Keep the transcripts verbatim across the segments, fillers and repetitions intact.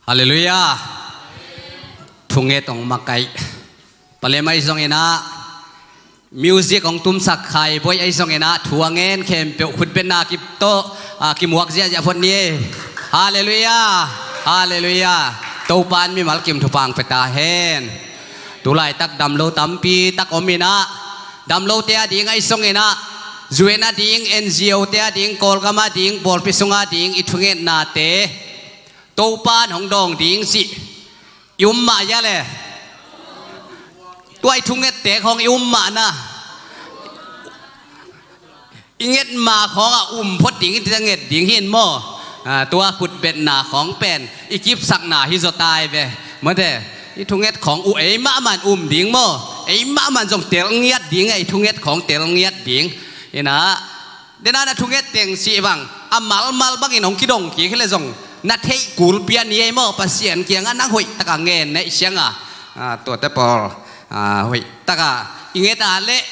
Halleluiah. Thunget hong makaih. Palem ahi zongin ah, music hong tumsak Khaiboih ahi zongin ah, thu a ngen khempeuh khutbetna kip tawh, ah, kimuak ziahziah phot ni. Halleluiah. Halleluiah. Topa'n mimal kim thupha hong pia ta hen. Tulaitak damlo tampi tak om in ah, damlote a ding ahi zongin ah, U N a ding, N G O te a ding, Kawlgam a ding, pawlpi sung a ding i thungetnate Topa'n hong dawng ding cih i um mah hia le? Tua i thungette khawng i um mah na, i nget ma khawng a um phot ding, i nget ding hi in maw. Ah, tua khutbetna khawng pen i kipsakna hi zaw ta hi ve. Mawte, i thunget khawng uh ei mahmah in um ding maw. Ei mahmah in zong tel ngiat ding, i thunget khawng tel ngiat ding. Hi in ah, den a na thunget teng cih bang a malmal bangin hong kidong kik hi leh zong na theih kul pian hi ei maw. Pasian kiangah nang hoih taka ngen na hih ciangah, ah, tuate pawl, ah, hoih taka i nget a leh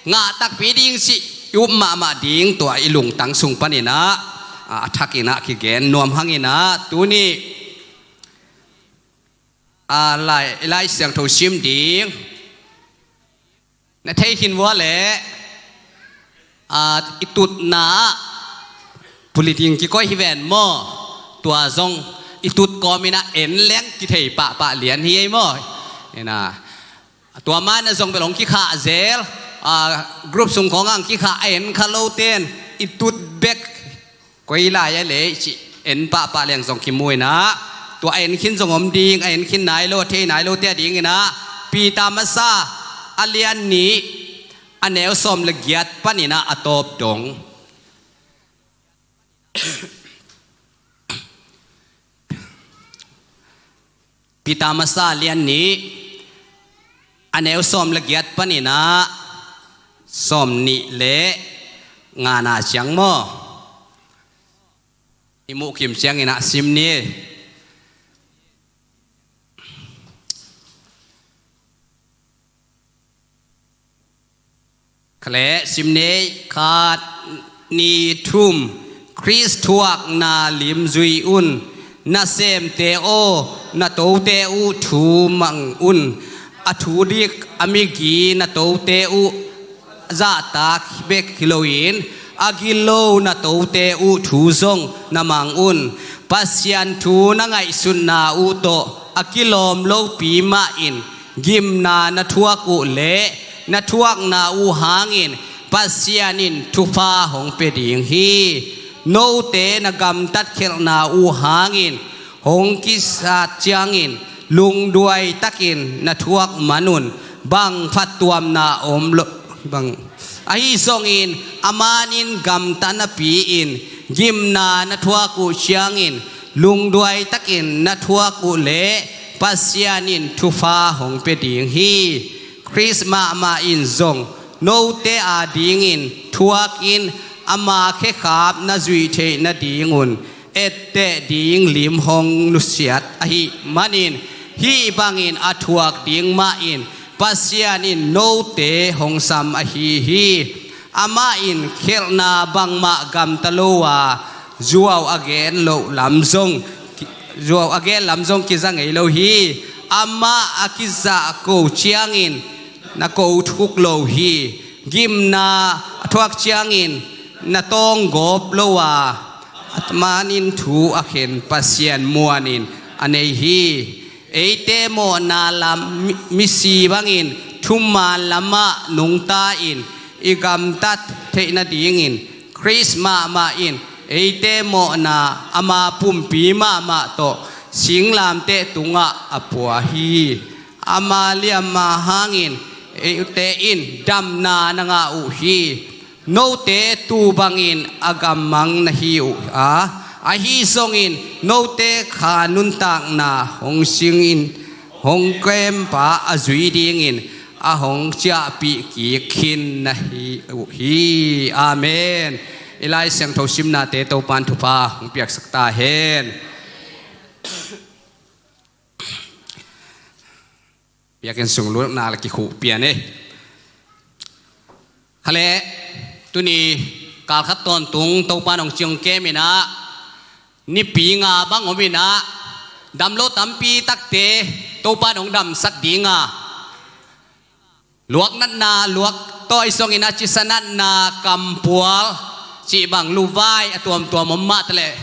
ngah takpi ding cih i up mahmah ding, tua i lungtang sung panin ah, ah, a thakin ah kigen nuam hang in ah, tuni, ah, Lai, Lai Siangtho sim ding na thei khin vua leh, ah, i tutna ah puliding kikoih hi ven maw. Tua zong i tut kawmin ah en leng kithei pahpah lian hi ei maw. Hi in ah, tua man a zong bel hong kikhah zel, ah, group sung khawng ah hong kikhah a en kha lote in i tut bek koi lai a lei cih en pahpah leng zong kimu in ah, tua a en khin zong om ding, a en khin nai lo, a thei nai lote a ding in ah, Peter masa a lian nih, a neu sawm le giat panin ah a tawp dong. Peter masa lian nih, a neu sawm le giat panin ah sawm nih le ngana ciang maw. I muh kim ciangin ah sim ni. Kha leh sim ni. Khat, nih, thum. Khrist thuakna lim zui un. Nasemte aw, na tote uh thu mang un. A thu dik a migi na tote uh zahtak bek hi loin, a gilo na tote uh thu zong na mang un. Pasian thu na ngaihsutna uh tawh a kilawm lopi mah in gimna na thuak uh leh na thuakna uh hangin Pasian in thupha hong pia ding hi. Note na gamtat khelhna uh hangin hong kisat ciangin lungduai takin na thuak man un. Bang phattuamna om lo, bang. Ahi zongin a man in gamta napi-in gimna na thuak uh ciangin lungduai takin na thuak uh leh Pasian in thupha hong pia ding hi. Khrist mahmah in zong note adingin thuakin ama khekhap na zuih theih nadingun etteh ding lim hong nusiat ahih manin, hih bangin a thuak ding mahin Pasian in note hong sam ahi hi. Amah in khelhna bangmah gamta lo a, zuau a gen loh lam zong, zuau a gen lam zong kiza ngei lo hi. Amah a kizahko ciangin na ko thuk lo hi. Gimna a thuak ciangin na tawnggawp lo a, a man in thu a khen Pasian muanin a nei hi. Eite mawhna lam mi, misi bangin thuman lamah nungta-in i gamtat theih nadingin Khrist mahmah in eite mawhna ama pumpi mahmah tawh singlamteh tungah a pua hi. Ama liamma hangin eite in damna na ngah uh hi. Note tu bangin a gammang na hi uh a, ahi zongin note kha nuntakna hong singin hong kempa a zui dingin a hong ciahpih kik khin na hi uh hi. Amen. I Lai Siangtho simnate Topa'n thupha hong piaksak ta hen. Biakinn sung lutna la kikhuh pian e. Kha leh, tuni kalkhat tawntung Topa'n hong ciong kem in ah, nipi nga bang om in ah, Damlo tampi takte Topa in hong damsak ding a, luak natna, luak tawh ahi zongin a cisa natna, kampual cih bang luvai a tuamtuam om mah taleh,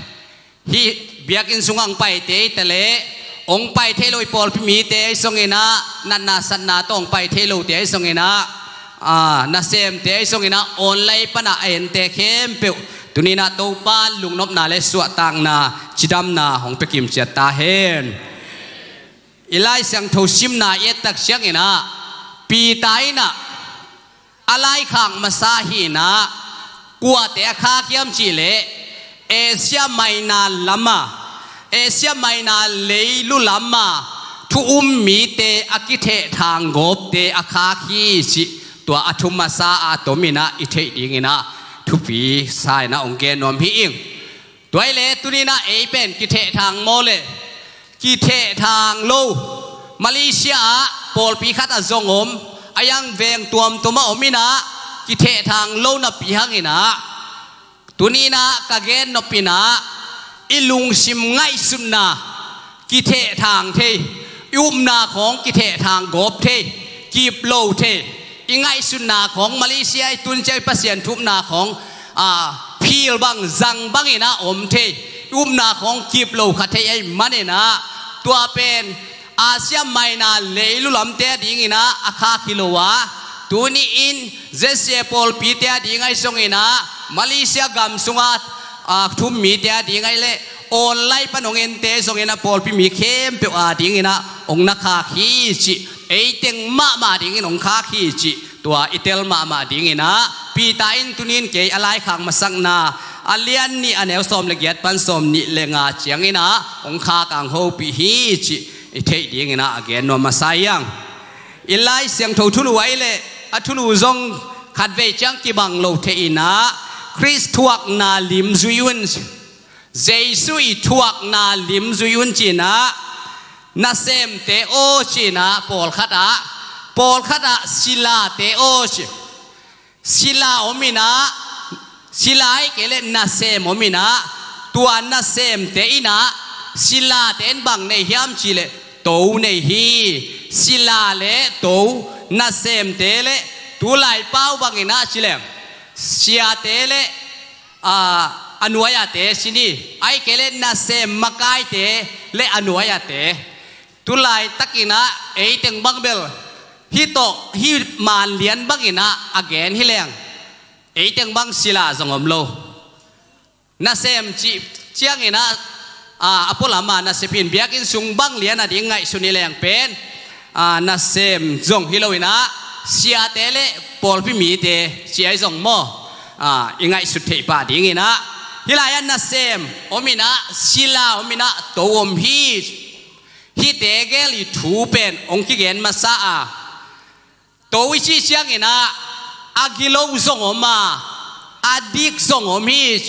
hih biakinn sungah hong paite hi taleh, hong pai thei lo i pawlpi mite ahi zongin a, natna satna tawh hong pai thei lote ahi zongin a, a, nasemte ahi zongin a, online pan a a ente khempeuh tuni-in a Topa in lungnopna le suahtakna, cidamna hong pia kimciat ta hen. I Lai Siangtho simna i et tak ciangin a, Peter in a, a laikhak masa hi-in a, kuate a khak hiam cih leh, Asia Minor lam a, Asia Minor leilu lam a thu um mite a kithehthang gawpte a khak hi cih, tua a thu masa a tomin a i theih dingin a thupi sa-in a hong gen nuam hi ing. Tua hi leh tuni-in a ei pen kithehthang maw le, kithehthang lo, Malaysia ah pawlpi khat a zong om, a yang veng tuamtuam ah om in a, kithehthang lo napi hangin a, tuni-in a ka gen nop in a, i lungsim ngaihsutna kithehthang thei, i upna khawng kithehthang gawp thei, kip lo thei, i ngaihsutna khawng Malaysia i tun ciang i Pasian thu upna khawng, a, phil bang, zang bangin a om thei, i upna khawng kip lo kha thei ahih manin a, tua pen Asia Minor leilu lamte a dingin a, a khak hi lo a, tuni-in Z C A pawlpite a ding ahi zongin a, Malaysia gam sungah, a, thu um mite a ding ahih leh, online pan hong ente zongin a pawlpi mi khempeuh a dingin a hong na khak hi cih, ei teng mahmah dingin hong khak hi cih, tua i tel mahmah dingin a, Peter in tuni-in kei a laikhak masakna, a lian nih a neu sawm le giat pan sawm nih le nga ciangin a hong khak a hong hopih hi cih i theih dingin a a gen nuam masa hi hang. I Lai Siangtho thulu ahih leh, a thulu zong khatvei ciang kibang lo thei in a, Khrist thuakna lim zui un, Jesu i thuakna lim zui un ci-in a, nasemte aw ci-in a, pawlkhat ah, pawlkhat ah silate aw ci. Sila om in a, sila ahih kei leh nasem om in a, tua nasemte in a, silate in bang nei hiam cih leh, to nei hi. Sila le to, nasemte le, tulai pau bangin a ci leng, siate le, a, a nuai-ate ci ni, ahih kei leh nasem makaite le a nuai-ate. Tulai takin a ei teng bang bel hih tawh, hih manlian bangin a a gen hi leng, ei teng bang sila zong om lo. Nasem cih ciangin a, a, a pualam a nasep hi-in biakinn sung bang lian a ding ngaihsun hi leng pen, a, nasem zong hi lo in a, siate le pawlpi mite ci ahi zong maw, a, i ngaihsut theih pah dingin a, hih lai-ah nasem om in a, sila om in a, to om hi. Hihte gel i thu pen hong kigen masa a, to i cih ciangin a, a gilo zong om a, a dik zong om hi.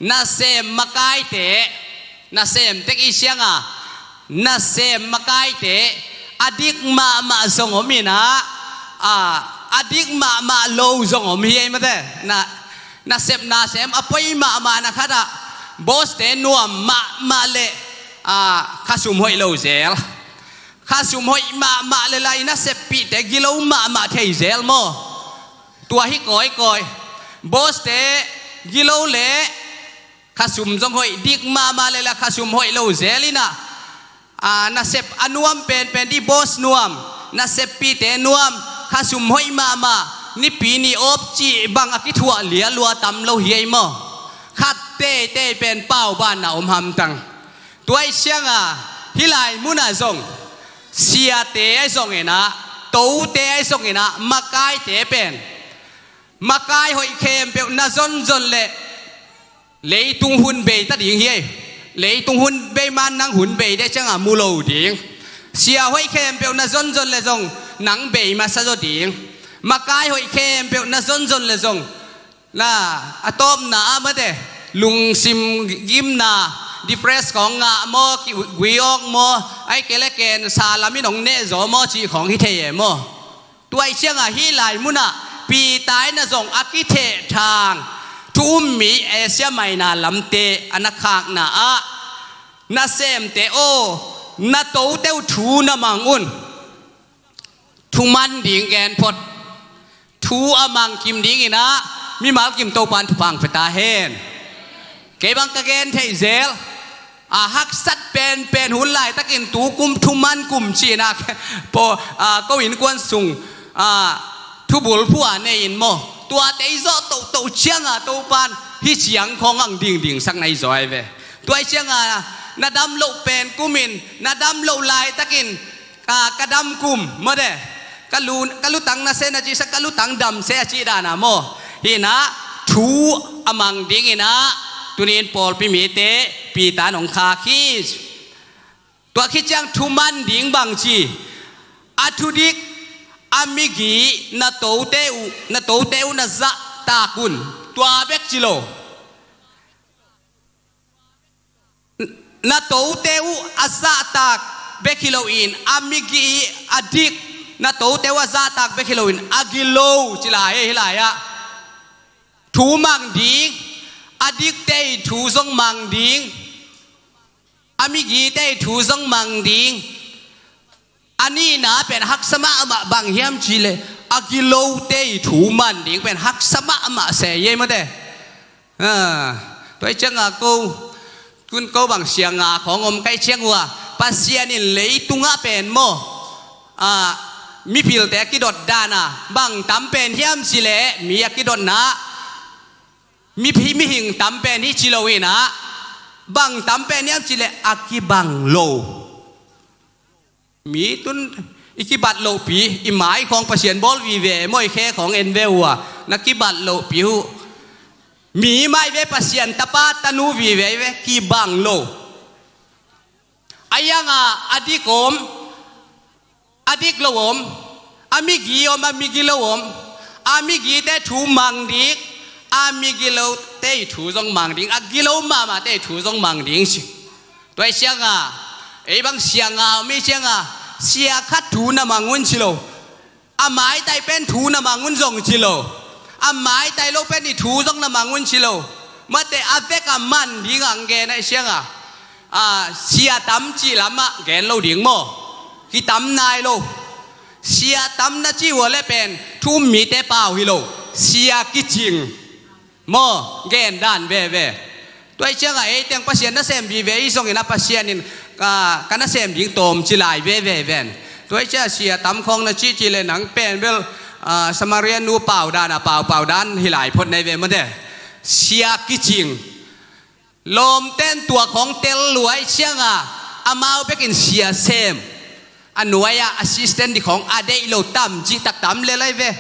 Nasem makaite, nasem tek i ciang a, nasem makaite, a dik mahmah zong om in a, a, a dik mahmah lo zong om hi ei mate. Na, nasep nasem a poi mahmah na khat ah, boss-te nuam mahmah le, a, khasum hoih lo zel. Khasum hoih mahmah le la i naseppihte gilo mahmah thei zel maw? Tua hi kawikawi. Boss-te gilo le khasum zong hoih, dik mahmah le la khasum hoih lo zel in a, a, nasep a nuam penpen di, boss nuam, naseppihte nuam, khasum hoih mahmah, Nipi ni awp cih bang a kithuah lialua tam lo hi ei maw? Khat teitei pen paubanna om hamtang. Tua i ciang a, hih lai mun ah zong, siate ahi zongin a, tote ahi zongin a, makaite pen, makai hoih khempeuh na zonzon leh leitung hun bei ta ding hi ei. Leitung hun bei man nang hun bei deh ciang a mu lo ding. Sia hoih khempeuh na zonzon leh zong nang bei masa zaw ding. Makai hoih khempeuh na zonzon leh zong, na, a tawpna ah mate, lungsim gimna, depress khawng ngah maw, ki-, gui awk maw, ahih kei leh cancer lam in hong neh zaw maw cih khawng hi thei e maw? Tua i ciang a hih lai mun ah Peter in a zong a kithehthang thu um mi Asia Minor lamte a na khakna ah, nasemte aw, Na tote uh thu na mang un. Thu man ding gen phot. Thu a mang kim dingin ah mimal kim Topan thupha pia ta hen. Kei bang ka gen theih zel. A haksat penpen hun laitakin tu kum thu man kum cihna po, a, ko innkuan sung, a, thubul phua nei in maw. Tuate i zawh tohtoh cianga Topan hih ciang khawng ang dingding sak na i zaw ai ve. Tua i cianga na dam loh pen kumin, na dam loh laitakin, a, ka dam kum maw te. Ka lu, ka lutang na se na cihsak, ka lutang dam se a cih dana maw. Hinah thu a mang dinginah tunin pawlpi mite Peter in hong khak hi. Tua khit ciang thu man ding bang ci. A thudik, a migi na tote uh, na tote uh na zahtak un. Tua bek ci lo. Na tote uh a zahtak bek hi loin, a migi a dik, na tote uh a zahtak bek hi loin, a gilo ci lai, hih lai-ah thu mang ding, a dikte ii thu zong mang ding, a migite ii thu zong mang ding. A nihna pen haksa mahmah bang hiam cihleh, a gilote ii thu man ding pen haksa mahmah se ei maw te. A, tua i cianga ko, tun ko bang sia nga khawng om ka hih ciang uh a, Pasian in leitungah pen maw, a, mipilte a kidot dana bang tam pen hiam cihleh, mi a kidotna, mi, mihing tam pen hi ci loinah, bang tam pen hiam cihleh a kibang lo. Mi tun i kibat lohpi, i mai khawng Pasian bawl vive maw, i khe khawng en ve uh a, na kibat lohpi uh. Mi mah i ve, Pasian tapa tanu vive i ve, kibang lo. A ianga a dik om, a dik lo om, a migi om, a migi lo om, a migite thu mang ding, a migilote ii thu zong mang ding, a gilo mahmahte ii thu zong mang ding ci. Tua i cianga, ei bang sia nga om i cianga, sia khat thu na mang un ci lo. A maitai pen thu na mang un zong ci lo. A maitai lo pen ii thu zong na mang un ci lo. Mate a vek a man ding ang gen a i cianga, a, sia tam cih lamah gen lo ding maw. Kitam nai lo. Sia tam na cih uh a le pen thu um mite pau hi lo. Sia kicing. Maw, gen dan veve. Tua i cianga ei teng Pasian nasem vive i zongin a Pasian in ka, ka nasem ding tawm ci lai veve ven. Tua i cianga sia tam khawng na cih cihleh nang pen bel, a, Samaria nu pau dana paupau dan hi lai phot na i ve maw te. Sia kicing. Lawmten tua khawng tel lua i cianga amau bekin sia sem. A nuai-ah assistant ding khawng a deih lo tam cihtak tam lel ai ve.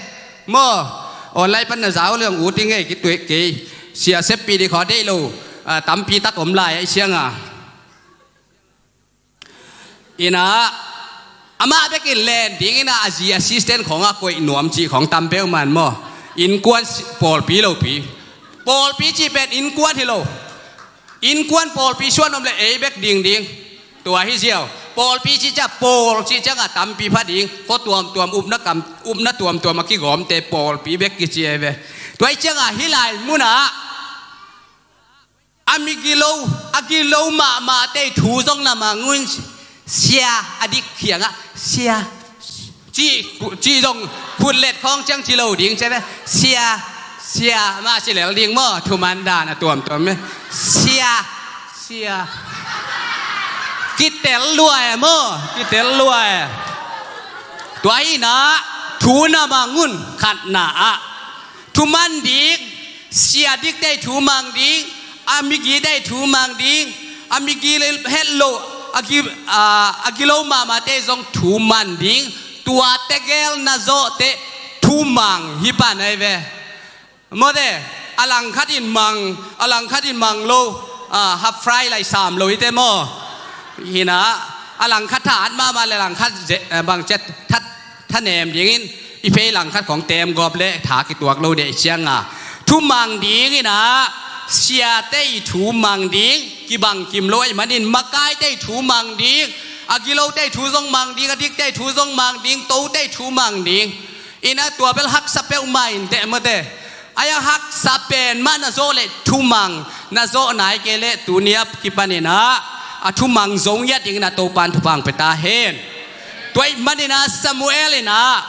Maw, online pan na zau leng ut i ngei kituak kei. Sia seppih ding khawng a deih lo, a, tampi tak om lai a i cianga. Inah, amah bekin len dingin ah a zi assistant khawng a koih nuam cih khawng tam peuhmah maw. Innkuan si-, pawlpi lopi. Pawlpi cih pen innkuan hi lo. Innkuan pawlpi suan om le ei bek dingding. Tua hi ziau. Pawlpi cih ciang, pawl cih cianga tampi pha ding. Khua tuamtuam, upna kam, upna tuamtuam a kigawmte pawlpi bek kici ai ve. Tua i cianga hih lai munah a migilo, a gilo mahmahte ii thu zong na mang un. Sia, a dik kiangah sia. Cih, cih zong khutlet khawng ciang ci lo ding ci ve. Sia, sia, mah ci lel ding maw, thuman dan a tuamtuam e. Sia, sia. Kitel lua e maw, kitel lua e. Tua inah, thu na mang un, khatna ah. Thu man ding, sia dikte ii thu mang ding, a migite ii thu mang ding, a migi het loh, a gi, a, a gilo mahmahte zong thu man ding, tuate gel na zawh teh thu mang hi pan ai ve. Maw te, a langkhat in mang, a langkhat in mang lo, a, half fry lai sam lo hi te maw. Hinah, a langkhat tha at mahmah le langkhat ze-, eh, bang cet that, thanem dingin, i phei langkhat khawng tem gawp le tha kituak lo deh cianga. Thu mang ding inah, siate ii thu mang ding, kibang kim lo ahih manin, makaite ii thu mang ding, a gilote ii thu zong mang ding, a dikte ii thu zong mang ding, tote ii thu mang ding. Inah tua bel haksa peuhmah in teh maw te. Ai a haksa pen mah na zawh leh thu mang, na zawh nai kei leh tuni a kipan inah a thumang zo ngiat dingin ah Topan thupha hong pia ta hen. Tua ahih manin ah Samuel in ah,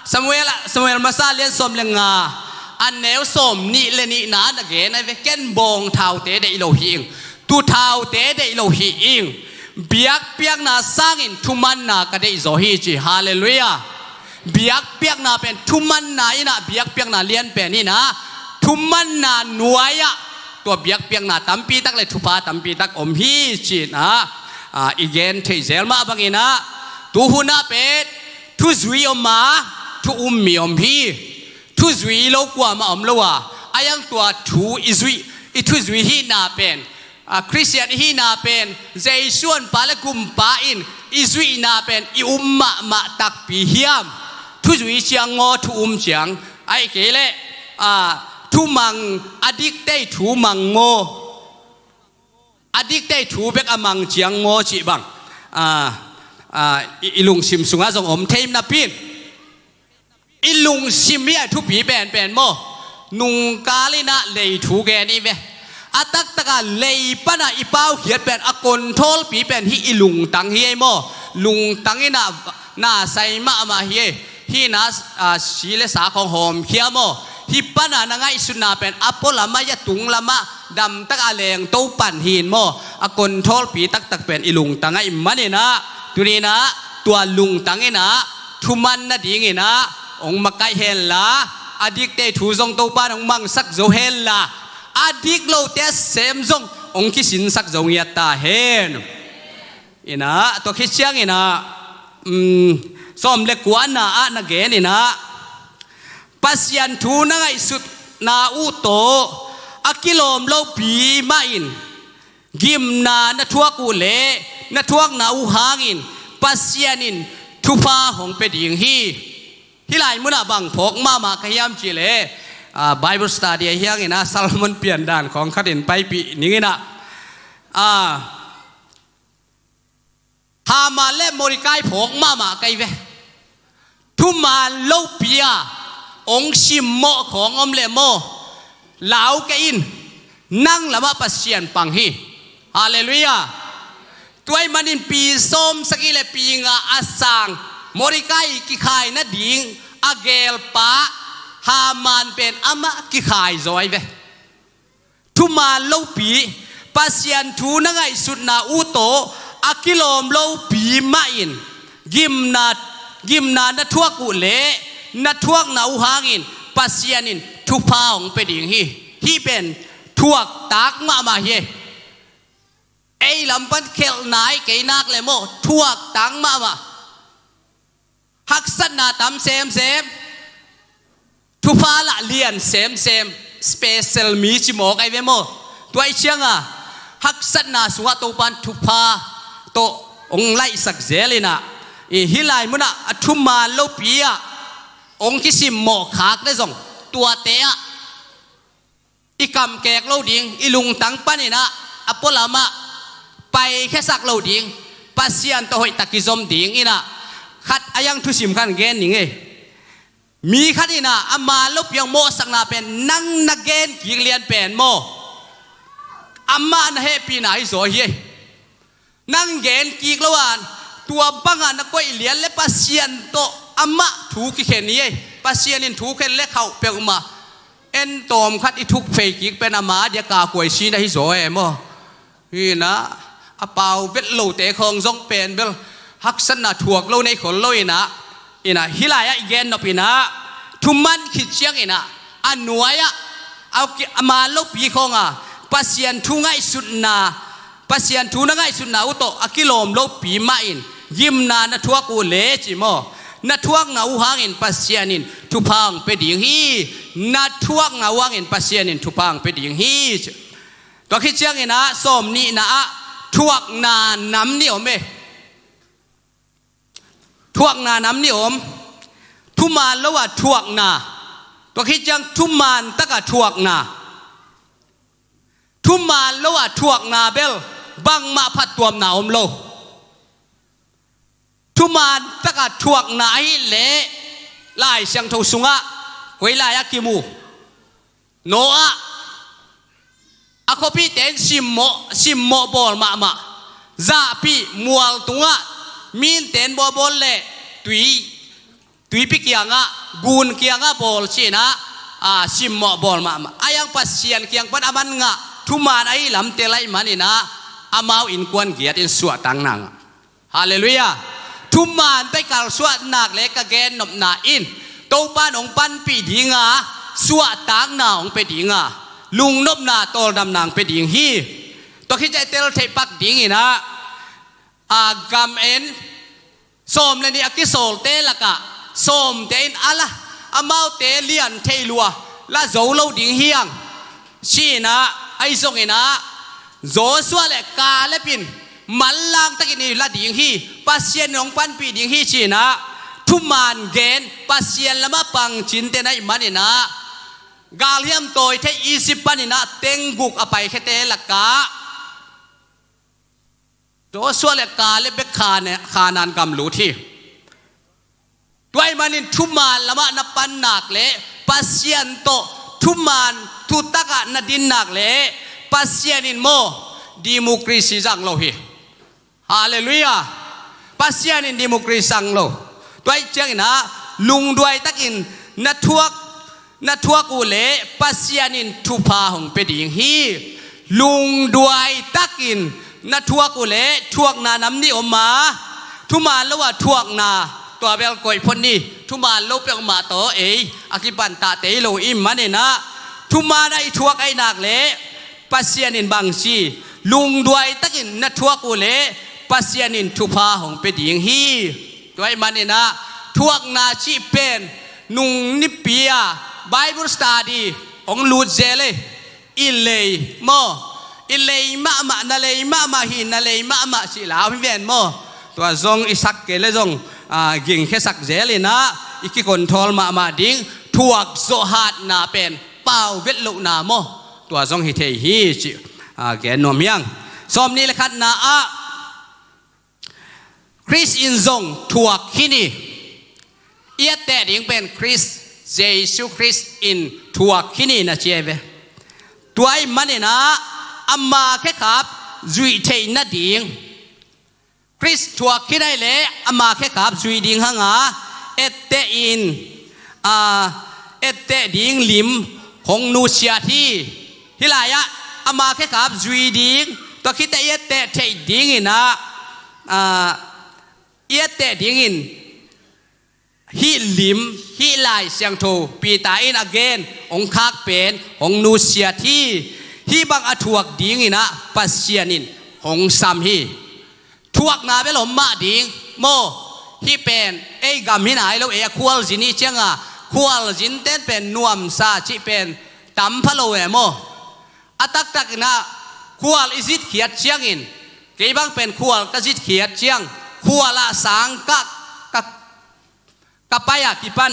Samuel, Samuel masa lian sawm le nga, a neu sawm nih le nihna na gen ahi ve. Ken bawng thaute deih lo hi ing. Tu thaute deih lo hi ing. Biakpiakna sangin thumanna ka deih zaw hi ci. Halleluiah. Biakpiakna pen thumanna in ah, biakpiakna lian pen in ah, thumanna nuai-ah tua biakpiakna tampi tak le thupha tampi tak om hi ci-in ah, ah, i gen theih zel mah bangin ah, tu hun ah pen thuzui om a, thu um mi om hi. Thuzui lo kuamah om lo a, a iang tua thu i zuih, i thuzui hihna pen, a, Khristian i hihna pen Jesu honpa le gumpa in i zuihna pen i um mahmah takpi hiam? Thuzui ciang maw, thu um ciang? Ahih kei leh, a, thumang, a dikte thu mang maw? A dikte thu bek a mang ciang maw cih bang, a, a, i, i lungsim sungah zong om thei napi in, i lungsim hi a thupi penpen maw? Nungkal in ah lei thu gen hi ve. A taktak a lei pan a i paukhiat pen, a control pi pen hih i lungtang hi ei maw? Lungtang in ah na sai mahmah hi ei. Hih na, a, si le sa khawng hawmkhia maw? Hih pan a na ngaihsutna pen a pualam ah, a tunglam ah, damtak a leng to pan hi in maw? A control pi taktak pen i lungtang ahih manin ah, tuni in ah tua lungtang in ah thuman nadingin ah hong makaih hen la, a dikte thu zong Topan hong mangsak zo hen la, a dik lote sem zong hong kisinsak zo ngiat ta hen. In ah, tua khit ciangin ah, um, sawm le kuana ah na gen in ah, Pasian thu na ngaihsutna uh tawh a kilawm lopi mah in, gimna na thuak uh leh na thuakna uh hangin Pasian in thupha hong pia ding hi. Hih lai munah bang phawk mahmah ka hiam cih leh, ah, Bible study ahi hangin ah, Solomon piandan khawng khat in paipih ning in ah, ah, Haman le Mordecai phawk mahmah ka hi ve. Thuman lopi a hong simmawh khawng om leh maw, lau kei in, nang lamah Pasian pang hi. Halleluiah. Tua ahih manin pi sawmsagih le pi nga a sang Mordecai kikhai nading a gelpa Haman pen amah kikhai zaw ahi ve. Thuman lopi, Pasian thu na ngaihsutna uh tawh a kilawm lopi mah in, gimna, gimna na thuak uh leh na thuakna uh hangin Pasian in thupha hong pia ding hi. Hih pen thuaktak mahmah hi. Ei lam pan khelh nai kei nak leh maw, thuaktak mahmah. Haksatna tam semsem, thupha lah lian semsem, special mi ci mawk ahi ve maw? Tua ahih ciangin haksatna sungah Topan thupha tawh hong laihsak zel in ah, i hih lai munah a thuman lopi ah hong kisimmawh khak leh zong, tuate ah i kamkek lo ding, i lungtang panin ah a pualam ah paikhiasak lo ding, Pasian tawh hoihtak kizom ding in ah, khat a iang thusim khat gen ning ei. Mi khat in ah a man lopi a hong mawhsakna pen nang na gen kik lian pen maw, amah na hehpihna hi zaw hi ei. Nang gen kik lo a, tua bangah na koih lian leh Pasian tawh amah thu kikhen hi ei. Pasian in thu khen leh khauh peuhmah, en tawm khat i thuk phei kik pen ama dia kakuai si na hi zaw e maw? Hi in ah, a pau vet lote khawng zong pen bel haksatna thuak lo nei khol lo in ah, in ah, hih lai-ah i gen nop in ah, thuman khit ciangin ah, a nuai-ah, a ki-, a man lopi khawng a, Pasian thu ngaihsutna, Pasian thu na ngaihsutna uh tawh a kilawm lopi mah in, gimna na thuak uh leh ci maw, na thuakna uh hangin Pasian in thupha hong pia ding hi. Na thuakna uh hangin Pasian in thupha hong pia ding hi. Tua khit ciangin ah, sawm nihna ah, thuakna nam nih om e. Thuakna nam nih om. Thuman lo a thuakna. Tua khit ciang thuman tak a thuakna. Thuman lo a thuakna bel bangmah phattuamna om lo. Thuman tak a thuakna ahih leh Lai Siangtho sungah koi lai-ah kimu? Noah. A khuapihte in simmawh, simmawh bawl mahmah. zahpih mual tungah minten bawlbawl le tui, tuipi kiangah, gun kiangah bawl cinah, a, simmawh bawl mahmah. A iang Pasian kiang pan a man ngah thuman a i lamte laih maninah amau innkuan giatin suahtakna ngah. Halleluiah. Thuman pai kalsuahnak le ka gennopna in Topa in hong panpih dinga, suahtakna hong pe dinga, lungnopna tawldamna hong pe ding hi. Tua khit ciah tel theih pak dinginah, a, gam en sawm le nih a kisawlte lakah sawmte in a la, amaute lian theih lua la zo lo ding hiang. Cinah, ahi zonginah Joshua le Caleb in manlang takin i la ding hi, Pasian in hong panpih ding hi cinah thuman gen, Pasian lamah pangcinte naih maninah galhiam tawi thei Egypt paninah teng guk a paikhete lakah Joshua le Caleb bek Kane-, Kanaan gam lut hi. Tua ahih manin thuman lamah na pannak le Pasian tawh thuman thutakah na dinnak le Pasian in maw, democracy zang lo hi. Halleluiah. Pasian in democracy zang lo. Tua ahih cianginah lungduai takin na thuak na thuak uh leh Pasian in thupha hong pe ding hi. Lungduai takin na thuak uh leh thuakna nam nih om a, thuman lo a thuakna, tua bel koih phot ni. Thuman lo peuhmah tawh ei a kipan tahtei lo i hih maninah thuman a i thuak ahih nak leh Pasian in bangci, lungduai takin na thuak uh leh Pasian in thupha hong pe ding hi. Tua ahih maninah thuakna cih pen nung nipi a Bible study hong lut zel ei. I lei maw, i lei mahmah, na lei mahmah hi, na lei mahmah cih lau hi ven maw. Tua zong i sak kei le zong, a, gingkhiasak zelinah i kikonthol mahmah ding. Thuak zawh hatna pen pau vet lohna maw, tua zong hi thei hi cih, a, gen nuam hiang. Sawm nih le khatna ah Khrist in zong thuak khin hi. I etteh ding pen Khrist, Jesu Khrist in thuak khin hi na ci hi ve. Tua ahih maninah ama khekhap zuih theih nading, Khrist thuak khin ahih leh ama khekhap zuih ding hanga etteh in, a, etteh ding lim hong nusiat hi. Hih lai-ah ama khekhap zuih ding, tua khit teh i etteh theih dinginah, a, i etteh dingin hih lim, hih Lai Siangtho Peter in a gen hong khak pen hong nusiat hi. Hih bang a thuak dinginah Pasian in hong sam hi. Thuakna bel om mah ding maw. Hih pen ei gam hi nai lo, ei a khualzin i cianga khualzinten pen nuamsa cih pen tam pha lo e maw. A taktakinah khual i zitkhiat ciangin, kei bang pen khual ka zitkhiat ciang khualah sang ka, ka ka pai-a kipan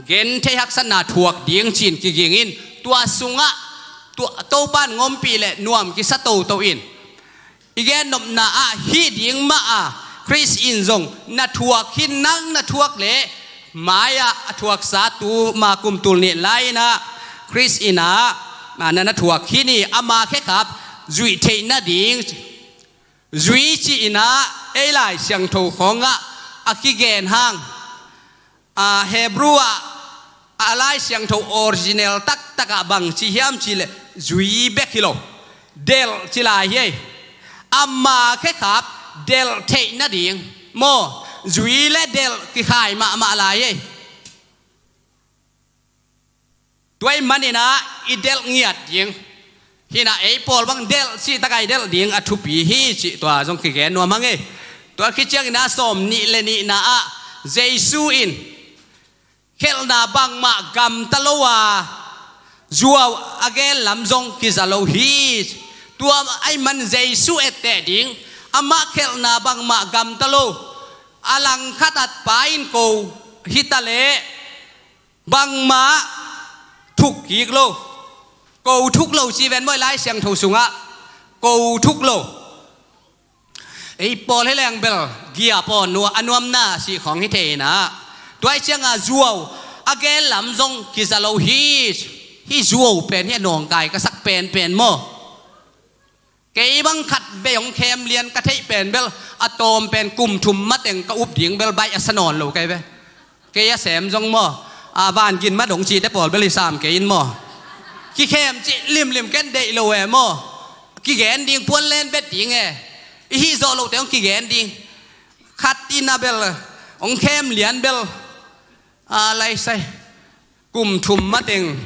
genthei haksatna thuak ding ci-in kigingin, tua sungah tua Topa in ngompih le nuam kisa toto in. I gennopna ah hih ding mah a Khrist in zong na thuak khin, nang na thuak leh mai-ah a thuaksa tuma kum tul nih lai-inah Khrist inah na, na thuak khin hi. Ama khekhap zuih theih nading, zui ci-inah ei Lai Siangtho khawngah a kigen hang, a, Hebrew ah a Lai Siangtho original taktakah bang ci hiam cih leh zui bek hi lo, delh ci lai hi ei. Ama khekhap delh theih nading maw, zui le delh kikhai mahmah lai hi ei. Tua ahih maninah i delh ngiat ding. Hinah ei pawl bang delh cih takah i delh ding a thupi hi cih tua zong kigen nuam hang ei. Tua khit cianginah sawm nih le nihna ah Jesu in khelhna bangmah gamta lo a, zuau a gen lam zong kiza lo hi. Tua ahih man Jesu etteh ding, amah khelhna bangmah gamta lo. A langkhat at pa in ko hi ta leh bangmah thuk kik lo. Ko thuk lo ci ven maw, Lai Siangtho sungah ko thuk lo. Ei pawl hi leng bel giap aw, nua a nuamna sih khawng hi thei inah. Tua ahih cianga zuau a gen lam zong kiza lo hi. Hih zuau pen hi a nawngkai ka sak penpen maw. Kei bang khat vei hong khem lian ka theih pen bel, a tawm pen kum thum mateng ka up ding bel baih a sa nawn lo kei ve. Kei a sem zong maw, a vangin ma dong cihte pawl bel i sam kei in maw. Kikhem cih limlim ken deih lo e maw. Kigen ding puan len vet ding e. I hih zawh lohte hong kigen ding. Khat in a bel hong khem lian bel, a laisai kum thum mateng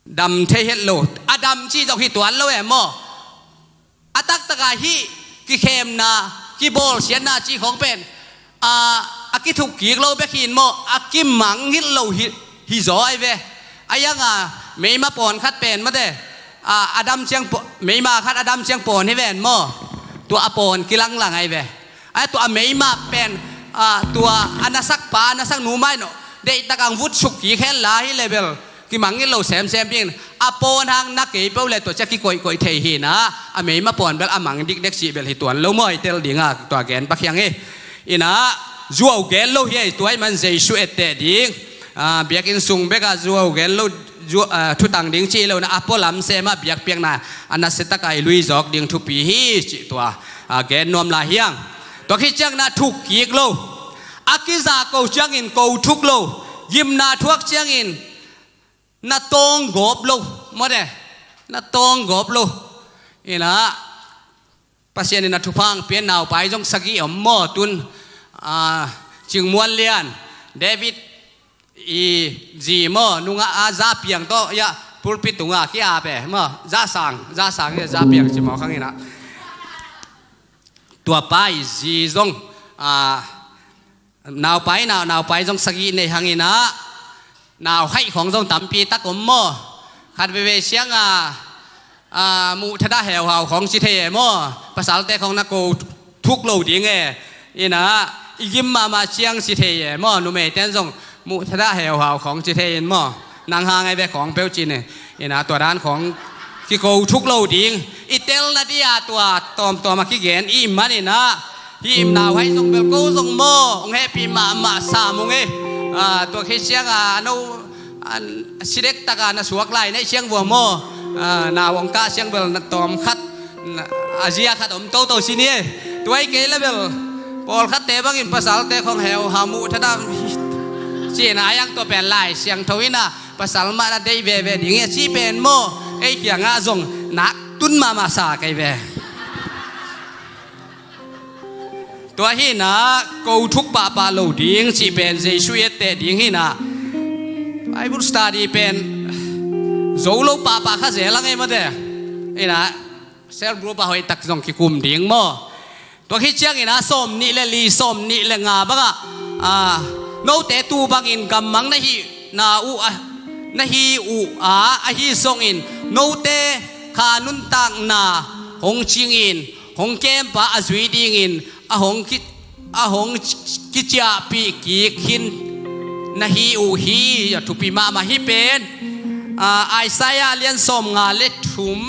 dam thei het lo. A dam cih zong hi tuan lo e maw. A taktak a hih kikhemna, kibawlsiatna cih khawng pen, a, a kithuk kik lo bek hi in maw, a kimangngilh lo hi, hi zaw ai ve. A iang a meima pawn khat pen mate, a, a dam ciang paw-, meima khat a dam ciang pawn hi ven maw. Tua a pawn kilanglang ai ve. A tua a meima pen, a, tua a nasakpa, a nasaknu mai no, deihtak ang vut suk kik hen la hi le bel kimangngilh lo semsem ding. A pawn hang na kei peuh le tua ciang kikoihkoih thei hi na, a meima pawn bel a mang dikdek cih bel hi tuan lo maw, i tel ding a tua gen pak hiang hi. Ina, zuau gen lo hi ei, tua i man Jesu etteh ding. A, biakinn sung bek a zuau gen lo, zu-, a, thutang ding cih lo na, a pualam sem a biakpiakna a nasia tak a i lui zawk ding thupi hi cih tua, a, gen nuam lai hiang. Tua khit ciang na thuk kik lo. A kizah ko ciangin ko thuk lo. Gimna thuak ciangin na tawng gawp lo. Mawte, na tawng gawp lo. Ina, Pasian in a thupha hong pia naupai zong sagih om maw tun, a, Cingmuan Lian, David i zi maw, nungah a za piang tawh, ya, pulpit tungah ki-ap e maw, za sang, za sang, ya, za piang ci maw khang ina. Tua pa i zi zong, a, naupai, nau, naupai zong sagih nei hang ina, nau haih khawng zong tampi tak om maw. Khat veivei ciang a, a, muh thadah heuhau khawng ci thei e maw. Pasalte khawng na ko thuk lo ding e. Ina, i gim mahmah ciang ci thei e maw. Numeite in zong muh thadah heuhau khawng ci thei in maw. Nang hang ai ve khawng peuh ci ni. Ina, tua dan khawng kiko thuk lo ding. I telna dia tua tawmtawm a kigen i man ina. Hih im nau hai zong bel ko zong maw, hong hehpih mahmah sam ung e. A, tua khit ciang a, no, a, sidek tak a na suak lai neih ciang vua maw. A, nau hong kah ciang bel na tawm khat, na, a zia khat om toto si ni e. Tua i kei le bel, pawlkhatte bangin pasalte khawng heuhau muh thadah ci na, a iang tua pen Lai Siangtho ina, pasal mah na deih veve ding hi a ci pen maw, ei kiangah zong nak tun mahmah sa kei ve. Tua hi na, ko thuk pahpah lo ding cih pen Jesu i etteh ding hi na. Bible study pen zo lo pahpah kha zel a ngei mawte. Hi na, cell group a hoih tak zong kikum ding maw. Tua khit ciangin a sawm nih le li, sawm nih le nga bangah, a, note tu bangin gammang na hih na uh, a, na hi uh a, ahi zongin note kha nuntakna hong cingin, hong kempa a zui dingin, a hong ki, a hong kiciahpih kik khin na hi uh hi, a thupi mahmah hi pen. A, Isaiah lian sawm nga le thum,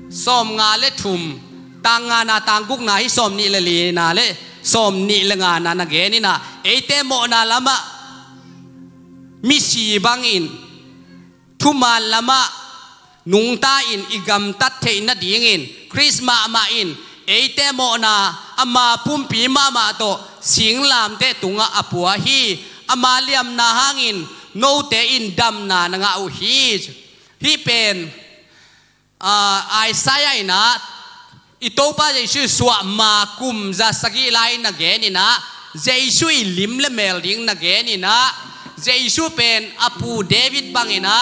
sawm nga le thum, tang nga na tang guk na hi sawm nih le li na le sawm nih le nga na na gen ina, eite mawhna lamah misi bangin thuman lamah nungta in i gamtat theih nadingin Khrist mahmah in eite mawhna ama pumpi mahmah tawh singlamteh tungah a pua hi. Ama liamna hangin note in damna na ngah uh hi. Hih pen, a, Isaiah ina, i Topa Jesu suah ma kum za sagih lai na gen ina, Jesu i lim le mel ding na gen ina, Jesu pen a pu David bang ina,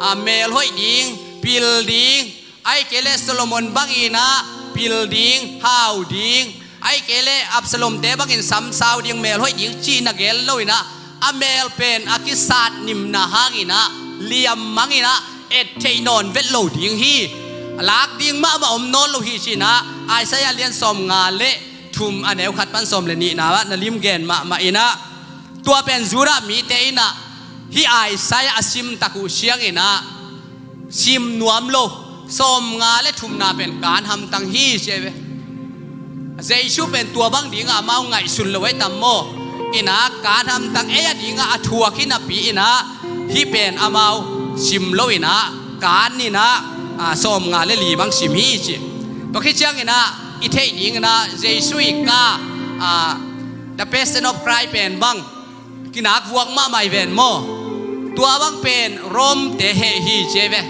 a, mel hoih ding, pil ding, ai kei le Solomon bang ina, pil ding, hau ding, ai kei le Absalom te bangin samsau ding, mel hoih ding cih na gen lo ina, a mel pen a kisat nimna hang ina, liam mang ina, et theih nawn vet lo ding hi. Lak ding mahmah om nawn lo hi ci ina, Isaiah lian sawm nga le thum a neu khat pan sawm le nihna ah na lim gen mahmah ina. Tua pen Judah mite ina hih Isaiah a sim tak uh ciang ina sim nuam lo, sawm nga le thumna pen kan hamtang hi ci ve. Jesu pen tua bang dinga amau ngaihsun lo ai tam maw? Ina kan hamtang ei a dinga a thuak hi napi ina hih pen amau sim lo ina kan ina, a, sawm nga le li bang sim hi ci. Tua khit ciangin ah i theih dingin ah Jesu i ka, ah, The Passion of Christ pen bang kinak vuak mahmah hi ven maw? Tua bang pen Rome te heh hi ci ve.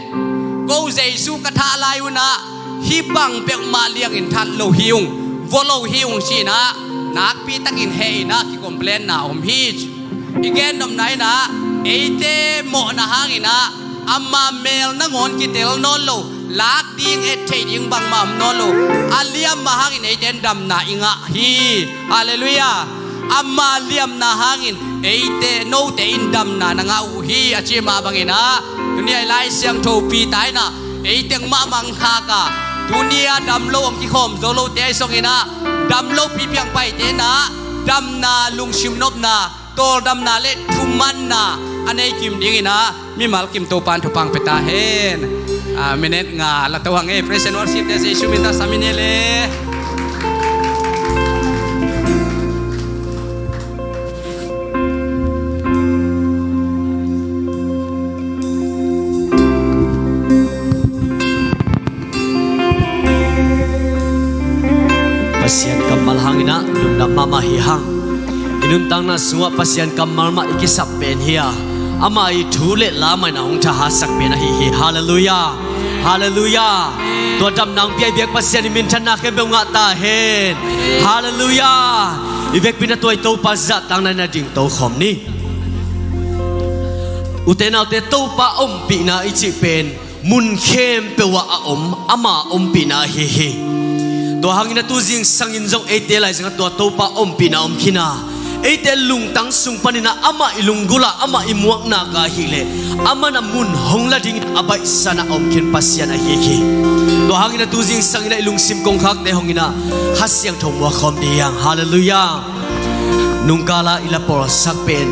Ko Jesu ka thah lai un ah hih bang peuhmah liangin that lo hi ung, vua lo hi ung ci-in ah nakpi takin heh in ah ki-complain-na om hi ci. I gennopna in ah eite mawhna hangin ah ama mel nangawn kitel nawn lo, lak ding, et theih ding bangmah om nawn lo. A liamna hangin eite in damna i ngah hi. Halleluiah. Ama liamna hangin eite, note in damna na ngah uh hi a ci mah bangin ah, tuni a i Lai Siangtho Peter in ah ei teng mah mangkhak a, tuni a dam lo hong kikhawm zo lote ahi zongin ah, dam lopi piang paite in ah damna, lungsim nopna, tawldamna le thumanna a nei kim dingin ah mimal kim Topa'n thupha pia ta hen. Ah, minute nga la to hang e, praise and worship te Jesu min ta sam in e le. Pasian kammal hangin ah lungdam mahmah hi hang. I nuntakna sungah Pasian kammal mah i kisap pen hi a, ama i thu le la mah in ah hong thahatsak pen ahi hi. Halleluiah. Halleluiah. Tua damna hong pia i biak Pasian i minthanna khempeuh ngah ta hen. Halleluiah. I vekpi-in ah tua i Topa zahtakna in ah ding to khawm ni. Ute naute, Topa ompihna i cih pen mun khempeuh ah a om, ama ompihna ahi hi. Tua hangin ah tu zingsangin zong eite laizang ah tua Topa ompihna om khin a, eite lungtang sung panin ah amah i lunggulh ah, amah i muakna ka ahih leh, amah in ah mun hong la dingin a baihsa-in ah a om khin Pasian ahi hi. Tua hangin ah tu zingsangin ah i lungsim kongkhakte hong in ah Kha Siangtho muak khawm ding hi hang. Halleluiah. Nungkal a i la pawlsak pen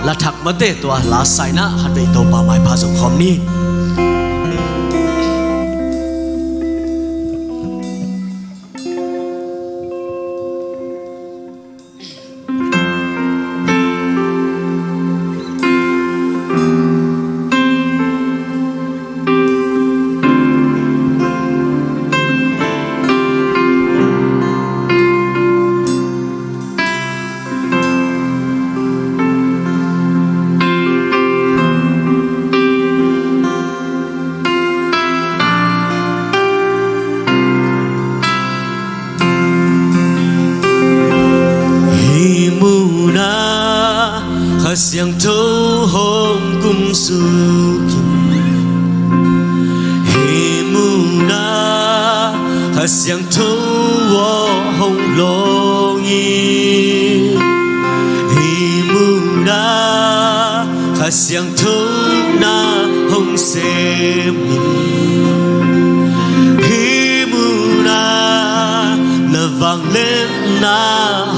la thak mate, tua la sa-in ah khatvei Topa maipha zong khawm ni. Hih munah Kha Siangtho hong kumsuk in. Hih munah Kha Siangtho aw hong lawng in. Hih munah Kha Siangtho na hong sem in. Hih munah na vangliatna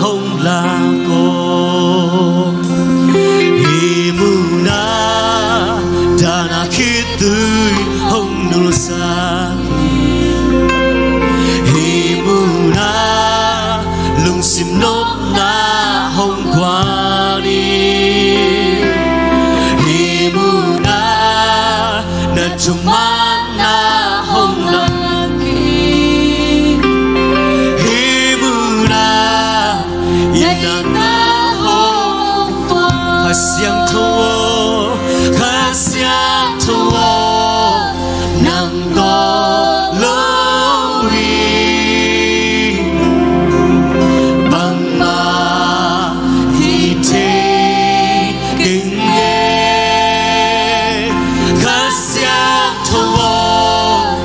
hong lak aw. Hih munah dan a khitui hong nulsak. Hih munah lungsim nopna hong guan in. Hih munah na thumanna hong lak in. Hih munah i natna hong tuak. Kha Siangtho aw, Kha Siangtho aw, nang tawh lo in bangmah hi thei keng e. Kha Siangtho aw,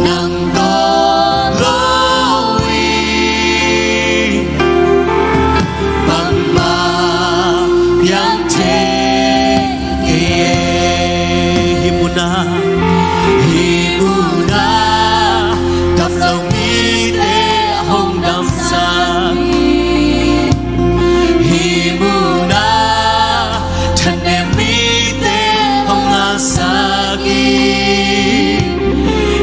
nang tawh lo in bangmah piang thei kei e. Hih munah, hih munah, dam lo mite hong damsak. Hih munah, thanem mite hong ngahsak in.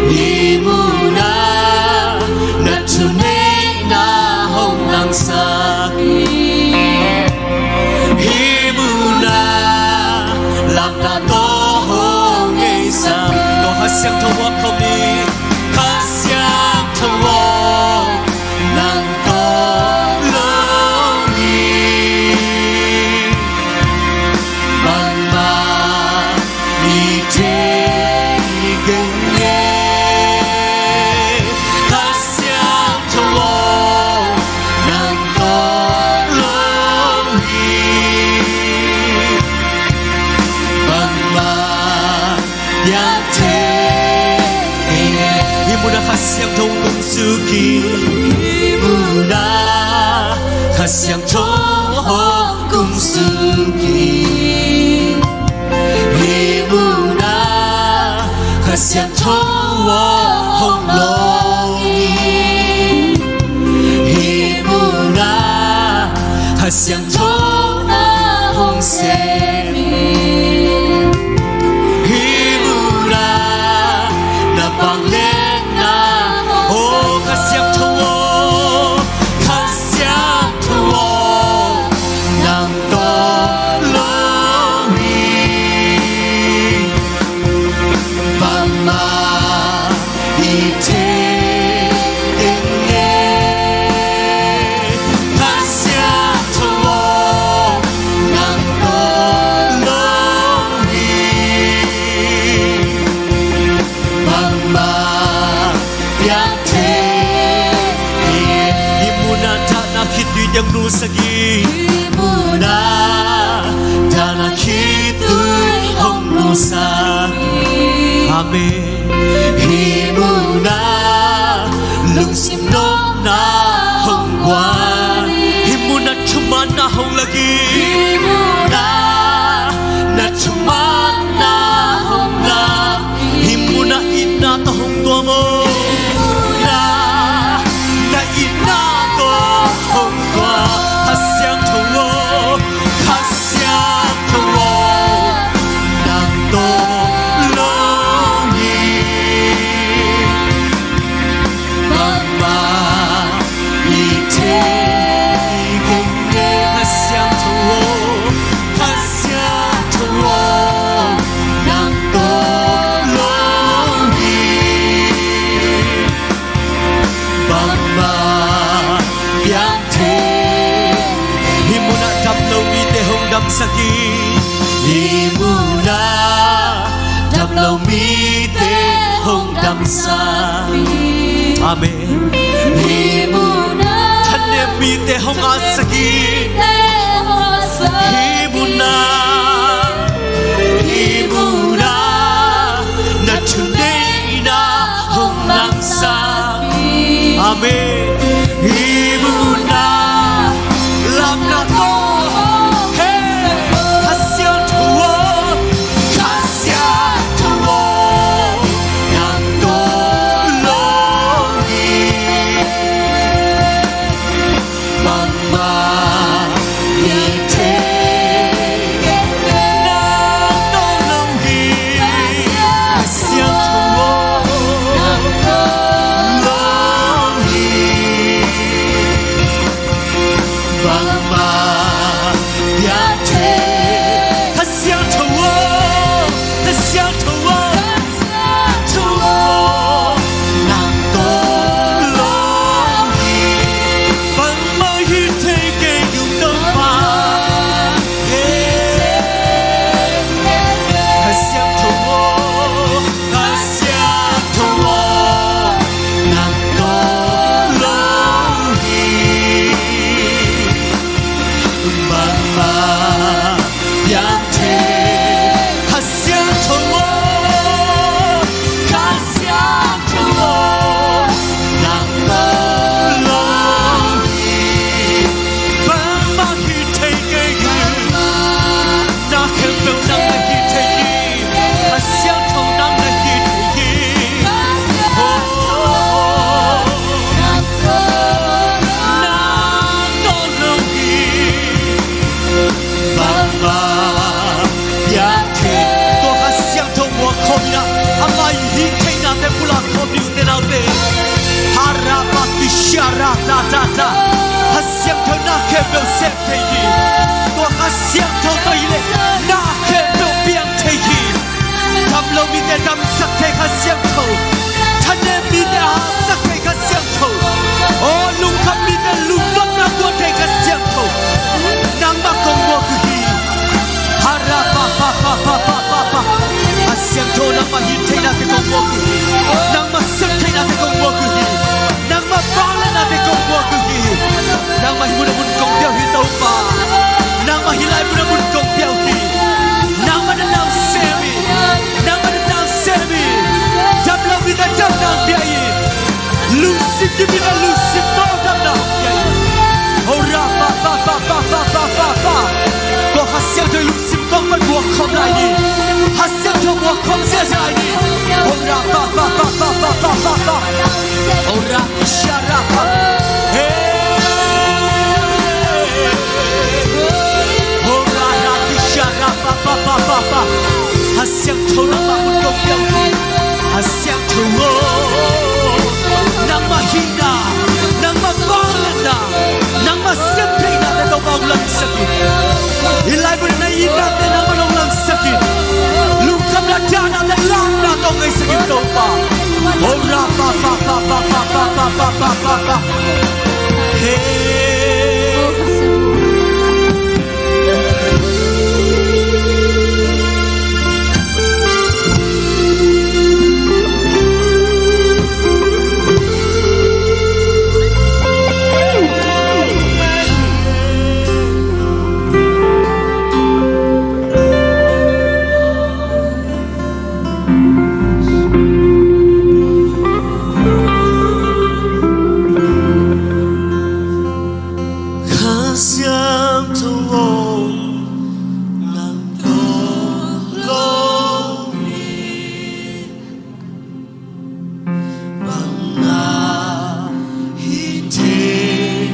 Hih munah, na thuneihna hong langsak in. Hih munah, lapna tawh hong heisak. Tua Kha Siangtho aw, khawm ni. Kha Siangtho aw, Kha Siangtho hong tung suk in. Hih munah Kha Siangtho hong tung suk in. Hih munah Kha Siangtho hong lawng in. Hih munah Kha Siangtho na hong sem in. Hih munah na vangliatna, oh Kha Siangtho aw, Kha Siangtho aw, nang tawh lawng hi. Bangmah i thei kei leh, Kha Siangtho aw, nang tawh lawng hi. Bangmah piang thei kei leh. Hih munah dahna khitui teng nusak in. Hih munah dahna khitui hong nusak in. Amen. Hih munah lungsim nopna hong guan. Hih munah thumanna hong lak in. Hih munah na thumanna hong lak. Hih munah itna tawh hong tuam aw. Hih munah na itna tawh hong tuam. Kha Siangtho aw, Kha Siangtho aw, nang tawh lawng hi. Bangmah i thei kei leh, Kha Siangtho aw, Kha Siangtho aw, nang tawh lawng hi. Bangmah piang thei. Hih munah damlo mite hong damsak in. Hih munah damlo mite hong damsak in. Amen. Hih munah thanem mite hong atsak in. Hih munah, hih munah na thuneihna hong langsak. Amen. Hih munah lamna tawh, hey, Kha Siangtho aw, Kha Siangtho aw, nang tawh lawng hi. Bangmah i thei kei leh, nang tawh lawng hi. Kha Siangtho aw, nang tawh lawng hi. Bangmah piang thei. Kha Siangtho aw, Kha Siangtho aw, Kha Siangtho aw, nang tawh lawng hi. Bangmah hi thei kei ung Topa. Kha Siangtho aw, Kha Siangtho aw, nang tawh lawng hi. Bangmah piang thei. Kha Siangtho aw, Kha Siangtho aw, nang tawh lawng hi. Bangmah hi thei kei hi. Na khempeuh nang na hi thei hi. Kha Siangtho nang na hi thei hi. Oh, nang tawh lawng hi. Bangmah piang thei. Tua Kha Siangtho muak khawm in ah, ama i hih theihnate pulak khawm ni u te naute. Harapakisharatata. Kha Siangtho na khempeuh sem thei hi. Tua Kha Siangtho tawh hi leh na khempeuh piang thei hi. Damlo mite damsak thei Kha Siangtho. Thanem mite a hapsak thei Kha Siangtho. Aw, lungkham mite lungnopna guan thei Kha Siangtho. Nangmah kong muak uh hi. Harapapapapapa. Kha Siangtho nangmah hih theihnate kong muak uh hi. Nangmah sem theihnate kong muak uh hi. Nangmah vangliatnate kong muak uh hi. Nangmah hih mun a mun kong pia uh hi Topa. Nangmah hih lai mun a mun kong pia uh hi. Nangmah na nang sem hi. Nangmah na nang sem hi. Damlo mite damna pia hi. Kha Siangtho aw, nang tawh lo hi, bangmah hi thei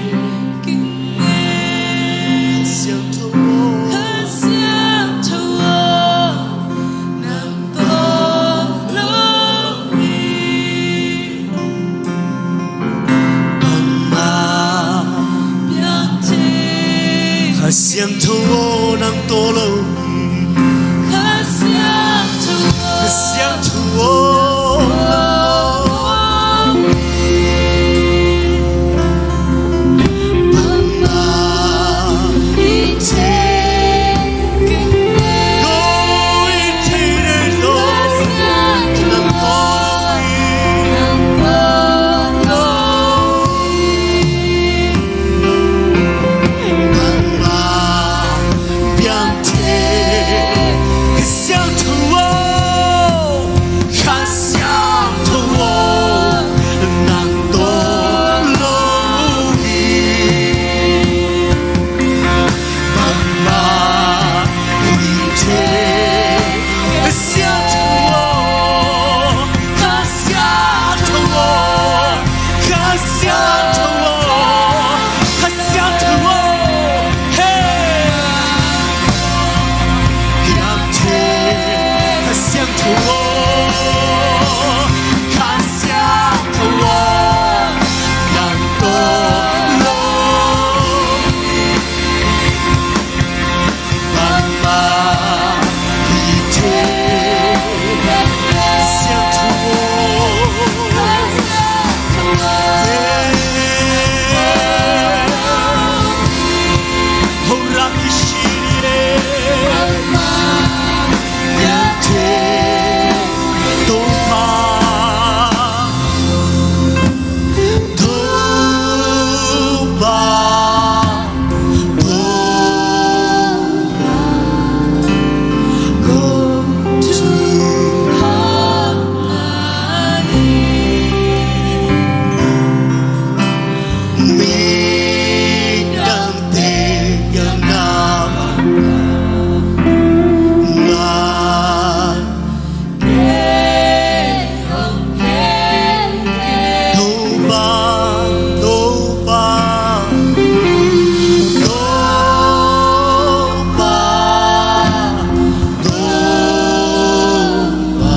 kei. Kha Siangtho aw, Kha Siangtho aw, nang tawh lo hi. Bangmah piang thei. Kha Siangtho aw, nang tawh lo hi. Kha Siangtho aw, Kha Siangtho aw, bangmah hi thei. Bangmah hi thei. Kha Siangtho aw, Kha Siangtho aw, Kha Siangtho aw, Kha Siangtho aw. Hey! Piang thei. Kha Siangtho aw, Kha Siangtho aw, nang tawh lo bangmah hi thei. Siangtho aw, ho rak i si e. Topa, Topa, Topa, ko thukham lai. Midangte kiangah man Topa, Topa, Topa, Topa,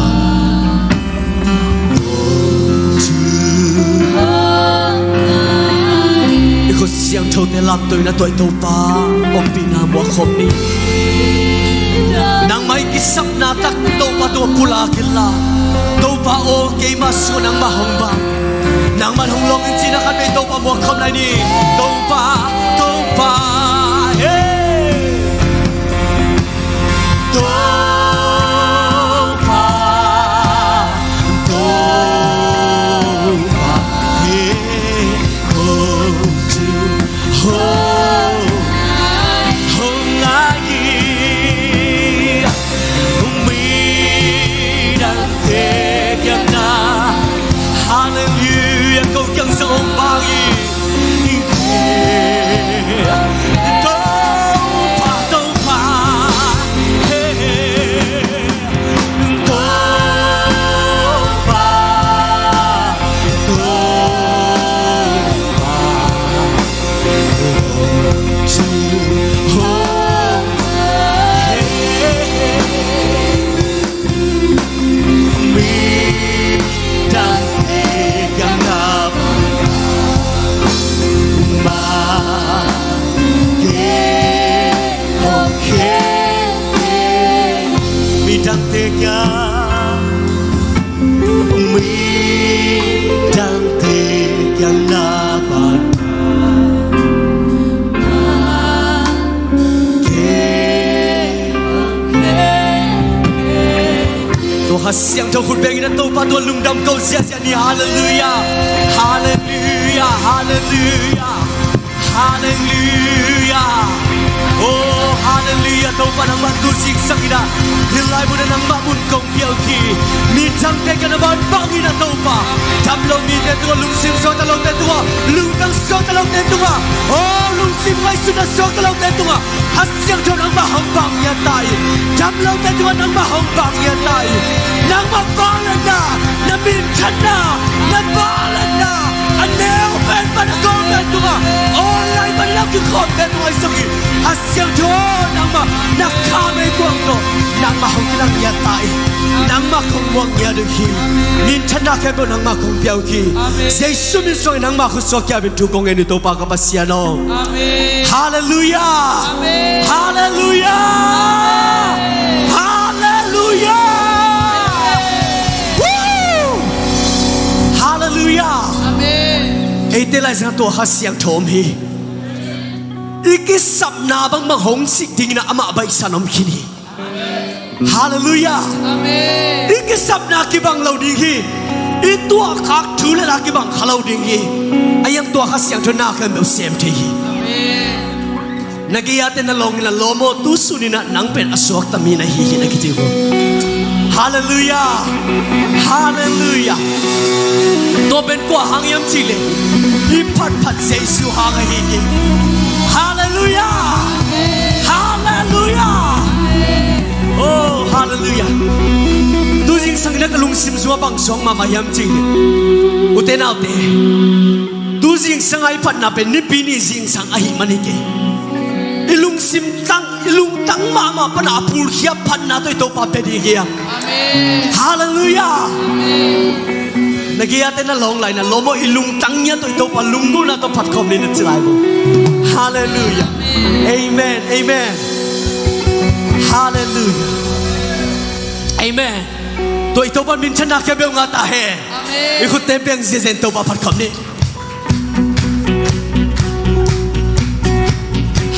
i khut siangthote lamto in a tuai Topa ompihna muakkhop ni. Nangmah i kisapna tak Topa tungah pulak inla, Topa aw, keima sungah nangmah hong bang, nangmah hong lawng in cihna khat vei Topa muakkhop lai ni. Topa, Topa, hey. Topa, Topa, hey, ko thu hong, hong ngai hi. Midangte kiangah, Halleluiah, ko kiang zong hong bang hi. Siangtho khut bengin a Topa tungah lungdam ko ziahziah ni. Halleluiah. Halleluiah. Halleluiah. Halleluiah. Oh, halleluiah. Topa nangmah tu zingsang in ah hih laibu ah nangmah mun kong pia uh hi. Midangte ka na bangbang in ah Topa, dam lo mite tungah, lungsim suakta lote tungah, lungtang suakta lote tungah, oh, lungsim ngaihsutna suakta lote tungah Kha Siangtho nangmah hong bang ngiat ta in. Dam lote tungah nangmah hong bang ngiat ta in. Nangmah vangliatna, na minthanna, na vangliatna, a neu pen pan a gol pen tungah, online pan a kikhawmte tungah i zong hi. Kha Siangtho nangmah na kha meikuang tawh nangmah hong kilang ngiat ta in. Nangmah kong muang ngiat uh hi. Minthanna khempeuh nangmah kong pia uh hi. Jesu min suangin nangmah khut suak kiam in thu kong ngen uh, Topa ka Pasian aw. Halleluiah. Halleluiah. Halleluiah. Woo! Halleluiah. Eite laizang tua Kha Siangtho om hi. I kisapna bangbang hong sik dingin ah amah baihsan om khin hi. Halleluiah. I kisapna kibang lo ding hi. I tuahkhak thu le la kibang kha lo ding hi. A iang tua Kha Siangtho na khempeuh sem thei hi. Na gei-ate na lawng in ah, lawm aw, tu sun in ah nang pen a suakta mi na hi hi, na kici uh. Halleluiah. Halleluiah. Tua pen kua hang hiam cih leh, i phatphat Jesu hang ahi hi. Halleluiah. Halleluiah. Oh, halleluiah. Tu zingsang in ah ka lungsim sungah bang suak mahmah hiam cih leh, ute naute, tu zingsang a i phatna pen Nipi ni zingsang ahih man hi kei. I lungsim tang, i lungtang mahmah pan a phulkhia phatna tawh i Topa pia ding hi a. Halleluiah. Na gei-ate na lawng lai in ah, lawm aw, i lungtang ngiat tawh i Topa lunggulhna tawh phatkhawm ni, na ci lai bo. Halleluiah. Amen. Amen. Halleluiah. Amen. Tua i Topa minthanna khempeuh ngah ta hen. I khutte piang ziahziah in Topa phatkhawm ni.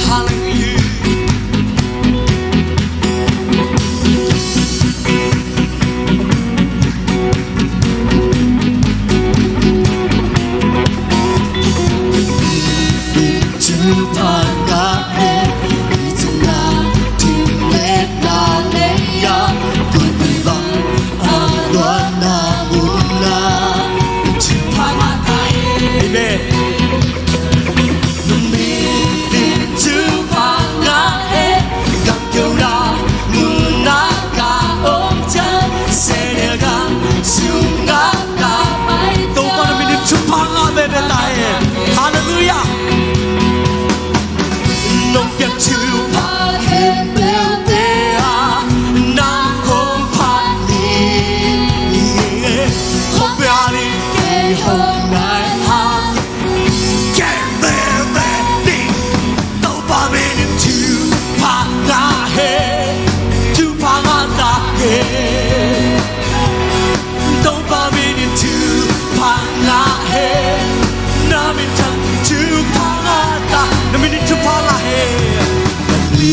Halleluiah. Topa na min in thupha ngah veve ta hen. Halleluiah. Nong piak thupha khempeuhte ah nang hong phat ni. Hong pia ni, kei hong nai hang. Kei veve ni. Topa min in thupha ngah hen. Thupha ngah ta hen. Topa min in thupha ngah hen. Na min thang thupha ngah ta. Na min in thupha ngah hen. Na min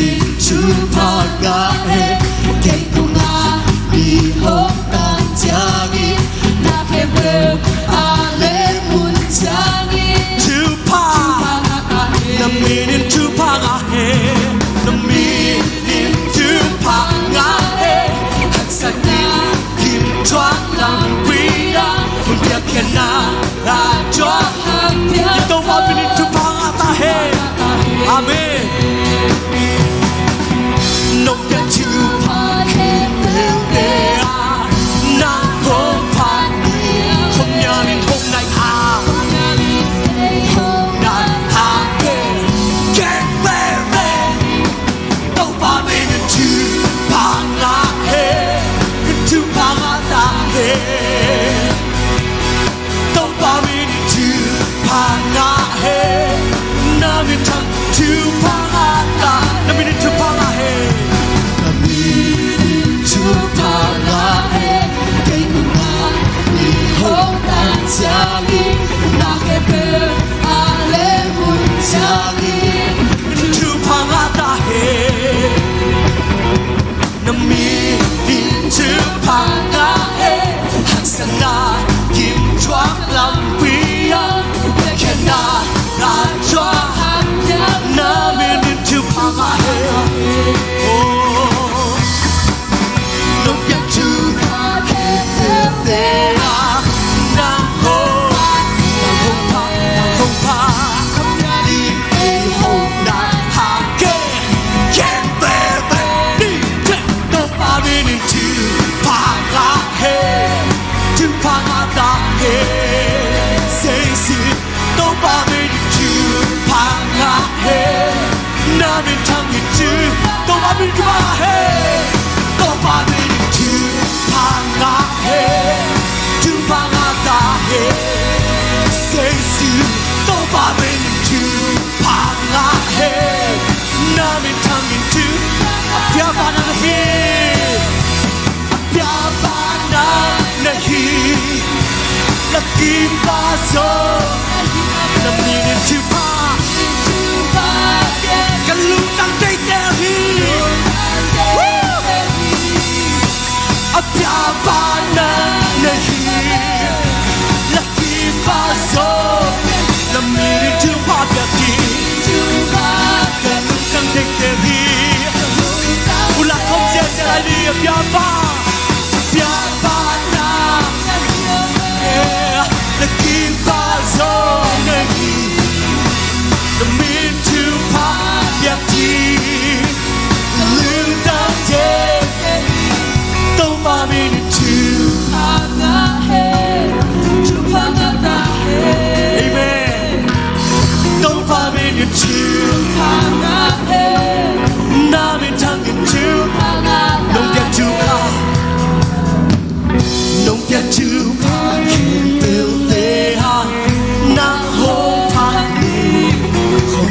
in thupha ngah hen. Kei kong a mi hong tang ciangin, na khempeuh a leh mun ciangin. Thupha. Na min in thupha ngah hen. Na min in thupha ngah hen. Haksatna kim thuak lam pui a, hun piak khiatna a thuak. I Topa min in thupha ngah ta hen. Amen. Nong piak thupha khempeuhte ah nang hong phat ni. Khom nial in hong nai hang. Hong nai hang. Kei veve. Topa min in thupha ngah hen. Thupha ngah ta hen. Topa min in thupha ngah hen.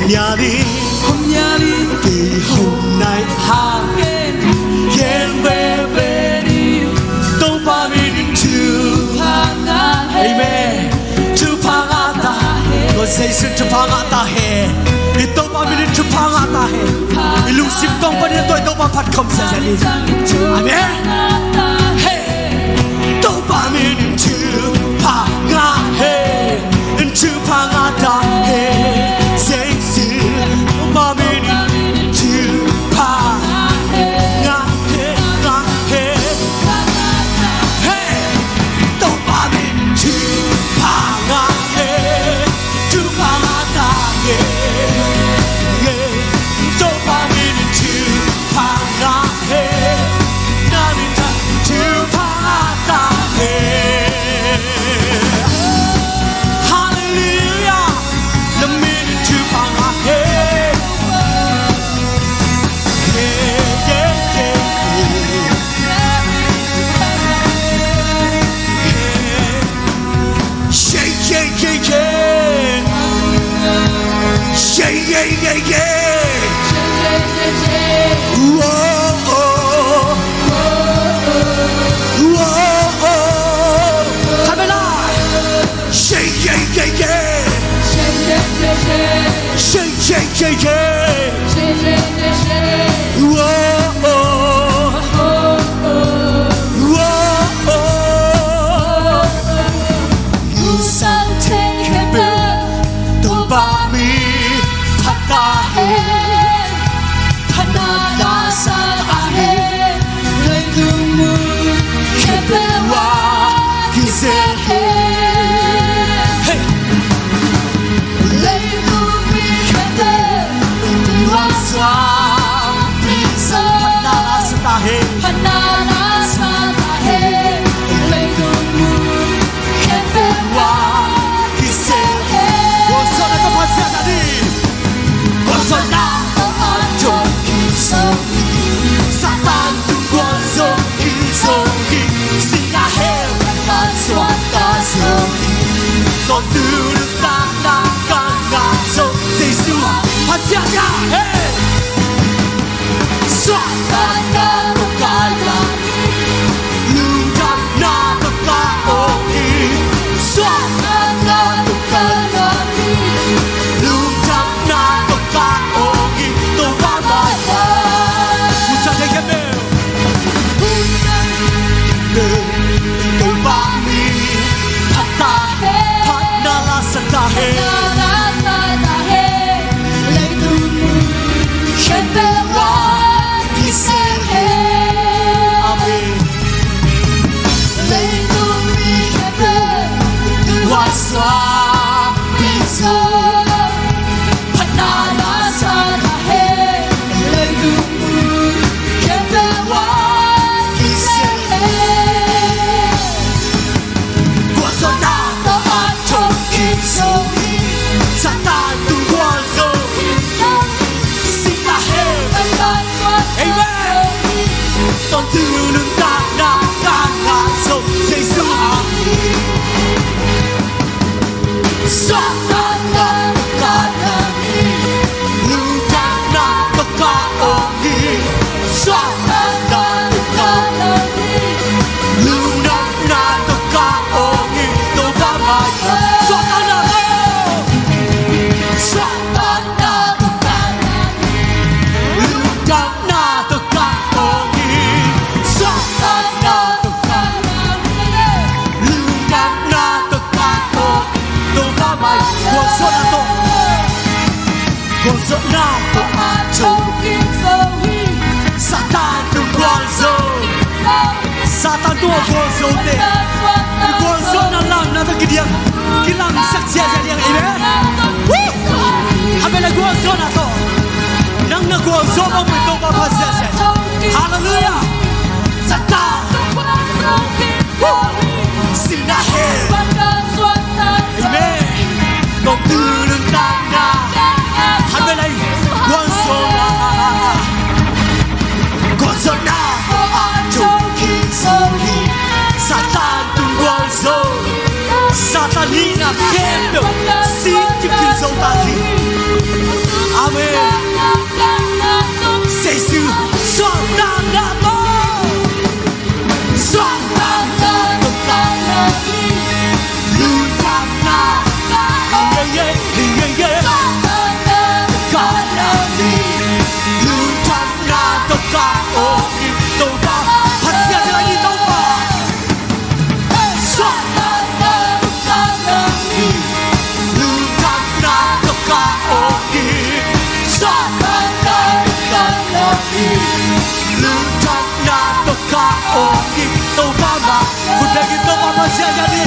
Hong hia ding, hong hia ding, kei hong nai hangin, gen veve ni. Topa min in thupha ngah hen. Amen. Thupha ngah ta hen. Tua Jesu thupha ngah ta hen. I Topa min in thupha ngah ta hen. I lungsim kong panin a tua i Topa phat khawm siasia ni. Amen. Hey. Topa min in thupha ngah hen. Thupha ngah ta hen, Jesu. Topa min in thupha ngah hen, ngah hen. Hey! Topa min in thupha ngah hen, thupha ngah ta hen. Topa min in thupha ngah hen, na min in thupha ngah ta hen. Halleluijah. Na min in thupha ngah hen. Hey, yeah, yeah, yeah. Hey. Shake, shake, shake, shake. Shake, shake, shake, shake. Whoa, oh. Whoa, oh. Come alive. Shake, shake, shake, shake. Shake, shake, shake, shake. Whoa, oh. Whoa, oh. Topa min phat ta hen. Phatna la sa ta hen. Leitung mun khempeuh ah kisel hen. Hey. Leitung mi khempeuh tua suak pi zo. Phatna la sa ta hen. Phatna la sa ta hen. Leitung mun khempeuh ah kisel hen. Gualzawhna tawh Pasian a ding. Gualzawhna tawh a thong kik zo hi. Satan tung gualzo kik zo hi. Sihna hell pan suakta zo hi. Tawntung nuntakna ka ngah zo. Jesu Pasian a, hey! Satan na tawh ka lam hi. Lungdamna tawh ka awng hi. Satan na tawh ka lam hi. Lungdamna tawh ka awng hi. Topa mai-ah. Usa de kebe. Topa min phat ta hen. Phatna la sa ta hen. Leitung mun khempeuh ah kisel hen. Amen. Leitung mi khempeuh tua suak pi zo. Phatna la sa ta hen. Leitung mun khempeuh ah kisel hen. Gualzawhna tawh a thong kik zo hi. Satan tung gualzo hi. Sihna hell pan suakta zo hi. Amen. Tawntung nuntakna ka ngah zo. Jesu a. Satan na tawh ka lam hi. Lungdamna tawh ka awng hi. Satan na tawh ka lam hi. Lungdamna tawh ka awng hi. Topa mai-ah. Satan na tawh. Satan na tawh ka lam hi. Lungdamna tawh ka awng hi. Satan na tawh ka lam hi. Lungdamna tawh ka awng hi. Topa mai-ah. Gualzawhna tawh. Gualzawhna tawh a thong kik zo hi. Satan tung gualzo. Satan tung a gualzote i gualzawhna lamna tawh kidiang, kilamsak ziahziah diang. Amen. Woo! A bel a gualzawhna tawh nang na gualzo bang pen Topa phat ziahziah. Halleluijah. Satan. Woo! Sihna hell. Amen. Tawntung nuntakna. A bel a gualzawhna. Gualzawhna tawh a thong kik zo hi. Satan tung gualzo. Satan hihna khempeuh sik kik zo ta hi. Amen. Jesu suahtakna tawh, suahtakna tawh ka lak hi. Lungdamna tawh ka, yeah, yeah, yeah, yeah, suahtakna tawh ka lak hi. Lungdamna tawh ka awng hi. Topa, Pasian, Pasian, Topa. Suahtakna tawh ka lak hi. Lungdamna tawh ka awng hi. Suahtakna tawh ka lak hi. Lungdamna tawh ka awng hi. Topa mah khut bengin Topa Pasian hi.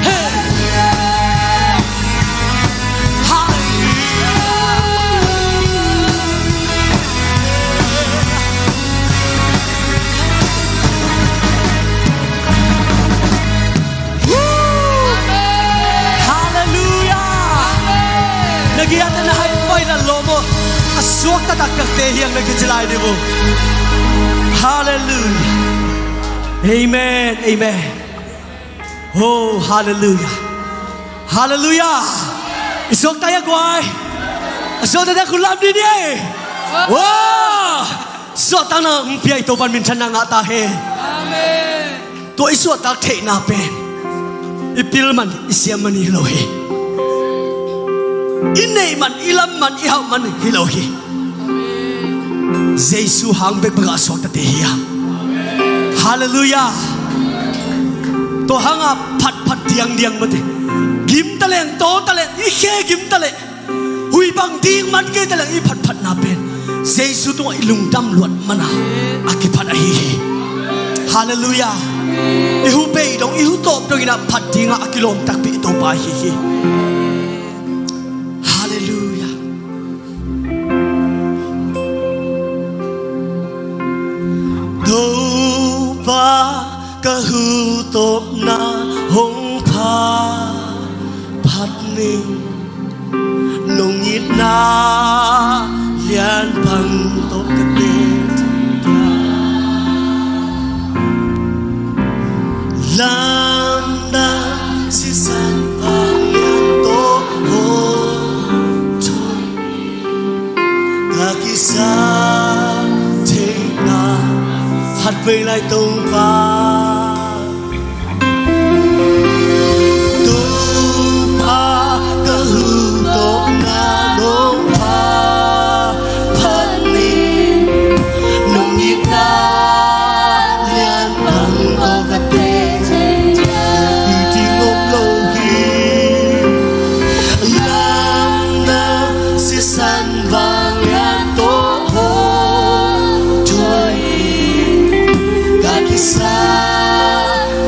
Hey. Hallelujah. Hallelujah. Na giat na hai pai na lawm aw. A suakta taktakte hiang na kici lai ding uh. Hallelujah. Amen. Amen. Oh, hallelujah. Hallelujah. I suakta ia guai. A suakta ia khut lam dih ni. Wow. Suahtakna hong pia i Topan minthanna ngah ta hen. Amen. Tua i suahtak theihna pen i pil man, i siam man hi lo hi. I neih man, i lam man, i hauh man hi lo hi. Jesu hang bekbek ah suaktate hi a. Hallelujah. Tua hangah phatphat diangdiang mate. Gim taleng, taw taleng, i khe gim taleng, hui bang ding man kei taleng i phatphatna pen Jesu tungah i lungdam luat mana a kiphat ahi hi. Hallelujah. I hu bei dong, i hu tawp dong inah phat dingah a kilawm takpi i Topa ahi hi. Hallelujah. Topa, ka hu tawpna hong pha phat ning. Nong itna lian bang tawh ka teh. Lamdang sisan vang lian tawh hong thawi ka kisa theihna khatvei lai Topa. Topa, ka hu tawpna nong pha phat ning. Nong itna lian bang tawh ka teh. Pi ding om lo hi. Lamdang sisan vang lian tawh hong thawi ka kisa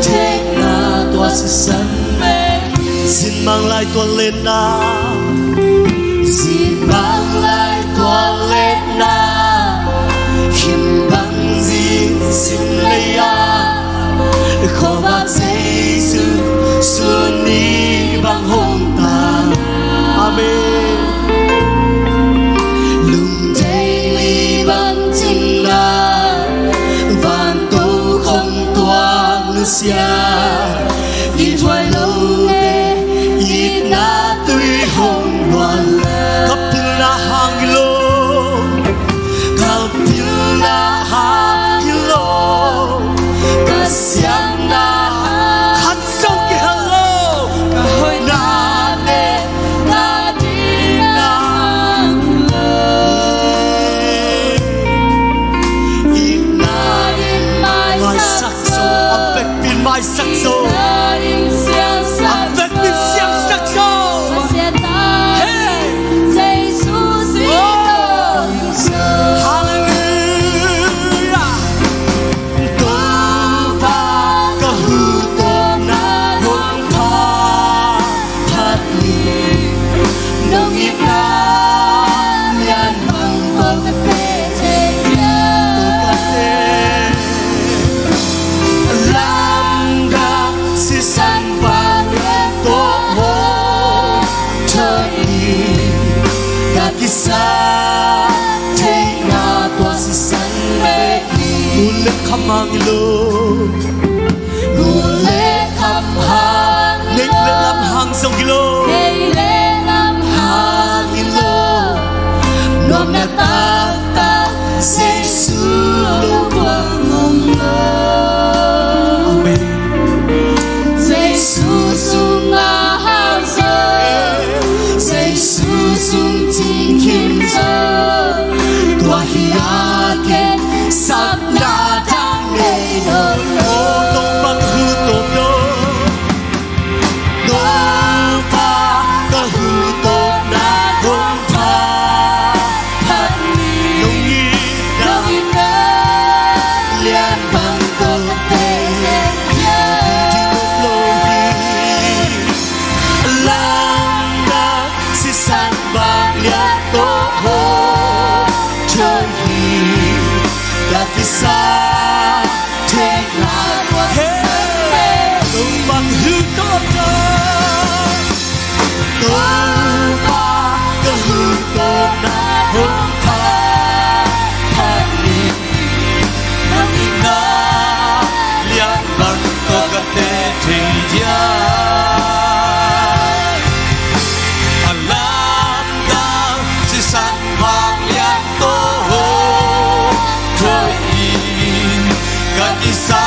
theihna tua sisan. Zin mang lai tua letna, zin mang lai tua letna, khin bang zing sim lei-ah khuavak Jesu sun ni bang hong tang. Amen. Lungthei li bang cinna vantung khong tuak nusia, i thuai lote itna tui hong luan le. Ka pilna hang hi lo, ka pilna hang hi lo, ka siamna hang khat zong kihel lo, ka hoihna le ka dikna hang hi lo. Itna in maisak zo, a vekpi in maisak zo, a vekpi in siangsak zo. Hey! Jesu si. Oh! Hallelujah. Topa, ka hu tawpna hong pha phat ni. Nong itna lian bang tawh ka teh thei. Lamdang sisan vang lian tawh hong thawi ka kisa theihna tua sisan bek hi. Mun le kham hang hi lo. Mun le kham hang hi lo. Neih le lam hang zong hi lo. Neih le lam hang hi lo. Na taktak Jesu lo buang om lo. Amen. Jesu sungah hau zaw, Jesu sung cingkhim zaw. Tua hi a ken sapna dang nei nawn lo. Topa ka hu tawpna hong phat phat ni. Nong itna lian bang tawh ka tei hiam. Ding lo hi. Lamdang sisan bang lian tawh hong thoi hi. Ka kisa theihna tua sisan bek. Topa ka hu tawpna, Topa ka hu tawpna hong phat phat ni. Nong itna lian bang tawh ka tei thei diam. A lamdang sisan bang lian tawh hong thoi in, ka kisa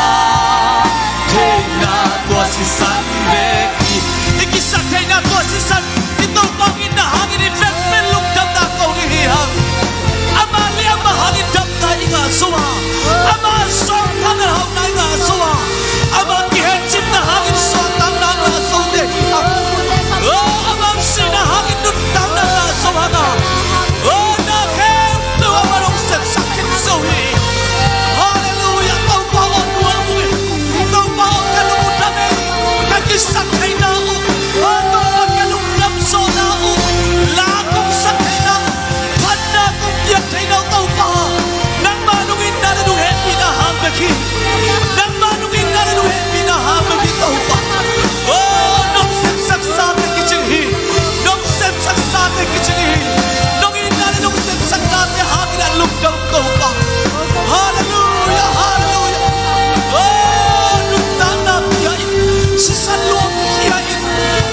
theihna tua sisan bek hi. I kisa theihna tua sisan, i Topa hong itna hangin i vekpi in lungdamna ko ding hi hang. Ama liamma hangin damna i ngah zo a, ama suahtakna hauhna i ngah zo a, ama kihetcipna hangin suahtakna ngah zo te hi hang. Oh, ama sihna hangin nuntakna ngah zo hang a. Oh, na khempeuh ama hong sepsak khin zo hi. Halleluiah. Topa aw, nuam uh hi. Topa aw, ka lungdam hi. Ka kisap theihna uh, oh, Topa ka lungdam zawhna uh, la kong sa theihna uh, phatna kong piak theihna uh, Topa, nangmah nong itna le nong hehpihna hang bek hi. Nangmah nong itna le nong hehpihna hang bek hi, Topa. Oh, nong sepsaksate kicing hi. Nong sepsaksate kicing hi. Nong itna le nong sepsaknate hangin a lungdam, Topa. Halleluiah, halleluiah. Oh, nuntakna pia in, sisan luang pia in.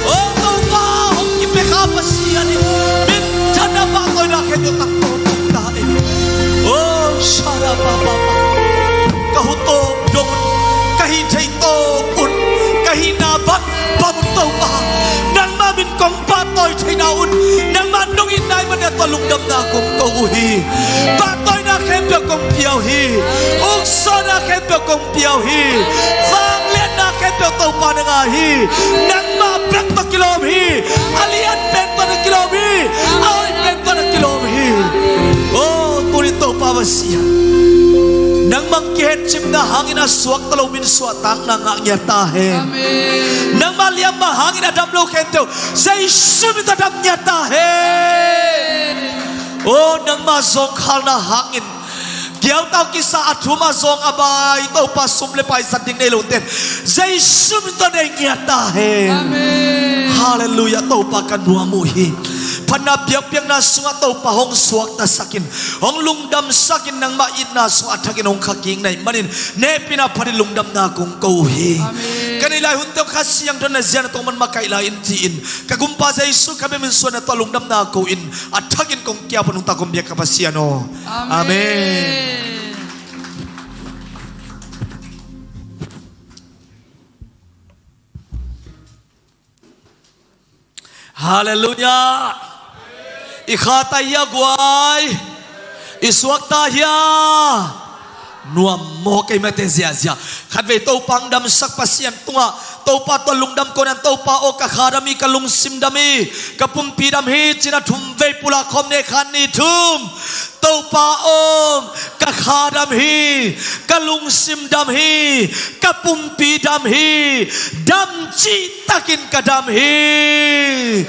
Oh, Topa, hong kipia kha Pasian in, minthanna pahtawina khempeuh tang tawh tawh ta in. Oh, shala pa pa pa. Ka hu tawp dong un, ka hih theih tawp un, ka hihna bang bang un, Topa, nangmah min kong pahtawi theihna un, nangmah nong itna ahih manin tua lungdamna kong ko uh hi. Pahtawina khempeuh kong pia uh hi. Uksuahna khempeuh kong pia uh hi. Vangliatna khempeuh, Topa, na ngah hi. Nangmah bek tawh kilawm hi. A lian pen tawh na kilawm hi. A hoih pen tawh na kilawm hi. Oh, tuni Topa Pasian, nangmah kihetcipna hangin a suakta lo min suahtakna ngah ngiat ta hen. Amen. Nangmah liamma hangin a dam lo khempeuh Jesu min tawh dam ngiat ta hen. Amen. Oh, nangmah zawngkhalna hangin giautau kisa a thum a zawng a bai, Topa, sum le pai zat ding nei lote in Jesu min tawh nei ngiat ta hen. Amen. Halleluiah. Topa, ka nuam uh hi. Phatna biakpiakna sungah Topa hong suaktasak in, hong lungdamsak in, nangmah itna sungah a thakin hong khakik na hih manin, hehpihna phat in lungdamna kong ko uh hi. Amen. Ka neih lai hunte uh Kha Siangtho in na zia na tawh man makaih lai in ci-in, ka Gumpa Jesu ka biakinn min suang na tawh lungdamna ko in, a thakin kong kiap a nungta kong biak ka Pasian aw. Amen. Amen. Halleluiah. I kha ta hia guai? I suak ta hia? Nuam maw, keimate ziazia. Khatvei Topa hong damsak Pasian tungah Topa tawh lungdam ko nan, Topa aw, ka kha dam hi, ka lungsim dam hi, ka pumpi dam hi ci-in a thum vei pulak khawm ni, khat, nih, thum. Topa aw, ka kha dam hi, ka lungsim dam hi, ka pumpi dam hi, dam cihtakin ka dam hi.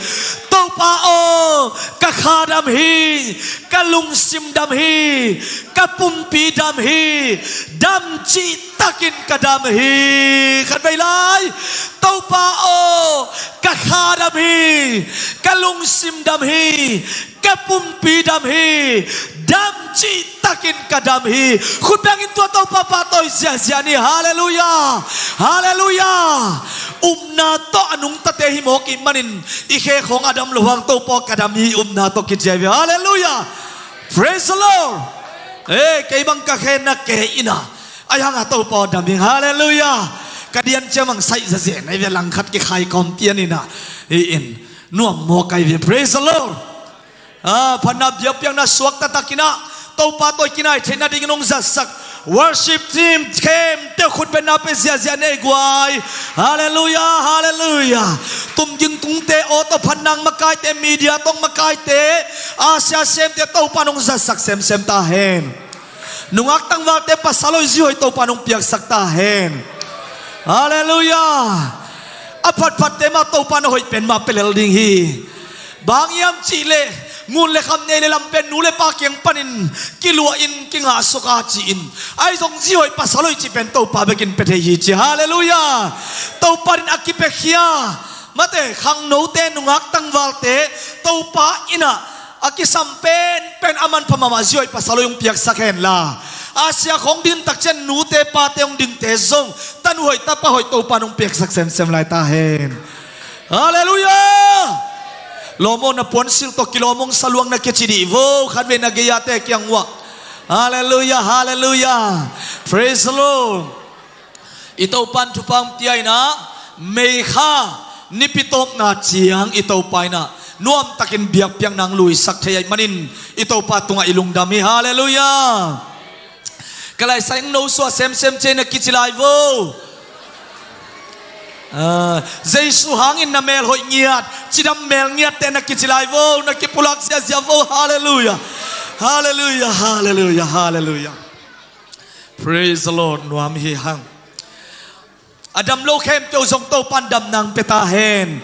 Topa aw, ka kha dam hi, ka lungsim dam hi, ka pumpi dam hi, dam cihtakin ka dam hi. Khatvei lai. Topa aw, ka kha dam hi, ka lungsim dam hi, ka pumpi dam hi, dam cihtakin ka dam hi. Khut bengin tua Topa pahtawi ziazia ni. Halleluiah. Halleluiah. Upna tawh a nungtate hi mawk ih manin i khe khawng a dam loh hang, Topa aw, ka dam hi, upna tawh kiciai ve. Halleluiah. Praise the Lord. Eh, kei bang ka khenna kei ina, ai hanga Topa aw dam ing. Halleluiah. Ka dian ciang bang saih zazen ai ve, langkhat kikhai kawm pian ina. Hi in, nuam mawk ai ve. Praise the Lord. Ah, phatna biakpiakna suak taktak ina, Topa tawh i kinai theihna dingin hong zatsak worship team khempeuh khutbetna pia ziahziah ni ei guai. Halleluiah, halleluiah. Tumging tungte, aw tawh phatna makaite, media tawh makaite, a sia semte, Topa in hong zatsak semsem ta hen. Nungak tangvalte, pasal hoih zi hoih Topa in hong piaksak ta hen. Halleluiah. A phatphatte mah Topa in a hoih pen mah pia lel ding hi. Bang hiam cih leh, ngun le kham, nei le lam pen nu le pa kiang panin kiluah in, kingahsuk a ci-in, ahi zong zi hoih pasal hoih cih pen Topa bekin pia thei hi ci. Halleluiah. Topa in a kipiakhia, mate, khangnote, nungak tangvalte, Topa in a, a kisam penpen a manpha mahmah zi hoih pasal hoih hong piaksak hen la, a sia khawng ding tak ciang nute pate hong dingte zong tanu hoih tapa hoih Topa in hong piaksak semsem lai ta hen. Halleluiah. Lawm aw, na puansilh tawh kilawm hong sa luang na kici dih vo, khatvei na gei-ate kiang uah. Halleluiah, halleluiah. Praise the Lord. I Topa in thupha hong pia ina, May kha nipi tawpna ciang i Topa in a nuamtakin biakpiakna hong luisak thei ahih manin i Topa tungah i lungdam hi. Halleluiah. Ka laisai, hong nosuah semsem ci ei na kici lai vo. Ah, Jesu hangin na mel hoih ngiat, cidam mel ngiatte na kici lai vo, na kipulak ziahziah vo. Halleluiah. Halleluiah, halleluiah, halleluiah. Praise the Lord. Nuam hi hang. A damlo khempeuh zong Topa in damna hong pia ta hen.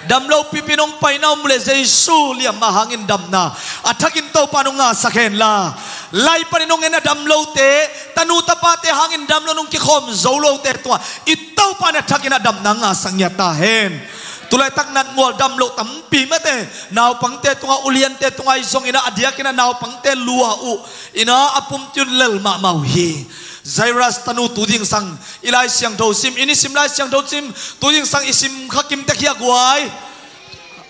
Damlo pipi in hong paina om leh Jesu liamma hangin damna a thakin Topa in hong ngahsak hen la, lai panin hong en a damlote, tanu tapate hangin damlo in hong kikhawm zo lote tungah i Topa in a thakin a damna hong ngahsak ngiat ta hen. Tulaitak natmual damlo tampi, mate, naupangte tungah, uliante tungah ahi zongin a diakin a naupangte lua uh ina, a pumpi un lel mahmah uh hi. Jairus tanu tu zingsang i Lai Siangtho sim, i nisim Lai Siangtho sim, tu zingsang i sim kha kim tek hi a guai.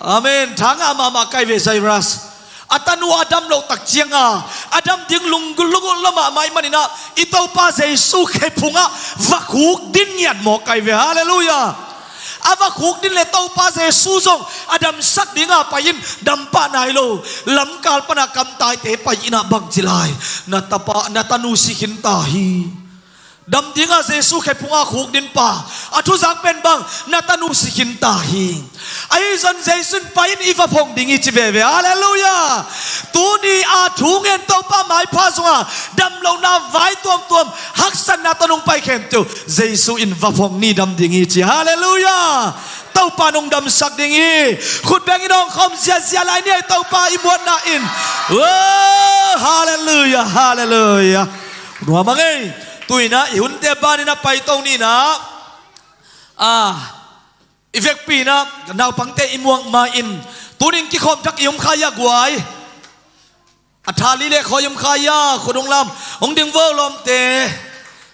Amen. Tha ngah mahmah kai ve Jairus. A tanu a dam loh tak cianga, a dam ding lunggulh lunggulh lo mahmah ahih manin ah, i Topa Jesu khephungah va khukdin ngiat mawk kai ve. Halleluiah. A va khukdin leh Topa Jesu zong a damsak dinga pai in, dam pah nai lo, lamkal pana kamtaite pai in ah bangci lai, na tapa, na tanu si khin ta hi. Dam dinga Jesu khephunga khukdin pa, a thuzak pen bang, na tanu si khin ta hi. Ahi zong Jesu in pai in, i va phong ding hi ci veve. Halleluiah. Tuni a thu ngen Topa maipha zongah, damlohna vai tuamtuam, haksatna tawh nong pai khempeuh Jesu in va phong ni, dam ding hi ci. Halleluiah. Topa in hong damsak ding hi. Khut beng in hong khawm ziahziah lai ni ei, Topa i muanna in. Oh, halleluiah, halleluiah. Nuam a ngei. Tu in ah i hunte ban in ah paito ni in ah, ah, i vekpi in ah naupangte i muak ma-in, tuni in kikhawm thak i om kha hi a guai. A tha li le khawi om kha hi a, khut hong lam, hong ding vo lawmte.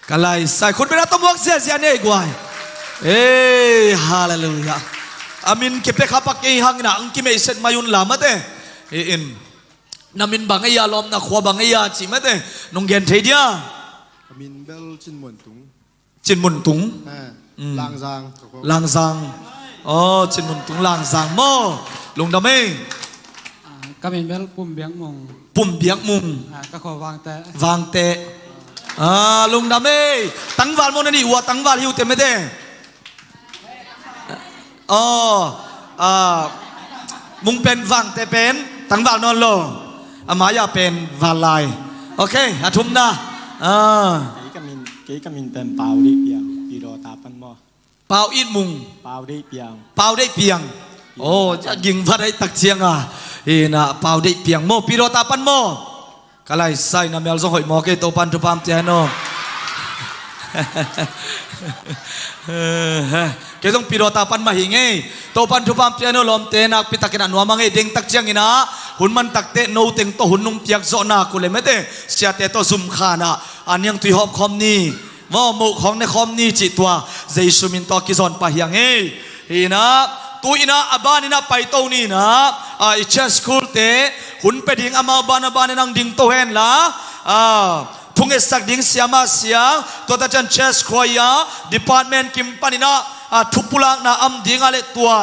Ka laisai, khut beng a tawh muak ziahziah ni ei guai. Ei, halleluiah. A min kipia kha pak kei hang in ah, hong kimeihset mai un la mate. Ei in, na min bang ei a, lawm, na khua bang ei a cih mate, nong gen thei dia? Ka min bel Cin Mun Tung. Cin Mun Tung. Ah, mm. Langzang. Langzang. Oh, Cin Mun Tung, Langzang maw. Lungdam ei. Ah, ka min bel Pum Biak Mung. Pum Biak Mung. Ah, ka khua Vangteh. Vangteh. Ah, lungdam ei. Tangval maw na nih uh a, tangval hi uh te mate. Oh, ah, Mung pen Vangteh pen tangval nawn lo. A mai-ah pen Vanlai. Ok, a thumna. Ah. Kei ka min, kei ka min pen Pau Deih Piang, Pi Daw Ta Pan maw. Pau It Mung. Pau Deih Piang. Pau Deih Piang. Oh, a ging vat ahi tak cianga. Hi in ah, Pau Deih Piang maw, Pi Daw Ta Pan maw. Ka laisai, na mel zong hoih mawk ei, Topa in thupha hong pia hen aw. Kei zong Pi Daw Ta Pan mah hi ing ei. Topa in thupha hong pia hen aw lawmte, nakpi takin ah nuam a ngei, deng tak ciangin ah, hun man tak teh no teng tawh hun nong piak zawh nak uh leh mate, siate tawh zum khan ah, a niangtui hawp khawm ni. Maw, moh khawng ne khawm ni cih tua Jesu min tawh kizawn pah hi ing ei. Hi in ah, tu in ah, a ban in ah paito ni in ah, ah, i church school te, Hun pia ding amau banah banah nang ding to hen la. Ah, thungetsak ding siamah siang, tua ta ciang church choir department kim panin ah, ah, thupulakna am ding ah le tua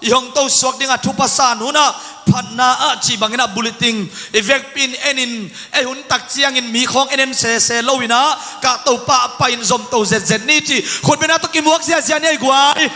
i hong to suak ding a thupha san hun ah phatna ah cih bangin ah bulletin i vekpi in en in, ei hun tak ciangin mi khawng en en sese lo in ah kah to pahpah in zom to zetzet ni ci khutbetna tawh kimuak ziazia ni ei guai.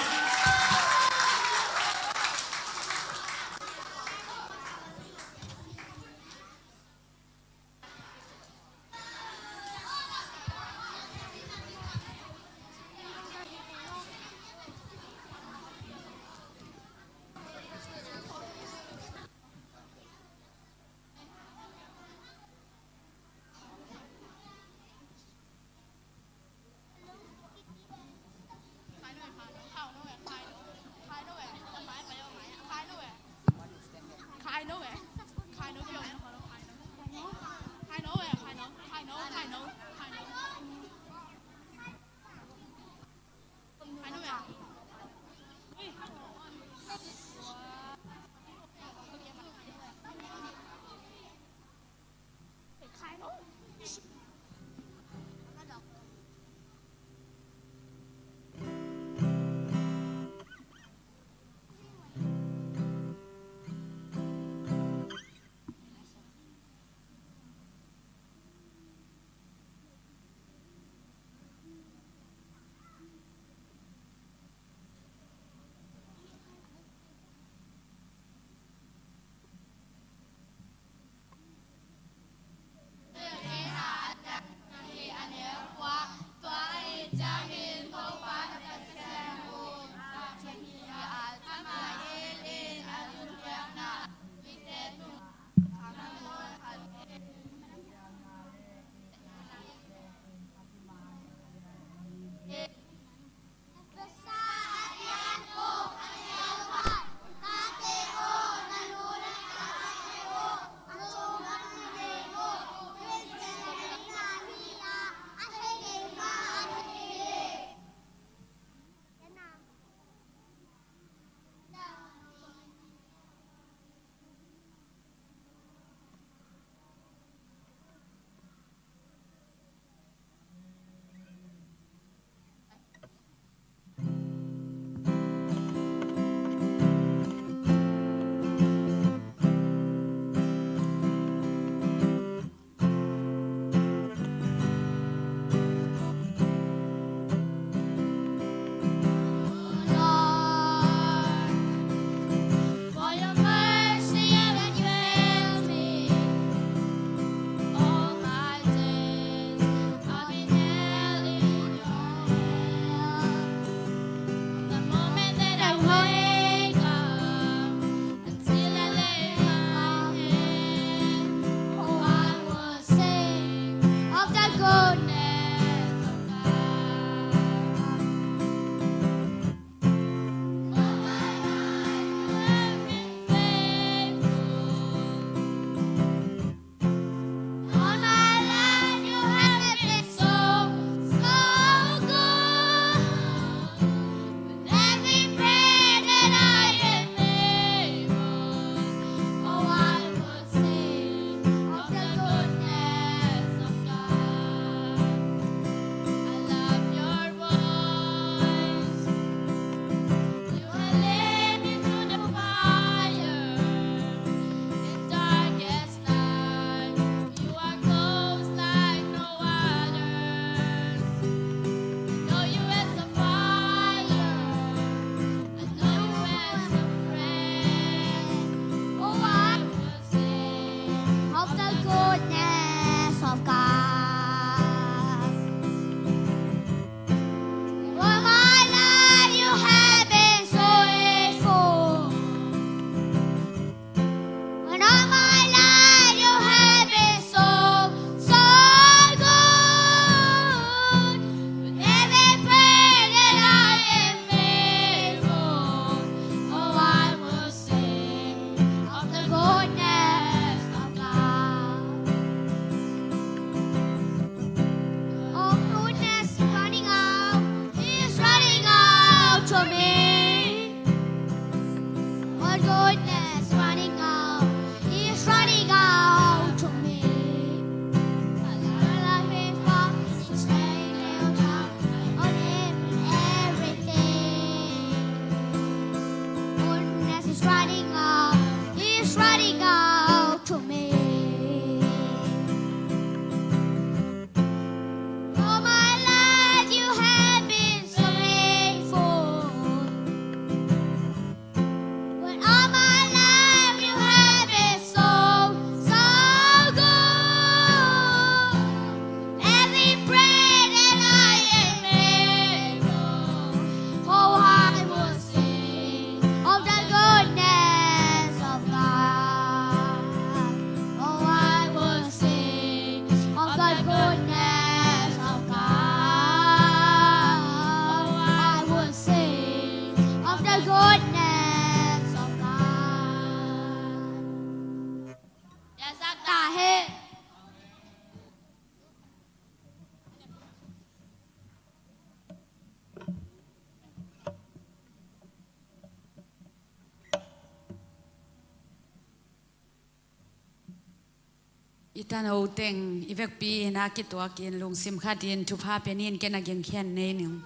I tano teng i vekpi in a kituakin lungsim khatin thupha penin ken a gengkhian nei ning.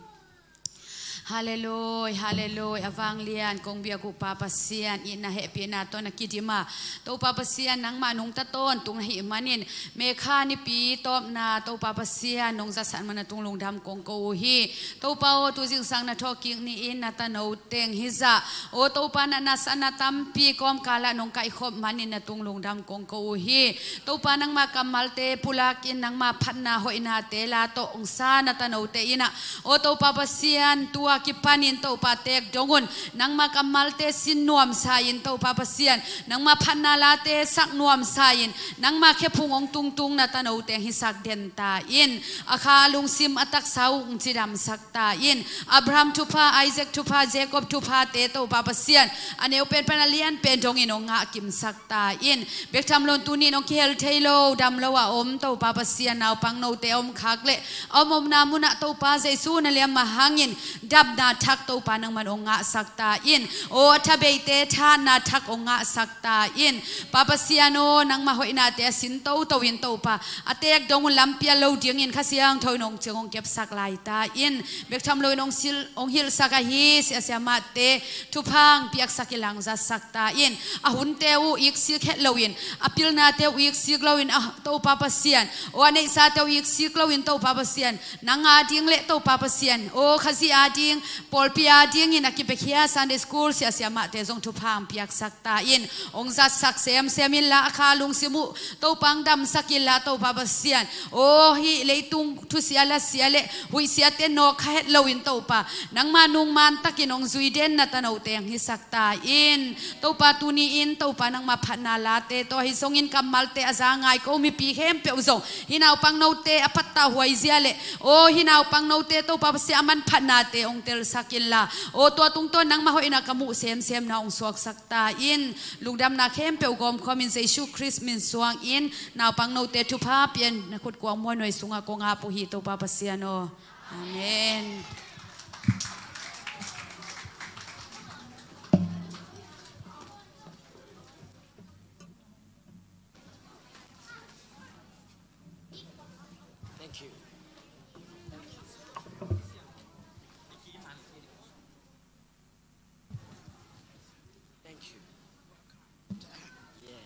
Hallelujah, hallelujah. A vanglian kong biak uh Pa Pasian, itna hehpihna tawh na kidima Topa Pasian, nangmah nungta tawntung na hih manin, Mekha nipi tawpna Topa Pasian nong zatsan man a tung lungdam kong ko uh hi. Topa aw, tu zingsang na thawhkik ni-in na tano teng hizah, aw Topa, na nasana tampi kawmkalah nong kaihkhop manin na tung lungdam kong ko uh hi. Topa, nangma kammalte pulakin nangma phatna hoihnate la tawh ong sa na tanote in ah, aw Topa Pasian, tua kipanin Topa teek dong un, nangma kammalte sin nuamsa in Topa Pasian, nangma phatna late sak nuamsa in, nangma khephung ong tungtung na tanote hisak den ta in. A kha, a lungsim, a taksa uh ong cidamsak ta in. Abraham thupha, Isaac thupha, Jacob thuphate Topa Pasian, a neu pen pan a lian pen dongin ong ngah kimsak ta in. Bek tham loin tuni in ong kihel thei lo, dam lo a om Topa Pasian naupang note a om khak leh a om omna munah Topa Jesu na liam mah hangin damna thak Topa nangman ong ngahsak ta in. Aw, a thabeite thahatna thak ong ngahsak ta in. Pa Pasian aw, nangma hoihnate a sin toto in Topa, a teek dong un lampi a lo dingin Kha Siangtho in ong ciang ong kepsak lai ta in. Bek tham loin ong sil, ong hilhsak ahi sia siamahte thupha ong piaksak in la ong zatsak ta in. A hunte uh iksik het loin, a pilnate uh iksik loin, a Topa Pasian, aw a neihsate uh iksik loin Topa Pasian, nang ading le Topa Pasian, aw Khazih ading, pawlpi adingin a kipiakhia Sunday school sia siamahte zong thupha ong piaksak ta in. Ong zatsak semsem inla, a kha, a lungsim uh Topa ong damsak inla Topa Pasian, aw hih leitung thusia lasia le huihsiate nawk kha het loin Topa, nangma nungman takin ong zui den na tanote ong hisak ta in. Topa, tuni in Topa, nangma phatna late tawh ahi zongin kammalte a za ngai ko mipi khempeuh zong hih naupang note a phattah huai zia le, aw hih naupang note Topa Pasian a manphatnate ong telsak inla, aw tua tungtawn nangma hoihna ka muh semsem na ong suaksak ta in. Lungdamna khempeuh gawmkhuamin Jesu Khrist min suangin naupang note thupha pian na khut kuang muanhuai sungah kong ap uh hi Topa Pasian aw. Amen. Thank you. Thank you. Yeah.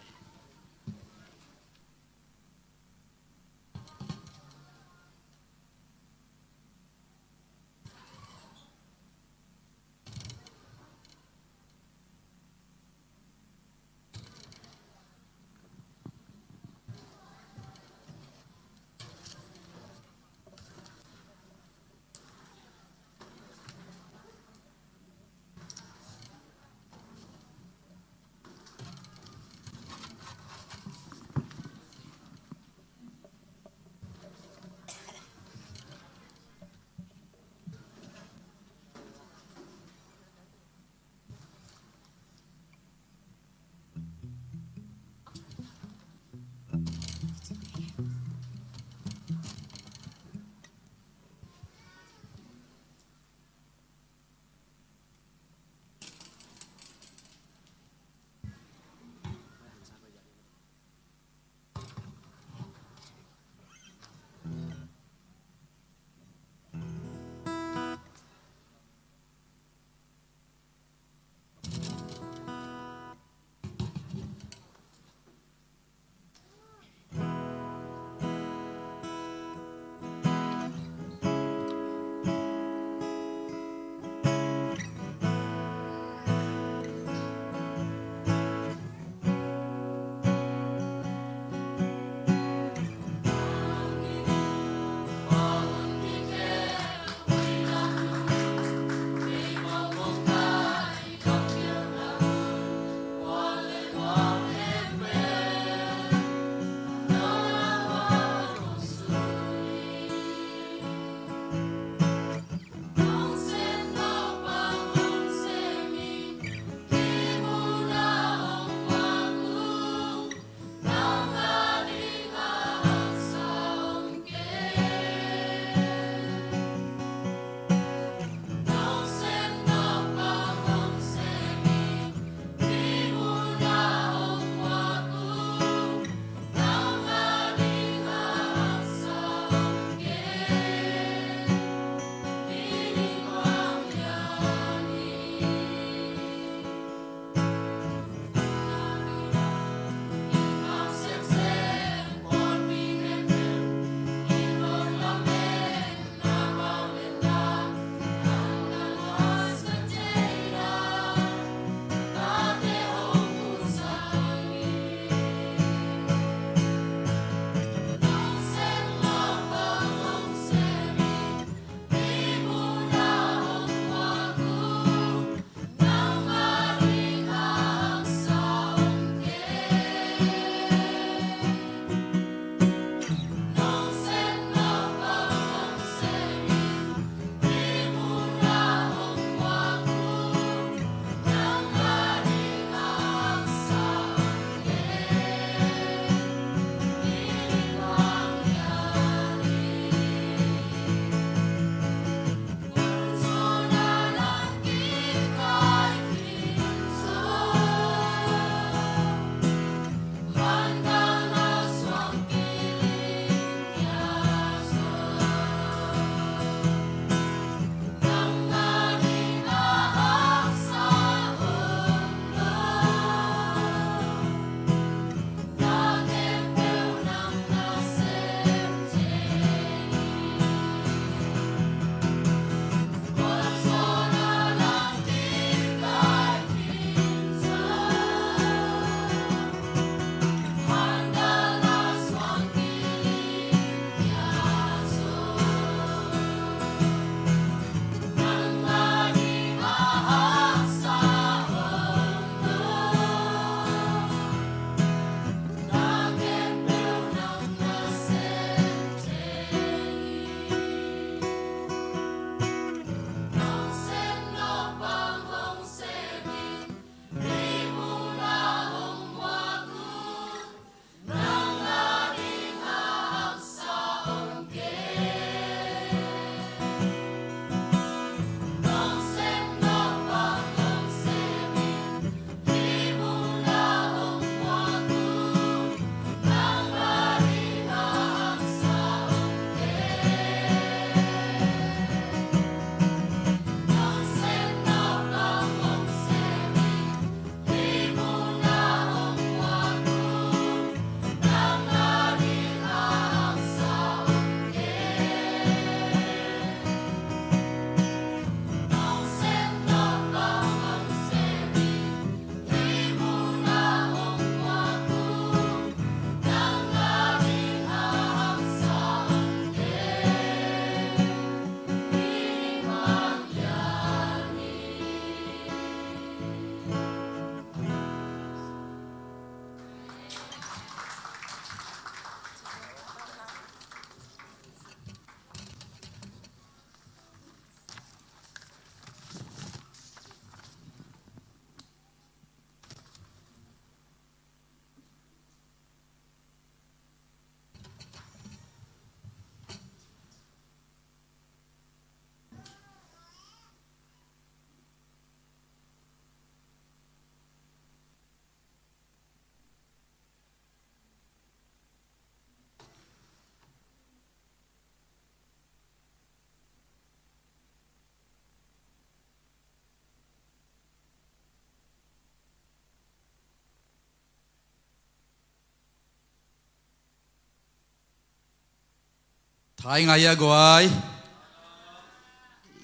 Thai ngai a guai.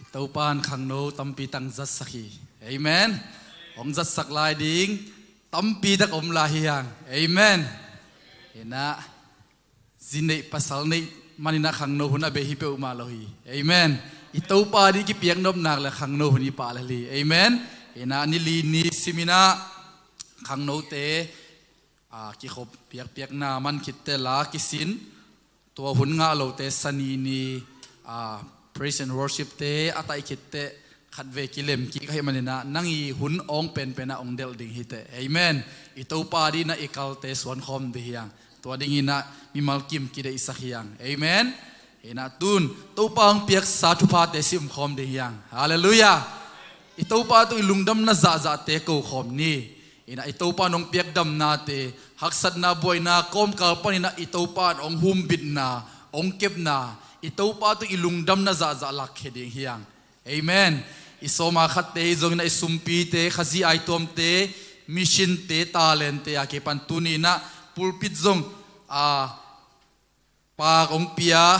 Topan khangno tampi tang zatsak hi. Amen. Hong zatsak lai ding tampi tak om lai hi hang. Amen. Ina, zi neih pasal neih manin a khangno hun a bei hi peuhmah lo hi. Amen. I Topa ding kipiak nop nak le khangno hun i pah lel hi. Amen. Ina, ni li ni simin a khangnote a, kikhop piakpiakna man khitte la kisin, tua hun ngah lote sani ni, a, praise and worship te a taih khitte khatvei kilem kik ahih manin a, nang i hun awng penpen a hong delh ding hi teh. Amen. I Topa ding in a i kalte suankhawm ding hi hang. Tua dingin a mimal kim kideihsak hi hang. Amen. Ina, tun Topa hong piaksa thuphate sim khawm ding hi hang. Halleluiah. I Topa tung i lungdamna zahzahte ko khawm ni. Ina, i Topa in hong piak damnate, haksatna, buaina, kawmkal panin a i Topa in hong humbitna, hong kepna, i Topa tung i lungdamna zahzah lakkhia ding hi hang. Amen. I sawma khatte hi zongin a i sumpite, Khazih aituamte, mission-te, talent-te a kipan tuni in a pulpit zong, a, paak hong pia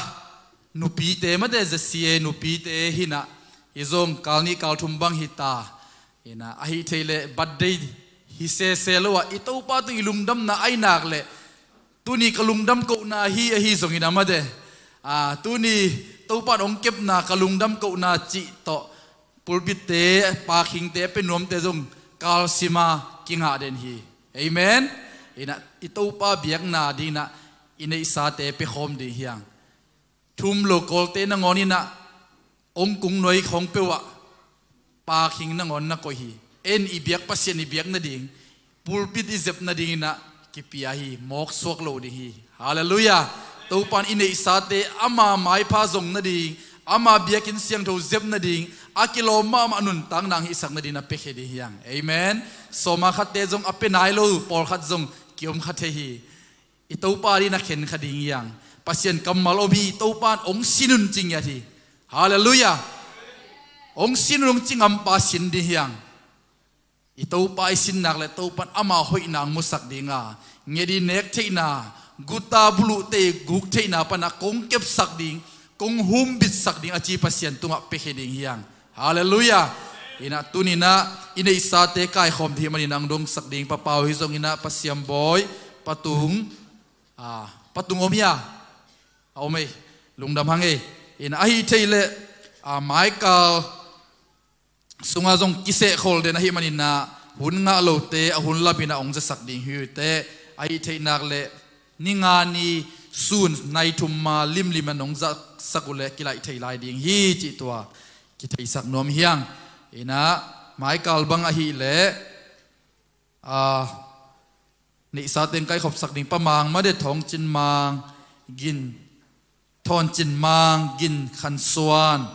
nupite mate, Z C A nupite hi in a, hi zong kal nih kal thum bang hi ta. Ina, ahi thei leh birthday hi sese lo a, i Topa tung i lungdamna ahi nak leh, tuni ka lungdam kohna hi, ahi zongin a mate, a, tuni Topa in hong kepna ka lungdam kohna cih tawh pulpit-te, pakhingte, a pia nuamte zong kalsim a kingah den hi. Amen. Ina, i Topa biakna ding in a i neihsate pia khawm ding hi hang. Thum lo kawlte nangawn in a hong kung nuai khawng peuh ah pakhing nangawn na koih hi. En i biak Pasian i biak nading, pulpit i zep nading in a kipia hi, mawk suak lo ding hi. Halleluiah. Topa in i neihsate ama maipha zong nading, ama biakinn siangtho zep nading, a kilawm mahmah nuntak nang hihsak nading in a piakhia ding hi hang. Amen. Sawma khatte zong a pia nai lo, pawlkhat zong kiom kha thei hi. I Topa ding in a khen kha ding hi hang. Pasian kammal om hi, i Topa in hong sin un ci ngiat hi. Halleluiah. Hong sin un, hong ci ngampa sin ding hi hang. I Topa i sin nak leh Topa in ama hoihna hong musak ding a, nget i nek theihna, guta buluhte i guk theihna pan a kong kepsak ding, kong humbitsak ding a ci Pasian tungah piakhia ding hi hang. Halleluiah. Ina, tuni in a i neihsate kaikhawm ding hi manin a hong dongsak ding Pa Pau hi zongin a, Pa Siam Bawi, Pa Tung, a, Pa Tung om hi a, a om ei, lungdam hang ei. Ina, ahi thei leh, a, maikal sungah zong kisehkhol den ahih manin a, hun ngah lote a hun lamin a hong zasak ding hi uh teh. Ahi theih nak leh ni nga ni sun nai thum ma limlim a hong zasak uh leh kilaih thei lai ding hi cih tua kitheisak nuam hi hang. Ina, maikal bang ahih leh, a, neihsa teng kaikhopsak ding Pa Mang mate, Thawng Cin Mang, Gin, Thawn Cin Mang, Gin Khan Suan,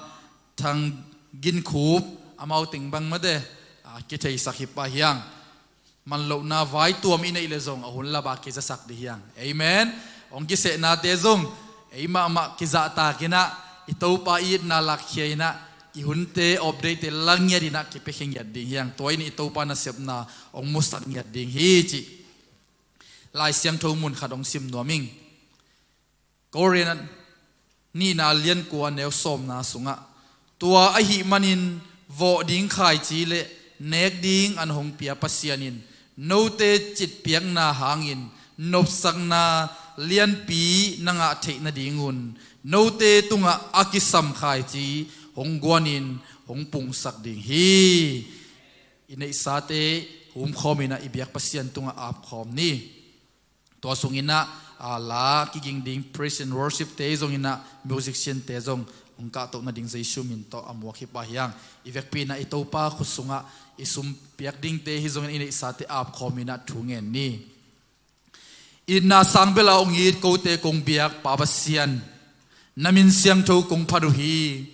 Thang Gin Khup, amau teng bang mate, a, kitheisak hi pah hi hang. Manlohna vaituam i neih leh zong a hun lap a kizasak ding hi hang. Amen. Hong kisehnate zong ei mahmah kizahtak in a, i Topa i itna lakkhia in a, i hunte update-te la ngiat in a kipiakhia ngiat ding hi hang. Tua in i Topa nasepna hong musak ngiat ding hi cih Lai Siangtho mun khat hong sim nuam ing. Korin nihna lian kua neu sawmna sungah, tua ahih manin vawh ding khaici le nek ding an hong pia Pasian in note citpiakna hangin nopsakna lianpi na ngah theih nadingun note tungah a kisam khaici hong guanin hong pungsak ding hi. I neihsate humkhawm in a, i biak Pasian tungah apkhawm ni. Tua sungin a, a, la kiging ding praise and worship te zongin a, musician te zong hong kahtoh nading Jesu min tawh a muak hi pah hi hang. I vekpi in a i Topa khut sungah i sum piak dingte hi zongin i neihsate apkhawm in a thu ngen ni. Itna sang bel a hong it kote kong biak Pa Pasian, na min siangtho kong phat uh hi.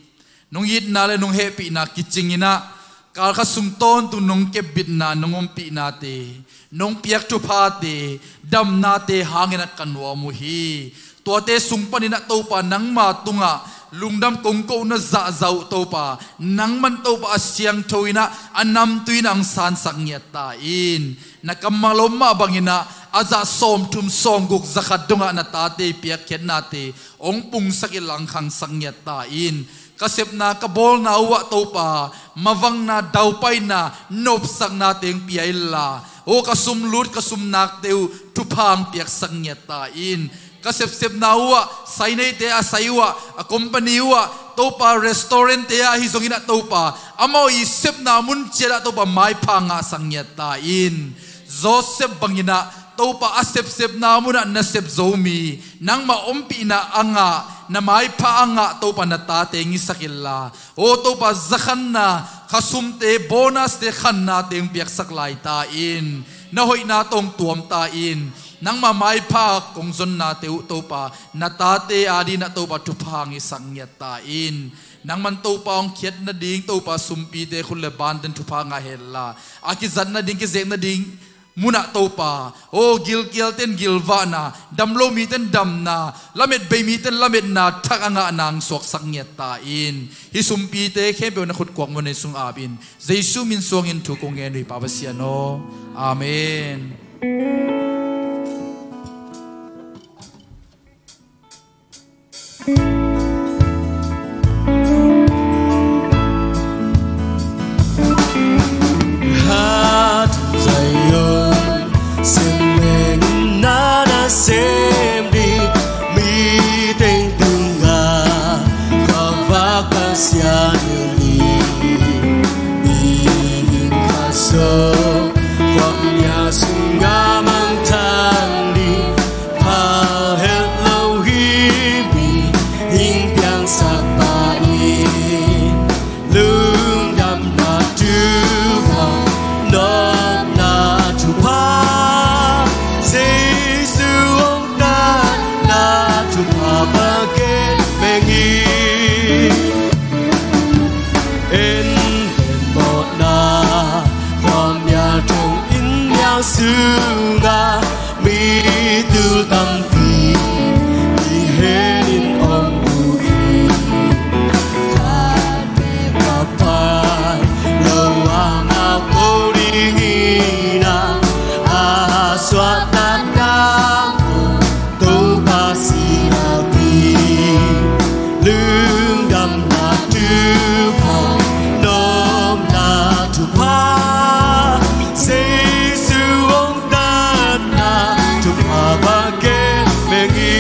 Nong itna le nong hehpihna kicing in a, kalkhat sung tawntung nong kepbitna, nong ompihnate, nong piak thuphate, damnate hangin a ka nuam uh hi. Tuate sung panin a Topa nangma tungah Lungdam kong ko na zahzah uh Topa, nangman Topa a siangtho in ah, a namtui in ah hong sansak ngiat ta in. Na kammal om mah bangin ah, a zah sawmthum sawmguk zakhat dongah na tate piakkhiatnate hong pungsak inla hong khangsak ngiat ta in. Ka sepna ka bawlna uh ah Topa, mavangna daupaina nopsaknate hong pia inla, aw ka sumlut ka sumnakte uh thupha hong piaksak ngiat ta in. Ka sepsepna uh ah, saineite a sai uh ah, a company uh ah Topa, restaurant-te ah ahi zongin ah Topa, amau i sepna mun ciat ah Topa maipha ngahsak ngiat ta in. Joseph bangin ah Topa, a sepsepna mun ah na sep zo mi, nangmah ompihna a ngah, na maipha a ngah Topa na tate hong hisak inla, aw Topa, zakhanna, khasumte, bonus-te, khannate hong piaksak lai ta in. Na hoihna tawh hong tuam ta in. Nangmah maipha kong zonnate uh Topa, na tate adingin ah Topa thupha hong hisak ngiat ta in. Nangman Topa hong khiat nading Topa, sumpite khut le bante in thupha ngah henla, a kizat nading, kizek nading mun ah Topa, aw gilkialte in gilvahna, damlo mite in damna, lamet bei mite in lametna thak a ngahna hong suaksak ngiat ta in. Hih sumpite khempeuh na khut kuakmuan in sung ap in. Jesu min suangin thu kong ngen uh hi Pa Pasian aw. Amen. Sunga mi tul tampi i henin om uh hi. Khat peuh a pai lo a ngak lo ding hi na, a suahtak tam Topa sinah ding lungdamna thupha, nopna thupha, Jesu hong tatna thupha bang gen meng hi.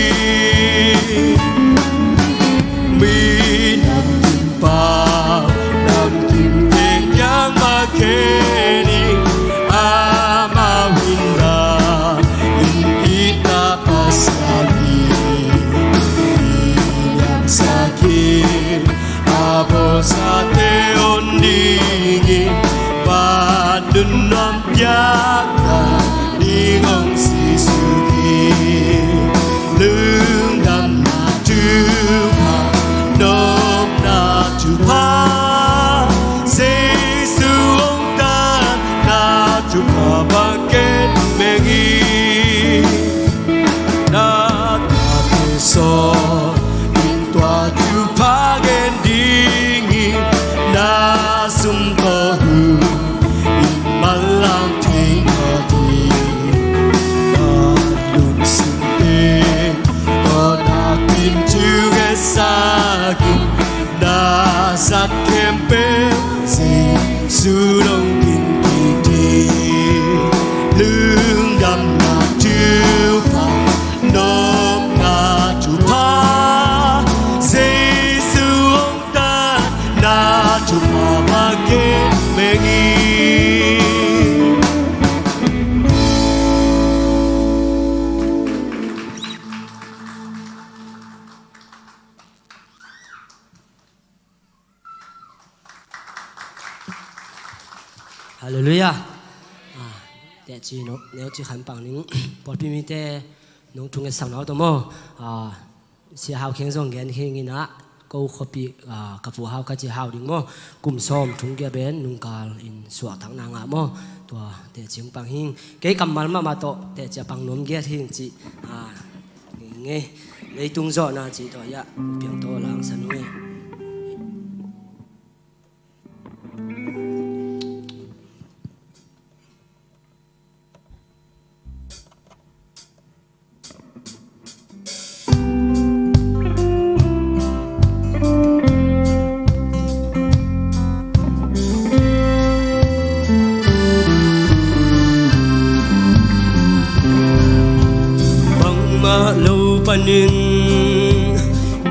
Mi namkim pau, namkim teng kiang mah khen hi, amau in na in itna Pasian hi. Liamsak in a bawlsate hon dingin, pan nun nuam piakna ding hong sisuk hi. Lungdamna thupha, nopna thupha, Jesu hong tatna thupha bang gen meng hi. Na tate sawn in tua thupha gen ding hi. Na sum tawh hun in manlang thei nading, na lungsim teng tawh na kim thukhensak in, na zat khempeuh Jesu nong kin kik ding. Lungdamna thupha, nopna thupha, Jesu hong tatna thupha bang gen meng hi. Halleluiah. Ah, teci no, neu ci khan pang ning, pawlpi mite nong thungetsak nau tawh maw? Ah, Sia Hau Kheng zong gen kheng in ah, ko khuapi, ah, ka pu Hau ka ci Hau ding maw? Kum sawm thum giat pen nungkal in suahtakna ngah maw? Tua teci hong pang hing. Kei kammal mahmah tawh teci a pang nuam giat hing ci. Ah, ngei. Leitung zawhna cih tawh hiah piang tawh langsan uh hi. Bangmah lo panin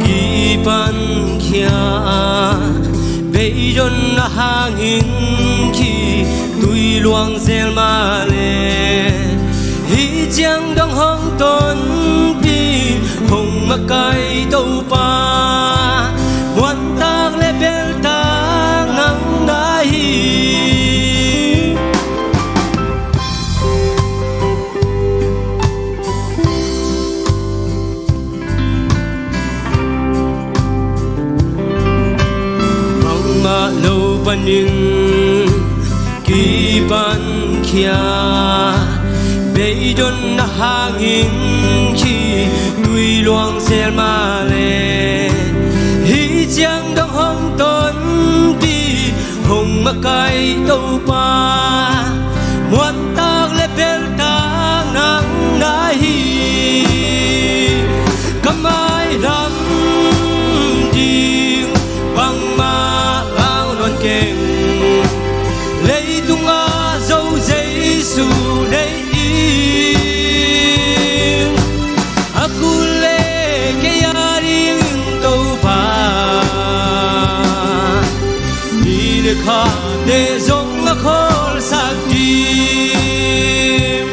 kipan khia, beidonna hangin khitui luang zel mah le, hih ciang dong hong tonpih, hong makaih Topa, muantak le beltak nang na hi. Bangmah lo panin kipan khia, beidonna hangin khitui luang zel mah le, hih ciang dong hong tonpih, hong makaih Topa, muantak le beltak nang na hi. Ka mailam ding bangmah lau nawn keng, leitungah Zo Jesu nei ing. A kul le kei a dingin Topa, ni le khate zong a khawlsak ding.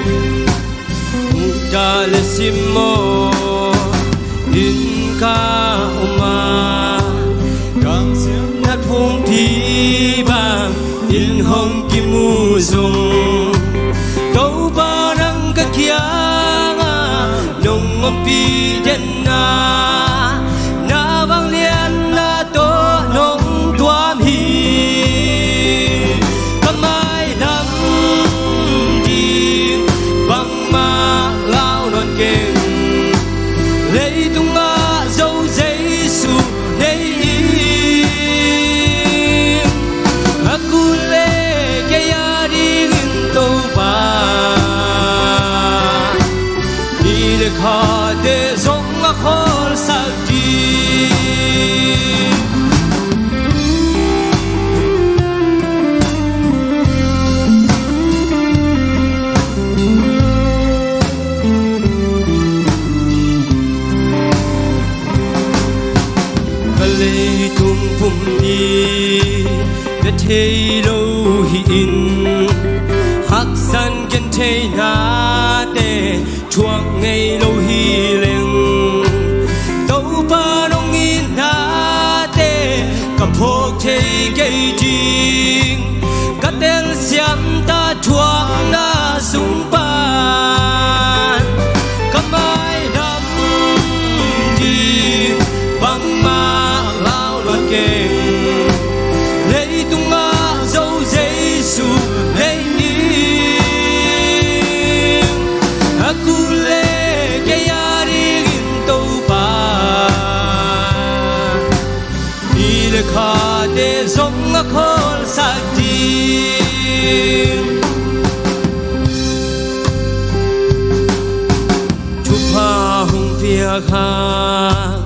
Muhdah le simmawh in ka om a, gangsiamna phungpi bangin hong kimu zong, Topa nang ka kiangah nong ompih den a, na vangliatna tawh nong tuam hi. Ka mailam ding bangmah lau nawn keng, leitungah Zo Jesu nei ing. A kul le kei a dingin Topa, ni le khate zong a khawlsak ding. Ka leitung pum i na thei lo hi-in, haksan gentheihnate thuak ngei lo hi leng, Topa nong itnate ka phawk thei kei ding. Ka telsiam ta thuakna sung pan, ka mailam ding bangmah lau nawn keng, leitungah Zo Jesu nei ing. A kul le kei a dingin Topa, ni le khate zong a khawlsak ding. Thupha hong piak hang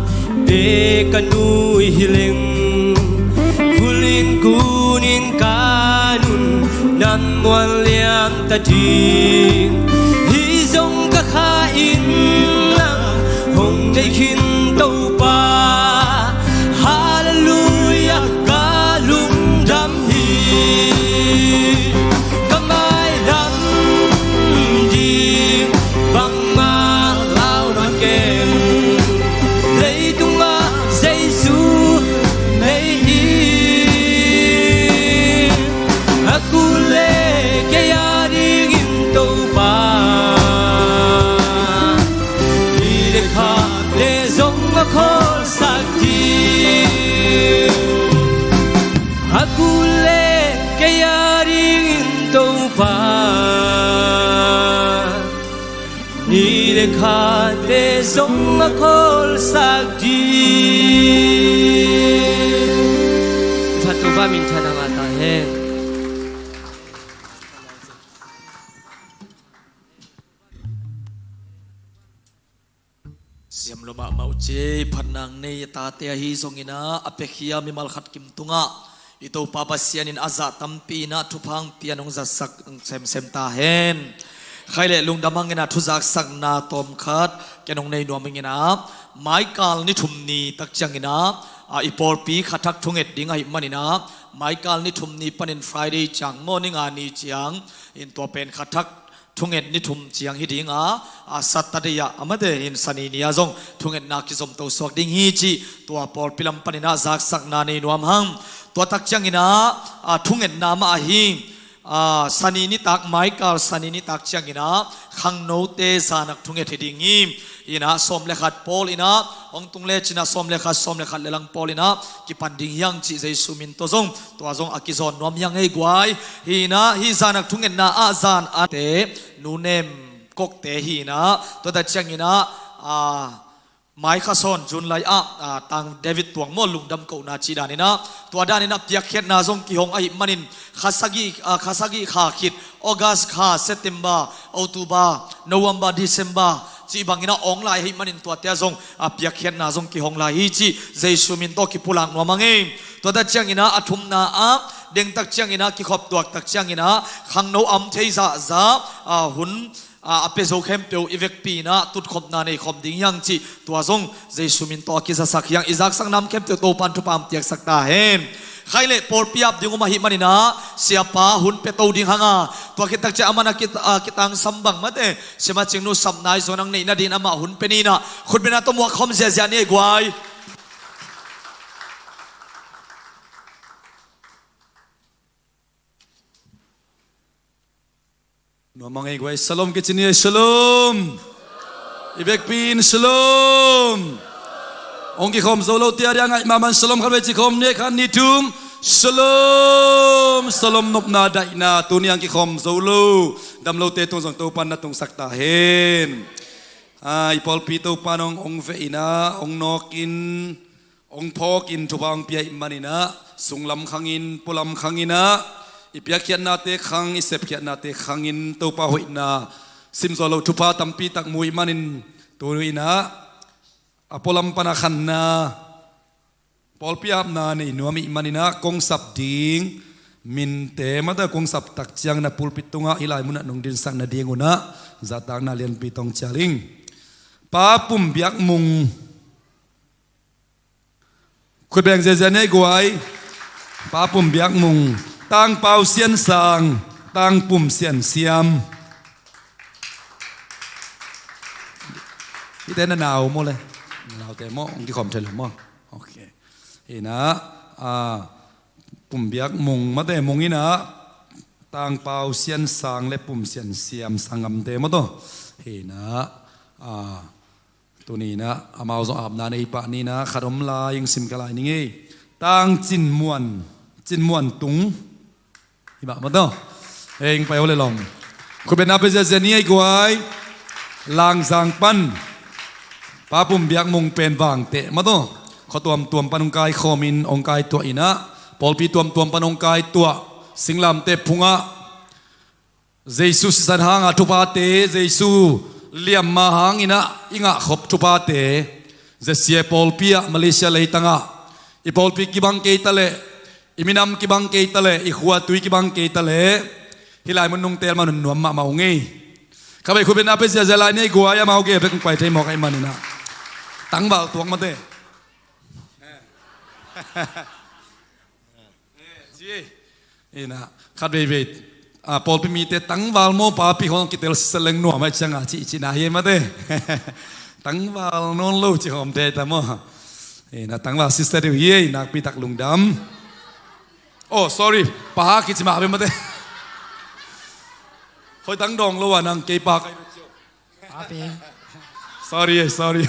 bek ka nuih hi leng, vul in kun in ka nuntak muan liam ta ding. Hih zong ka kha in nang hong nei khin Topa, Halleluiah ka lungdam hi. Ka mailam ding bangmah lau nawn keng, leitungah Jesu nei ing. A kul le kei a dingin Topa, ni le khate zong a khawl Khate zong a khawlsak ding. Thatu va min thana ngata hen. Siam lo mahmah uh ci, phatna nei a tate ahi zongin ah, a piakhia mimal khat kim tungah i Topa Pasian in a zah tampi in ah thupha hong pia, hong zatsak semsem ta hen. Khai le lungdam hangin ah thuzaksakna tawm khat ken hong nei nuam ing in ah, maikal ni thum ni tak ciangin ah, a, i pawlpi kha thak thunget ding ahih manin ah, maikal ni thum ni panin Friday ciang maw, ni nga ni ciang in tua pen kha thak thunget ni thum ciang hi ding a, a, Saturday ah, a, mate hin Sani ni ah zong thungetna kizomto suak ding hi cih tua pawlpi lam panin ah zaksakna nei nuam hang. Tua tak ciangin ah, a, thungetna mah ahi, a, Sani nitak, maikal Sani nitak ciangin ah khangnote zanak thunget hi ding hi. Hi in ah sawm le khat pawl in ah hong tung lecin ah sawm le khat, sawm le khat le lang pawl in ah kipan ding hi hang cih Jesu min tawh zong, tua zong a kizawn nuam hi hang ei guai. Hi in ah hih zanak thungetna ah zan ate Nu Nem Kokte hi in ah, tua tak ciangin ah, a, mai kha sawn June lai ah, a, Tang David Tuang maw, lungdam kohna cih dan in ah, tua dan in ah piakkhiatna zong kihong ahih manin kha sagih, a, kha sagih kha khit, August kha, September, October, November, December cih bangin ah awng lai ahih manin tuate ah zong, a, piakkhiatna zong kihong lai hi cih Jesu min tawh kipulak nuam hang ei. Tua tak ciangin ah a thumna ah dengtak ciangin ah kikhop tuaktak ciangin ah khangno am thei zahzah, a, hun, a, a pia zo khempeuh i vekpi in ah tutkhopna nei khawm ding hi hang cih tua zong Jesu min tawh a kizasak hi hang. I zaksak nam khempeuh Topan thupha hong piaksak ta hen. Khai le pawlpi ap ding om ahih manin ah siapa hun pia to ding hang a, tua khit tak ciang aman a kit-, a, kitangsam bang mate, Siamah Cingnu sapna i zong nang neihna dingin amah hun pia ni in ah, khutbetna tawh muak khawm ziahziah ni ei guai. Nuam hang ei guai, shalom kici ni ei, shalom. I vekpi in shalom. Hong kikhawm zo lote a dia ngaih mahmah in shalom khatvei ci khawm ni ei, khat ni thum. Shalom, shalom nopna daihna, tuni hong kikhawm zo lo, dam lote tung zong Topan na tungsak ta hen. A, i pawlpi Topan hong, hong veh in ah, hong nawk in, hong phawk in, thupha hong pia ahih manin ah, sunglam khang in, pualam khang in ah, i piakkhiatnate khang, i sepkhiatnate khang in Topa hoihna sim zo lo thupha tampi tak mu ahih manin, tu in ah a pualam pan a khanna pawlpi apna nei nuam ahih manin ah kong sap ding minte mate, kong sap tak ciangin ah pulpit tungah hih lai munah nong dinsak nadingun ah zahtakna lianpi tawh hong cial ing. Pa Pum Biak Mung. Khut beng ziahziah ni ei guai. Pa Pum Biak Mung, Tang Pau Sian Sang, Tang Pum Sian Siam. Hihte na nau maw le? Na naute maw? Hong kikhawm thei lo maw? Ok. Hi in ah, a, Pum Biak Mung mate, Mung in ah, Tang Pau Sian Sang le Pum Sian Siam, sanggamte maw tawh. Hi in ah, a, tuni in ah amau zong apna nei pah ni in ah, khat om lai, ing sim kha lai ning ei. Tang Cin Muan, Cin Muan Tung. Hi mah maw tawh. Hei, ing pai o le lawm. Khutbetna pia ziahziah ni ei guai. Langzang pan Pa Pum Biak Mung pen Vangteh maw tawh, khua tuamtuam pan hong kaikhawm in, hong kaituah in ah, pawlpi tuamtuam pan hong kaituah, singlamteh phungah Jesu sisan hanga thuphate, Jesu liamma hangin ah i ngahkhop thuphate, Z C A pawlpi ah Malaysia leitangah i pawlpi kibang kei ta leh, i minam kibang kei ta leh, i khua tui kibang kei ta leh, hih lai mun nong teel man un nuam mahmah ung ei. Khatvei khutbetna pia ziahziah lai ni ei guai, amau gei bek hong pai thei mawk ahih manin ah. Tangval tuak mate. Ci ei. Hi in ah, khat veivei, a, pawlpi mite tangval maw papi khawng kitel sisa leng nuam ahih ciangah cih cihna hi ei mate. Tangval nawn lo ci khawm thei ta maw? Hi in ah, tangval sister deuh hi ei, nakpi tak lungdam. Oh, sorry, pa kici mah ve mate. Hoih tang dawng lo a nang, kei pa kai. Papi. Sorry, sorry.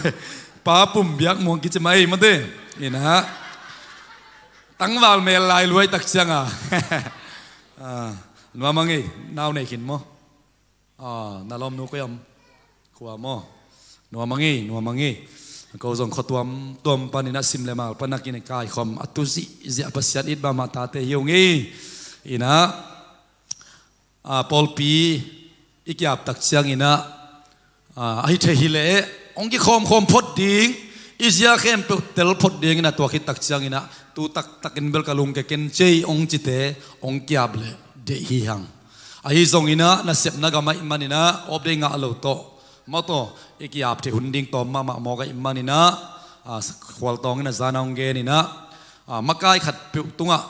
Pa Pum Biak Mung kici mah ei mate. Hi in ah, tangval mel lai luai tak ciangah. Ah, nuam hang ei, nau nei khin maw? Ah, na lawmnu koi om? Khua maw? Nuam a ngei, nuam a ngei. Ko zong khua tuamtuam panin a sim le mal pan a kin kaikhawm a tu zihziah Pasian it mahmah tate hi ung ei. Inah, a, pawlpi i kiap tak cianginah, a, ahi thei hileh hong kikhawmkhawm phot ding, i zia khempeuh tel phot dingin a tuak hi tak cianginah tu taktakin bel ka lungke ken cei hong cite hong kiap leh deih hi hang. Ahi zonginah nasepna gam ahih maninah awpdei ngah lo tawh, mawtaw i kiap thei hun ding tawm mahmah mawk ahih maninah, a, khualtawngin a zan a hong geninah, a, makai khatpeuh tungah,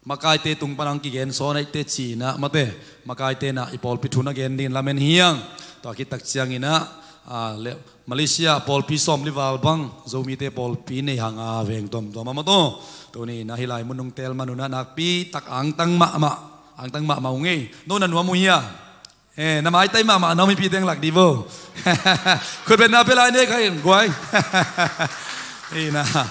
makaite tung pan a hong kigen sawn ahihte cinah, mate, makaite nah i pawlpi thu na gen dingin lamen hi hang. Tua khit tak cianginah, a, le, Malaysia pawlpi sawmli val bang Zomite pawlpi nei hang a veng tuamtuam a, mawtaw. Tuni nah hih lai mun hong teel man unah nakpi tak angtang mahmah, angtang mahmah ung ei. No na nuam uh hia? Eh, na maitai mahmah na om hi pi teng lak di bo. Khut beng na pia lai ne ka in guai. Inah,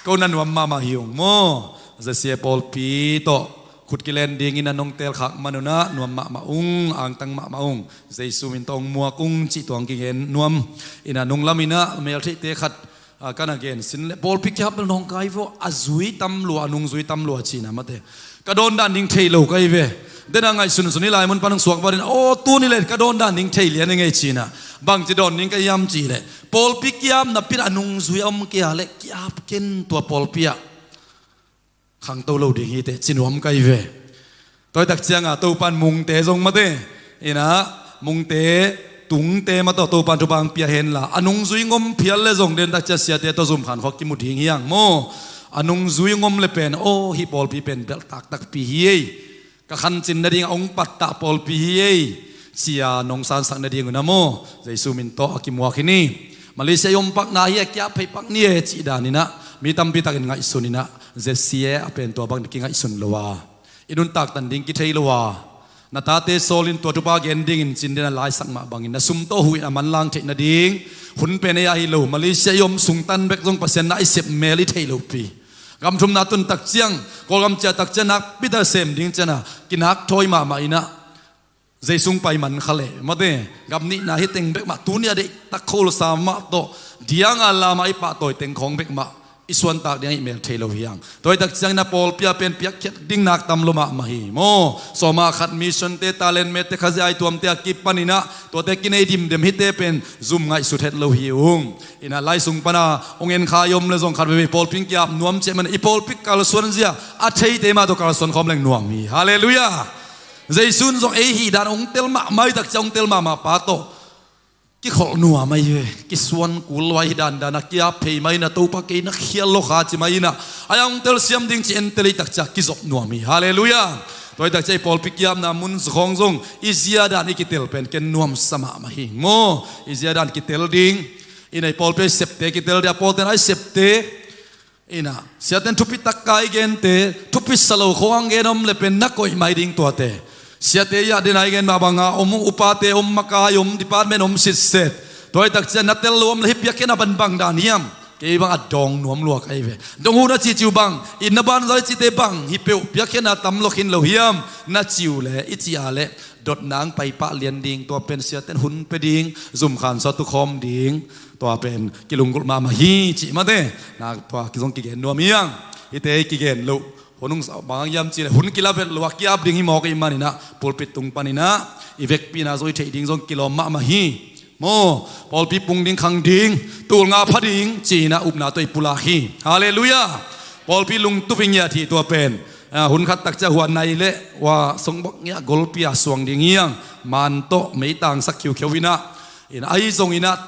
ko na nuam mahmah hi ung maw. Zesia pawlpi tawh khut kilen dingin a nong teel khak man unah nuam mahmah ung, angtang mahmah ung. Jesu min tawh hong muak ung cih tuang kigen nuam. Inah nung laminah meltheihte khat, a, ka na gen sin le pawlpi kiap bel nawngkai vaw, a zui tam lua, a nung zui tam lua cinah, mate. Ka dawn dan ding thei lo ka hi ve. Dena ngaihsunsun hi lai mun pan hong suak varin, aw, tuni le ka dawn dan ding thei lian hi ngei cinah. Bangci dawn ding ka hiam cih leh, pawlpi kiap napi-in a nung zui a om kei a leh kiap ken, tua pawlpi ah khangto lo ding hi teh ci nuam ka hi ve. Tua hi tak cianga Topan mungte zong, mate, inah, mungte, tungte mah tawh Topan thupha hong pia henla, a nungzui ngom phial le zong den tak cia siate tawh zumkhan khawk kimu ding hi hang maw. A nungzui ngom le pen, aw, hih pawlpi pen belh taktakpi hi ei, ka khancin nading a hong pattah pawlpi hi ei, cia nong sansak nading un a maw, Jesu min tawh a kimuak hi ni. Malaysia i om pak na hi, a kiap phei pak ni e cih daninah mi tampi takin ngaihsun inah, zesia a pen tua bang kingaihsun lo a, i nuntak tan ding kithei lo a, na tate sawlin tua thupha gen dingin cin den a laisak mah bangin na sum tawh huhin a manlang theih nading hun pen ei ahi lo. Malaysia i om sungtan bek zong Pasian na i sep mel i theih lopi, gam thumna tun tak ciang, Kawlgam ciah tak ciang nakpi tak sem ding cianah kinak thawi mahmah inah, Jesu hong pai man kha leh, mate, gam nihna hi teng bek mah, tuni a deih tak kholsa mah tawh dianga lamah i pahtawi teng khawng bek mah i suantak ding ahih mel thei lo hi hang. Tua hi tak ciangin a pawlpi a pen piakkhiat ding nak tam lo mahmah hi maw. Sawma khat missionte, talent mete, Khazih aituamte a kipaninah tuate kinei dimdem hite pen zum ngaihsut het lo hi ung. Inah lai sung pana hong en kha i om le zong khat veve pawlpi hong kiap nuam ciah man i pawlpi kalsuan zia a theite mah tawh kalsuan khawm leng nuam hi. Halleluiah. Jesu in zong ei hih dan hong tel mahmah hi tak ciah hong tel mahmah pa tawh kikholh nuam ahi ve. Kisuan kul lo ahi dandan a kiap phei mah inah Topa kei na khial lo kha ci mah inah, ai a hong telsiam ding ci entel i tak ciah kizop nuam hi. Halleluiah. Tua hi tak ciah i pawlpi kiapna mun zakhawng zong i zia dan i kitel pen ken nuamsa mahmah hi maw. I zia dan kitel ding, inah i pawlpi a i septe kitel ding, a pawlten a i septe. Inah siaten thupi takka i gente, thupi sa lo khawng gen om le pen na koih mai ding tuate. Siate i ah dena i gen mah banga om, upate om, makai om, department om sitset. Tua hi tak ciah na tel lo om le hih piakkhiatna bangbang dan hiam? Kei bang a dawng nuam lua ka hi ve. Dong uh na ciciu bang, inn na banzau i cite bang, hih peuh piakkhiatna tam lo khin lo hiam? Na ciu le i ci a le dotna hong paipah lian ding, tua pen siaten hun pia ding, zumkhan sawt tukhawm ding, tua pen kilunggulh mahmah hi cih mate. Na tua kizong kigen nuam hi hang. Hite kigen loh hun hong sa bang hiam cih le hun kila vet lo a kiap ding hi mawk ahih maninah pulpit tung paninah i vekpihna zong i theih ding zong kilawm mahmah hi. Maw, pawlpi pung ding khang ding, tulnga pha ding ci-inah upna tawh i pulak hi. Halleluiah. Pawlpi lungtup i ngiat hi tua pen. A, hun khat tak ciah hua nai le hua songbok ngiah golpi a suang ding hi hang. Man tawh meitang sak khiukhiau inah, inah ahi zonginah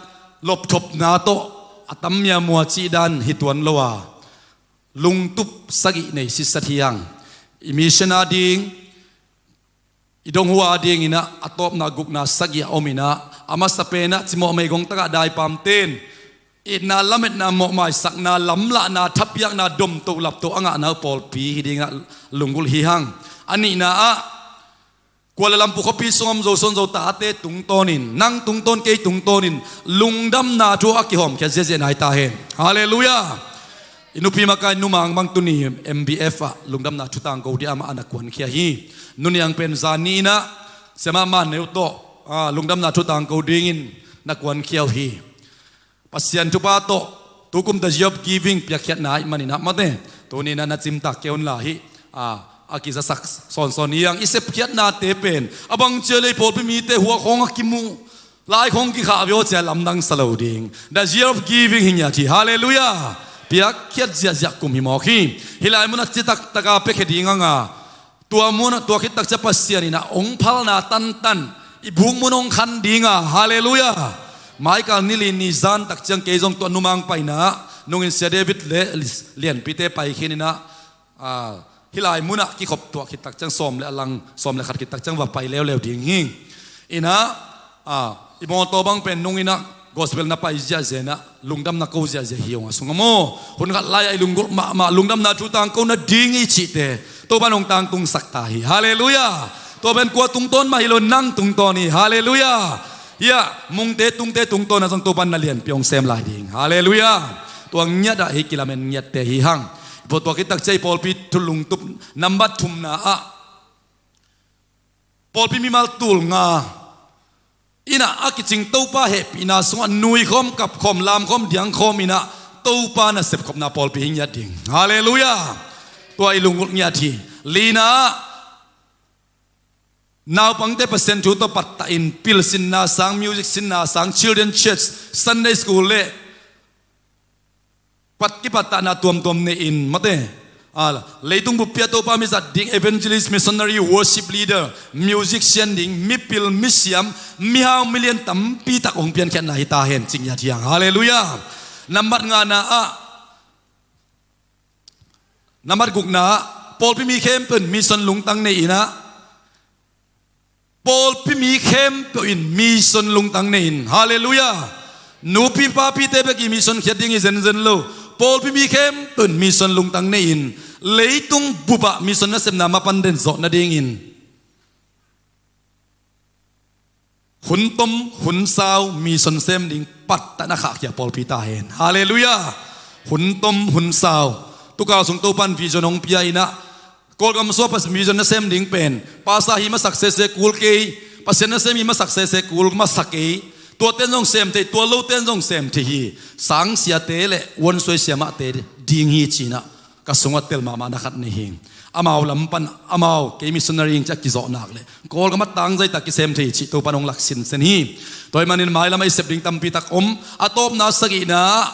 lopthopna tawh a tam miamua cih dan hi tuan lo a, lungtup sagih nei sitsat hi hang. I mission a ding, i dong hua dinginah a tawpna gukna sagih a ominah, a masa penah cimawh meigong takah daipamten itna lametna mawhmaisakna lamlahna thapiakna domtoh laptoh a ngahna uh pawlpi hi dinginah lunggulh hi hang. A nihna ah Kuala Lumpur khuapi sungah om Zo suan Zo tate tungtawnin, nang tungtawn kei tungtawnin lungdamna thu a kihawmkhia ziahziah nai ta hen. Halleluiah. I nupi makai numang bang tuni M B F ah lungdamna thu tangko ding amah a na kuankhia hi. Nuniang pen zan ni inah siamah man neu tawh, a, lungdamna thu tangko dingin na kuankhia uh hi. Pasian thupha tawh tukum The Year of Giving piakkhiatna ahih manin ah, mate, tuni-in ah na cimtak kei un la hi. A, a kizasak sawnsawn hi hang. I sepkhiatnate pen a bang ci leh i pawlpi mite huak khawng a kimu, lai khawng kikhah veu ci a lamdang sa lo ding. The Year of Giving hi ngiat hi. Halleluiah. Piakkhiat ziahziah kum hi mawk hi. Hih lai munah citak taka piakhia ding hang a, tua munah, tua khit tak ciang Pasian in ah hong phalna tantan i buk mun hong khan ding a. Halleluiah. Maikal ni li ni zan tak ciang kei zong tua Nu Mang paina ah nungin Sia David le Lianpite pai khin in ah, a, hih lai munah kikhop tua khit tak ciang sawm le a lang, sawm le khat khit tak ciang va pai leuleu ding hi. In ah, a, i mawtaw bang pen nungin ah gospel na pai ziahziah in ah lungdamna ko ziahziah hi hong a sung a maw. Hun khat lai-ah i lunggulh mahmah lungdamna thu tangko nading i cihte Topa'n hong tangtungsak ta hi. Halleluiah. Tua pen kua tungtawn mah hi lo, nang tungtawn hi. Halleluiah. Hiah Mungte Tungte tungtawn ah zong Topa'n na lianpi hong sem lai ding. Halleluiah. Tua ngiat ah hih kilamen ngiatte hi hang. Tua, tua khit tak ciang i pawlpi thu lungtup nambat thumna ah, pawlpi mimal tul nga in ah a kicing Topa hehpihna sungah nuikhawm, kapkhawm, lamkhawm, diangkhawm in ah Topa nasep khopna pawlpi hi ngiat ding. Halleluiah. Tua i lunggulh ngiat hi. Lina ah naupangte Pasian thu tawh pattah in pilsinna sang, music sinna sang, children church, Sunday school le pat, kipattahna tuamtuam nei-in, mate, a, leitung buppi ah Topa mi zat ding, evangelist, missionary, worship leader, musician ding, mipil, misiam, mihau, milian tampi tak hong piankhiatna hi ta hen, ci ngiat hi hang. Halleluiah. Nambat ngana ah, nambat gukna ah, pawlpi mi khempeuh in mission lungtang nei in ah, pawlpi mi khempeuh in mission lungtang nei in. Halleluiah. Nupi papite bek i mission khiat ding hi zenzen lo. Pawlpi mi khempeuh in mission lungtang nei in. Leitung bup ah mission nasepna mapan den zawh nadingin hun tom hun sau mission sem ding pattah na khahkhia pawlpi ta hen. Halleluiah. Hun tom hun sau. Tukal sung Topa'n vision hong pia in ah, Kawlgam sungah Pasian vision na sem ding pen, pastor hi masak sese kul kei, Pasian nasem hi masak sese kul masa kei. Tuate'n zong sem thei, tua lote'n zong sem thei hi. Sangsiate le uansuai siamahte ding hi ci-in ah ka sungah tel mahmahna khat nei hi. Amau lam pan amau, kei missionary hi ing ci-a kizawh nak leh Kawlgam ah tangzai tak kisem thei hi cih Topa'n hong lak sinsen hi. Tua ahih manin mailam ah i sep ding tampi tak om. A tawpna sagihna ah,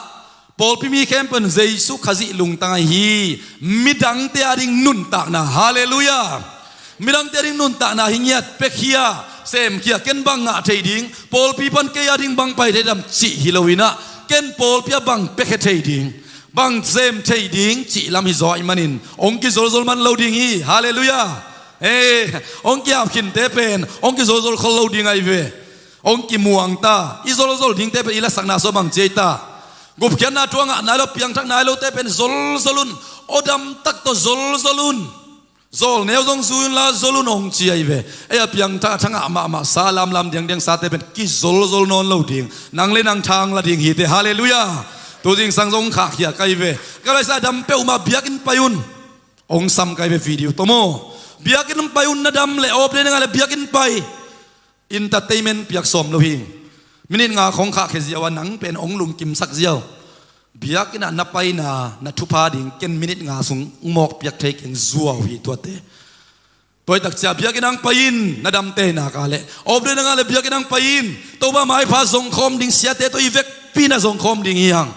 pawlpi mi khempeuh in Jesu Khazih lungtang ahi hi. Midangte ading nuntakna. Halleluiah. Midangte ading nuntakna hi ngiat, piakhia, semkhia, ken bang ngah thei ding, pawlpi pan kei ading bang pai thei dam cih hi lo in ah, ken pawlpi ah bang piakhia thei ding, bang sem thei ding cih lam hi zaw ahih manin hong kizolzol man lo ding hi. Halleluiah. Hong kihap khinte pen hong kizolzol khol lo ding ahi ve. Hong kimuang ta. I zolzol dingte pen i lasakna sung bang ci ei ta? Gupkhiatna thu a ngah nai lo, piangthak nai lote pen zolzol un. Aw damtak tawh zolzol un. Zawlneu zong zui unla zol un hong ci ahi ve. Ei a piangthak a thangah mahmah sa, lamlam diangdiang sate pen kizolzol nawn lo ding. Nang le nang thang la ding hi teh. Halleluiah. Tu zingsang zong khahkhia ka hi ve. Ka laisa a dam peuhmah biakinn pai un. Hong sam ka hi ve video tawh maw. Biakinn hong pai un, na dam leh, off day na ngah leh biakinn pai. Entertainment piak sawm lo hi. Minute nga khawng khahkhia ziau a nang pen hong lungkimsak ziau. Biakinn ah na paina, na thupha ding ken minute nga sung mawk piak thei keng zuau hi tuate. Tua hi tak ciang biakinn hong pai in, na damte hi nak leh, off day na ngah leh biakinn hong pai in. Topa maipha zongkhawm ding, siate tawh i vekpi na zongkhawm ding hi hang.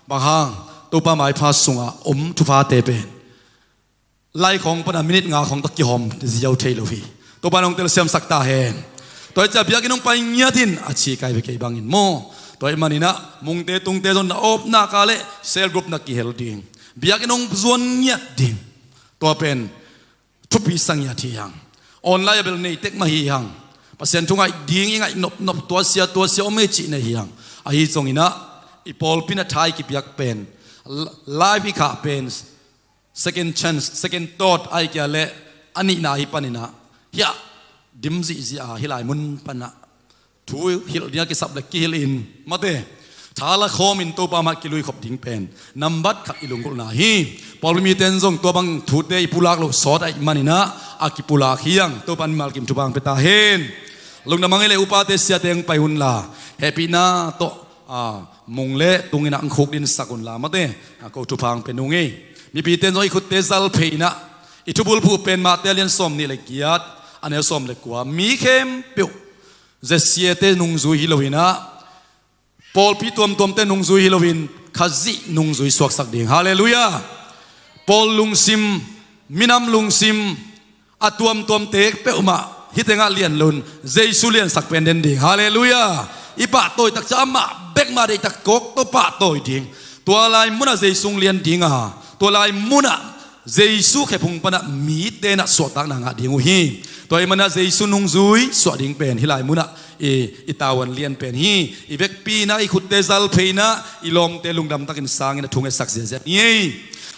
Bang hang? Topa maipha sungah om thuphate pen lai khawng pan a minute nga khawng tawh kihawm ziau thei lo hi. Topa in hong telsiamsak ta hen. Tua hi ciang biakinn hong pai ngiat in, a ci ka hi ve kei bangin maw. Tua ahih manin ah Mungte Tungte zong na off nak leh cell group na kihel ding. Biakinn hong zuan ngiat ding. Tua pen thupi sa ngiat hi hang. Online a bel nei tek mah hi hang. Pasian thu ngaih ding i ngaih nopnop, tua sia tua sia om ei cih nei hi hang. Ahi zongin ah i pawlpi in a tha i kipiak pen, life i khah pen, second chance, second thought ahih kei leh a nihna hi panin ah, hiah dim zihziah a hih lai mun pan ah thu hilh ding a kisap leh kihilh in, mate, tha la khawm in Topa mah kilui khop ding pen nambat khat i lunggulhna hi. Pawlpi mite in zong tua bang thute i pulak loh sawt ahih manin ah a kipulak hi hang. Topa in mimal kim thupha hong pia ta hen. Lungdam hang ei leh upate siate hong pai un la, hehpihna tawh a, mung le tungin ah ang khuk dinsak un la mate, a, ko thupha ang pe nung ei. Mipite in zong i khutte zal phei in ah, i thubulphuh pen Mate a lian sawm nih le giat, a neu sawm le kua, mi khempeuh, Z C A te nungzui hi lo in ah, pawlpi tuamtuamte nungzui hi loin Khazih nungzui suaksak ding. Halleluiah. Pawl lungsim, minam lungsim, a tuamtuamte peuhmah hih tengah lian loin Jesu liansak pen den ding. Halleluiah. I pahtawi tak ciang amah bek mah deihtak kawk tawh pahtawi ding. Tua lai munah Jesu lian ding a, tua lai munah Jesu khephung panah mite in ah suahtakna ngah ding uh hi. Tua ahih manin ah Jesu nungzui suah ding pen hih lai munah i, i tavuan lian pen hi. I vekpi in ah i khutte zal phei in ah i lawmte lungdam takin sangin a thungetsak ziahziah ni ei.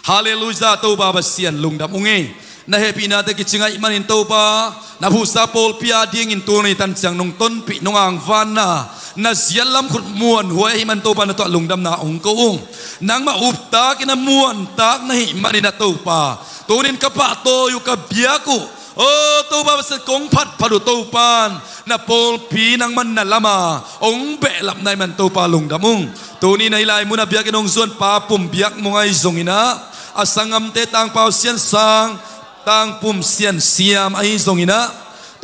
Halleluiah, Topa Pasian lungdam ung ei. Na hehpihnate kici ngaih manin Topa, na phuhsa pawlpi adingin tuni tan ciang nong tonpih, nong angvanna, na ziatlam khut muanhuai ahih manin Topa na tungah lungdamna hong ko ung. Nangmah uptakin a muantak na hih manin ah Topa, tunin ka pahtawi uh, ka biak uh, aw Topa Pasian, kong phatphat uh Topa in na pawlpi nangman na lam a hong behlapna ahih manin Topa lungdam ung. Tuni in ah hih lai munah biakinn hong zuan pa Pum Biak Mung ahi zongin ah, a sanggamte Tang Pau Sian Sang, Tang Pum Sian Siam ahi zongin ah,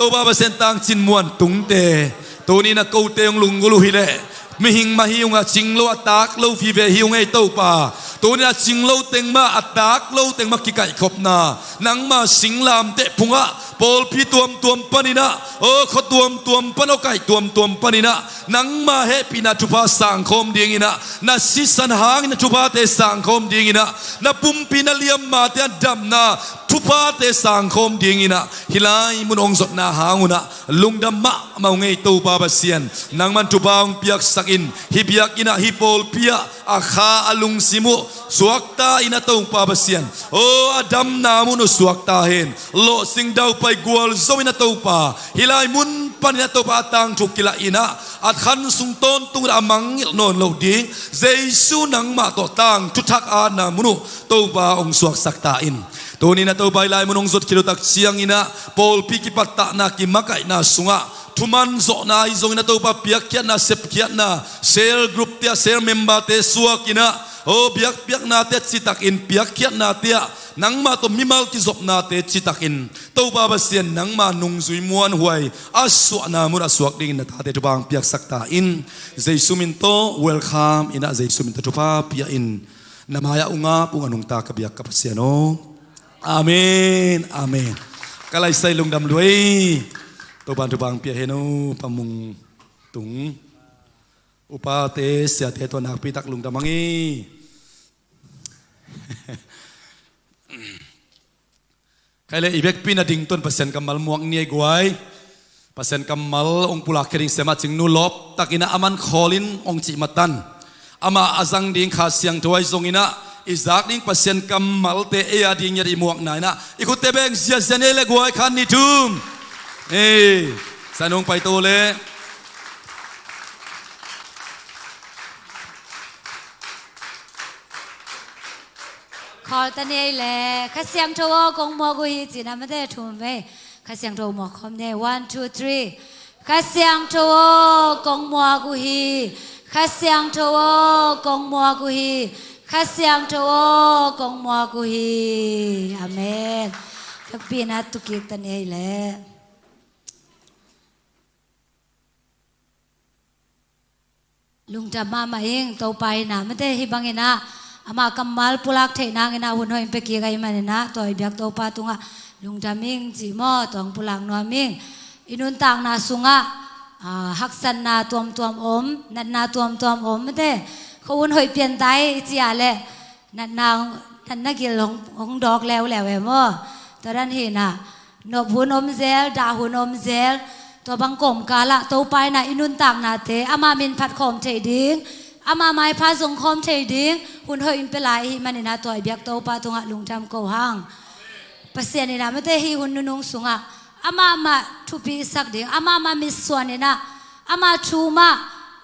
Topa Pasian, Tang Cin Muan Tungte, tuni in ah kote hong lunggulh uh hi leh, mihing mah hi ung a, cing lo a tak lo vive hi ung ei Topa. Tuni in ah cing lo teng mah, a tak lo teng mah kikaihkhopna, nangma singlamteh phungah pawlpi tuamtuam panin ah, aw khua tuamtuam pan, aw kaih tuamtuam panin ah, nangma hehpihna thupha sangkhawm dingin ah, na sisan hangin na thuphate sangkhawm dingin ah, na pumpi na liammate a damna thuphate sangkhawm dingin ah, hih lai mun hong zotna hang un ah lungdam mahmah ung ei Topa Pasian. Nangman thupha hong piaksak in, hih biakinn ah, hih pawlpi ah a kha a lungsim uh suakta in ah Topa Pasian, aw a damna mun uh suakta hen. Lawhsing daupai gualzo in ah Topa, hih lai mun panin ah Topa, a tangthu kilah in ah, a khan sung tawntung in ah a mangngilh nawn loh ding Jesu nangmah tawh tangthu thak a atna mun uh Topa hong suaksak ta in. Tuni in ah Topa, hih lai mun hong zot khit uh tak ciangin ah pawlpi kipattahna, kimakaihna sungah thuman zawhna ahi zongin ah Topa, piakkhiatna, sepkhiatna, cell group te ah cell member te suak in ah, aw biakpiaknate ah citakin, piakkhiatnate ah nangmah tawh mimal kizopnate citakin, Topa Pasian, nangma nungzui muanhuai a suahna mun ah suak dingin na tate thupha hong piaksak ta in. Jesu min tawh welcome in ah, Jesu min tawh thupha pia in. Na mai-ah ung ap ung a nungta ka biak ka Pasian aw. Amen, amen. Ka laisai lungdam lua ei. Topa in thupha hong pia hen aw, Pa Mung Tung. Upate, siate tawh nakpi tak lungdam hang ei. Khai le, i vekpi in a dington Pasian kammal muak ni ei guai. Pasian kammal hong pulak khia ding sem a, Cingnu lawp takin ah aman khawl in hong cih matan, amah a zang ding Kha Siangtho ahi zongin ah, i zak ding Pasian kammalte ei a ding i muakna in ah, i khutte beng ziahziah ni ei le guai, khat nih thum. Ei, sa nung paito le. Khawl ta ni ei le, Kha Siangtho aw kong muak uh hi, cih na mate thum vei. Kha Siangtho muak khawm ni ei. One, two, three. Kha Siangtho aw kong muak uh hi. Kha Siangtho aw kong muak uh hi. Kha Siangtho aw kong muak uh hi. Amen. Vekpi in ah tu kik ta ni ei le. Lungdam mahmah ing, Topa in ah mate hih bangin ah amah kammal pulak theih nangin ah hun hoih in pia kik ahih manin ah, tua i biak Topa tungah lungdam ing ci maw, tua hong pulak nuam ing. I nuntakna sungah, ah, haksatna tuamtuam om, natna tuamtuam om mate. Kho hun hoih pian ta ei i ci a leh, natna, natna gil hong, hong dawk leuleu e maw. Tua dan hi in ah, nop hun om zel, dah hun om zel. Tua bang kawmkal ah Topa in ah i nuntaknate amah min phat khawm theih ding, amah maipha zong khawm theih ding hun hoih in pia lai ahih manin ah, tua i biak Topa tungah lungdam ko hang. Pasian in ah mate hih hun nunung sungah amah mah thupi i sak ding, amah mah mitsuan in ah, amah thu mah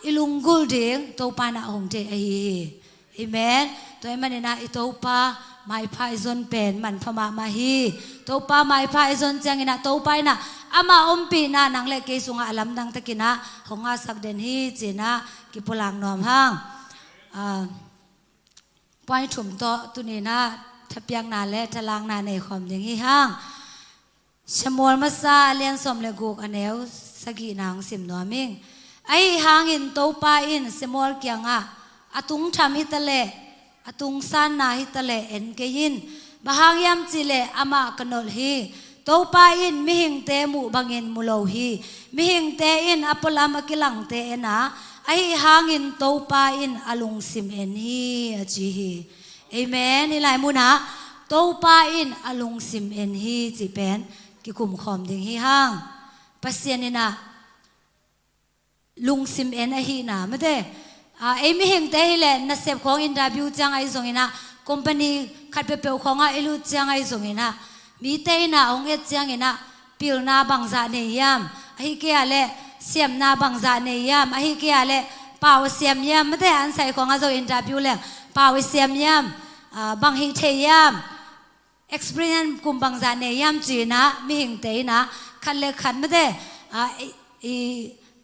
i lunggulh ding Topa in ah hong deih ahi hi. Amen. Tua ahih manin ah i Topa maipha i zon pen manpha mahmah hi. Topa maipha i zon ciangin ah Topa in ah ama ompihna nang le kei sungah a lamdang takin ah hong ngahsak den hi ci-in ah kipulak nuam hang. Ah, point thum tawh tuni-in ah thapiakna le thalakna nei khawm ding hi hang. Samuel masa a lian sawm le guk a neu sagihna hong sim nuam ing. Ahi hangin Topa in Samuel kiangah, a tungtham hi ta leh, a tungsanna hi ta leh en kei in. Bang hang hiam cih leh amah ka nolh hi. Topa in mihingte muh bangin mu lo hi. Mihingte in a pualam a kilangte en a, ahi hangin Topa in a lungsim en hi, a ci hi. Amen. Hih lai munah Topa in a lungsim en hi cih pen kikum khawm ding hi hang. Pasian in ah lungsim en ahihna, mate. Ah, ei mihingte hi leh nasep khawng interview ciang ahi zongin ah, company khat peuhpeuh khawngah i lut ciang ahi zongin ah, mite in ah hong et ciangin ah, pilna bangzah nei hiam, ahi kei a leh siamna bangzah nei hiam, ahi kei a leh pau a siam hiam, mate, an sai khawngah zong interview leng pau a siam hiam, ah, bang hih thei hiam, experience kum bangzah nei hiam ci-in ah mihingte in ah khat le khat, mate, ah, i, i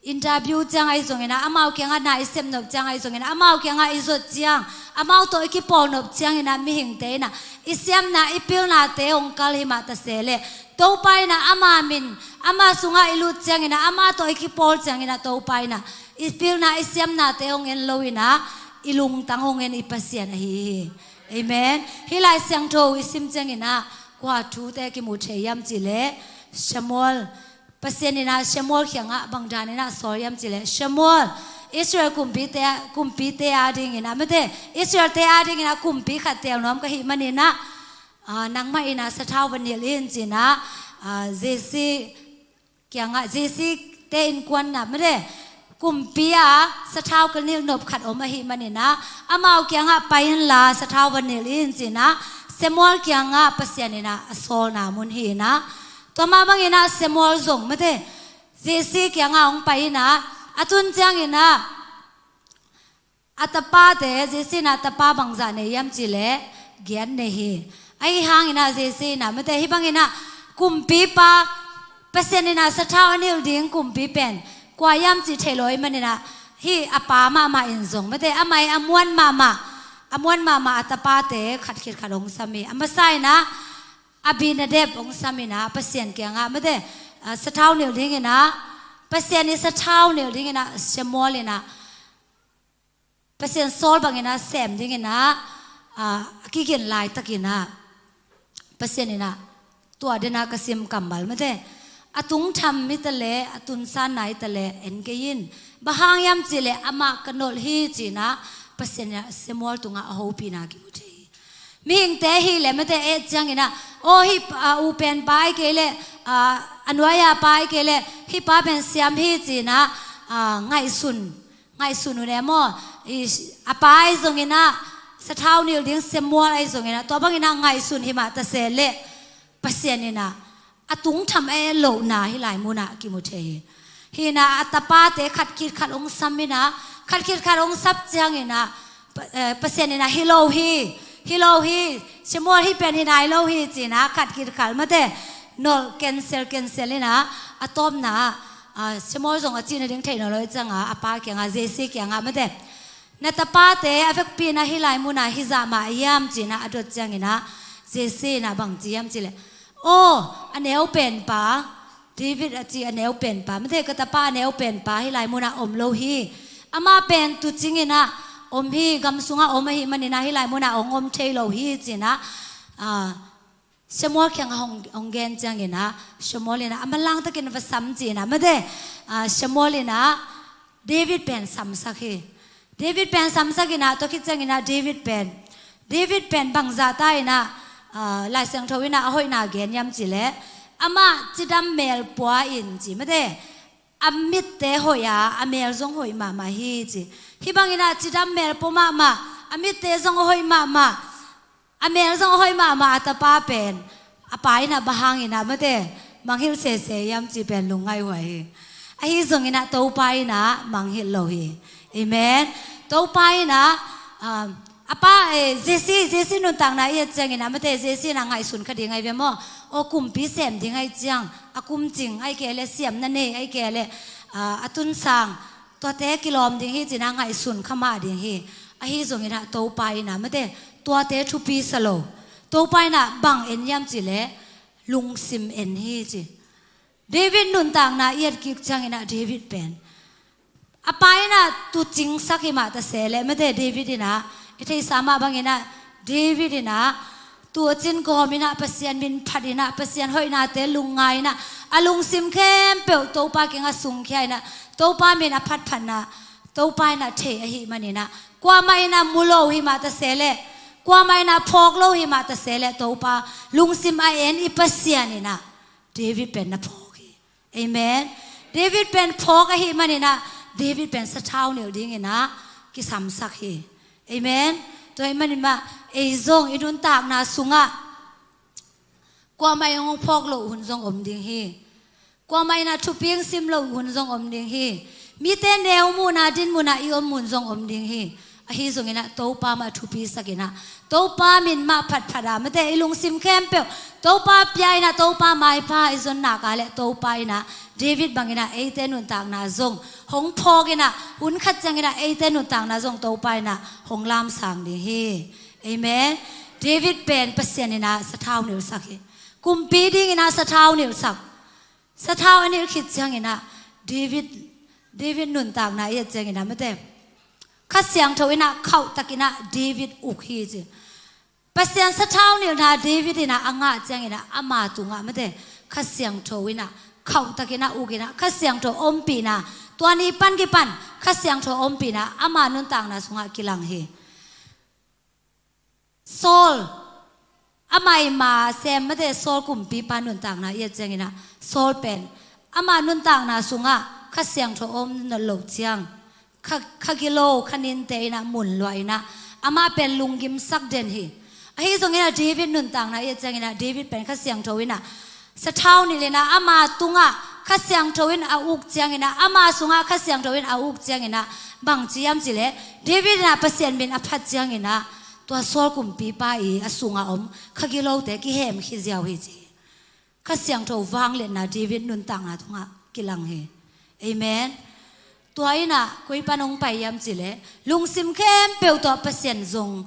interview ciang ahi zongin ah, amau kiangah na i sep nop ciang ahi zongin ah, amau kiangah i zot ciang, amau tawh i kipawl nop ciangin ah mihingte in ah i siamna i pilnate hong kal hi mah ta se leh, Topa in ah ama min, ama sungah i lut ciangin ah, ama tawh i kipawl ciangin ah Topa in ah i pilna i siamnate hong en lo in ah, i lungtang hong en i Pasian ahi hi. Amen. Hih Lai Siangtho i sim ciangin ah kua thute kimu thei hiam cih leh, Samuel, Pasian in ah Samuel kiangah bang danin ah sawl hiam cih leh, Samuel, Israel kumpite, kumpite a dingin ah, mate, Israelte a dingin ah kumpi khat teel nuam ka hih manin ah, ah, nangmah in ah sathau va nilh in ci-in ah, ah, Jesse kiangah, Jesse te innkuan ah, mate, kumpi a sathau ka nilh nop khat om ahih manin ah, amau kiangah pai inla sathau va nilh in ci-in ah Samuel kiangah Pasian in ah a sawlna mun hi-in ah, tua mah bangin ah Samuel zong, mate, Jesse kiangah hong pai in ah, a tun ciangin ah a tapate, Jesse in ah tapa bangzah nei hiam cih leh giat nei hi. Ahi hangin ah Jesse in ah, mate, hih bangin ah kumpipa, Pasian in ah sathau a nilh ding kumpi pen kua hiam cih theih lo ahih manin ah, hih a pa mahmah in zong, mate, amah ii a muan mahmah, a muan mahmah a tapate khat khit khat hong sam hi. A masa in ah Abinadab hong sam in ah Pasian kiangah, mate, ah, sathau nilh dingin ah, Pasian ii sathau nilh dingin ah Samuel in ah Pasian sawl bangin ah sem dingin ah, ah, a kigin laitakin ah Pasian in ah, tua den ah ka sim kammal, mate, a tungtham hi ta leh, a tunsanna hi ta leh en kei in. Bang hang hiam cih leh amah ka nolh hi ci-in ah Pasian in ah Samuel tungah a hopihna kimu thei hi. Mihingte hi leh, mate, et ciangin ah, aw, hih, ah, u penpa ahi kei leh, ah, a nuai-a pa ahi kei leh, hih pa pen siam hi ci-in ah, ah, ngaihsun, ngaihsun uh ne maw. I, a pa ahi zongin ah, sathau nilh ding Samuel ahi zongin ah, tua bangin ah ngaihsun hi mah ta se leh, Pasian in ah a tungtham a et lohna hih lai munah kimu thei hi. Hi-in ah a tapate khat khit khat hong sam in ah, khat khit khat hong sap ciangin ah, Pa-, eh, Pasian in ah hi lo hi, hi lo hi, Samuel, hih pen hi nai lo hi ci-in ah khat khit khat, mate, nolh cancel, cancel in ah, a tawpna ah, ah, Samuel zong a cih nading theih nawn lo ahih ciangah, a pa kiangah, Jesse kiangah, mate, na tapate a vekpi in ah hih lai munah hi zah mah hiam ci-in ah a dot ciangin ah, Jesse in ah bang ci hiam cih leh, aw, a neu penpa, David a ci a neu penpa, mate, ka tapa a neu penpa hih lai munah om lo hi. Amah pen tuucing in ah om hi, gam sungah om ahih manin ah hih lai munah hong om thei lo hi ci-in ah, ah, Samuel kiangah hong, hong gen ciangin ah, Samuel in ah a manlang takin va sam ci-in ah, mate, ah, Samuel in ah David pen samsak hi. David pen samsak in ah, tua khit ciangin ah David pen, David pen bangzah ta in ah, ah, Lai Siangtho in ah a hoihna gen hiam cih leh, amah cidam mel pua in ci, mate, a mitte hoih a, a mel zong hoih mahmah hi ci. Hih bangin ah cidam mel pua mahmah, a mitte zong a hoih mahmah, a mel zong a hoih mahmah a tapa pen, a pa in ah bang hangin ah, mate, mangngilh sese hiam cih pen lungngaih huai hi. Ahi zongin ah Topa in ah mangngilh lo hi. Amen. Topa in ah, um, A pa, eh, Jesse, Jesse nuntakna i et ciangin ah, mate, Jesse in ah ngaihsun kha ding ahi ve maw? Aw, kumpi sem ding ahi ciang, a kumcing ahi kei leh, siamna nei ahi kei leh, ah, a tunsang, tuate kilawm ding hi ci-in ah ngaihsun kha mah ding hi. Ahi zongin ah Topa in ah, mate, tuate thupi sa lo. Topa in ah bang en hiam cih leh lungsim en hi ci. David nuntakna i et kik ciangin ah David pen, a pa in ah tuucingsak hi mah ta se leh, mate, David in ah, i theihsa mah bangin ah, David in ah tuucin gawm in ah, Pasian min phat in ah, Pasian hoihnate lungngai in ah, a lungsim khempeuh Topa kiangah sungkhia in ah, Topa min a phatphatna Topa in ah thei ahih manin ah, kuamah in ah mu lo hi mah ta se leh, kuamah in ah phawk lo hi mah ta se leh, Topa lungsim a en i Pasian in ah David pen na phawk hi. Amen. David pen phawk ahih manin ah, David pen sathau nilh dingin ah kisamsak hi. Amen. Tua ahih manin mah, ei zong i nuntakna sungah kuamah in hong phawk loh hun zong om ding hi. Kuamah in ah thupi hong sim loh hun zong om ding hi. Mite neu muhna, din muhna i om hun zong om ding hi. Ahi zongin ah Topa mah thupisak in ah, Topa min mah phatphat a, mate, i lungsim khempeuh Topa pia in ah, Topa maipha i zon nak leh, Topa in ah David bangin ah eite nuntakna zong hong phawk in ah, hun khat ciangin ah eite nuntakna zong Topa in ah hong lamsang ding hi. Amen. David pen Pasian in ah sathau nilhsak hi. Kumpi dingin ah sathau nilhsak. Sathau a nilh khit ciangin ah David, David nuntakna i et ciangin ah, mate, Kha Siangtho in ah khauhtakin ah David uk hi ci. Pasian sathau nilhna David in ah a ngah ciangin ah, ama tungah, mate, Kha Siangtho in ah khauhtakin ah uk in ah, Kha Siangtho ompihna, tua ni pan kipan Kha Siangtho ompihna ama nuntakna sungah kilang hi. Saul, a maima sem, mate, Saul kumpipa nuntakna i et ciangin ah, Saul pen ama nuntakna sungah Kha Siangtho om nawn loh ciang, kha, kha gilo, kha ninte in ah mun luah in ah, amah pen lunggimsak den hi. Ahi zongin ah David nuntakna i et ciangin ah, David pen Kha Siangtho in ah sathau nilh in ah, ama tungah Kha Siangtho in a uk ciangin ah, ama sungah Kha Siangtho in a uk ciangin ah, bang ci hiam cih leh, David in ah Pasian min a phat ciangin ah, tua Saul kumpipa i a sungah om kha gilote kihemkhia ziau hi ci. Kha Siangtho vangliatna David nuntakna tungah kilang hi. Amen. Tua in ah koi pan hong pai hiam cih leh, lungsim khempeuh tawh Pasian zong,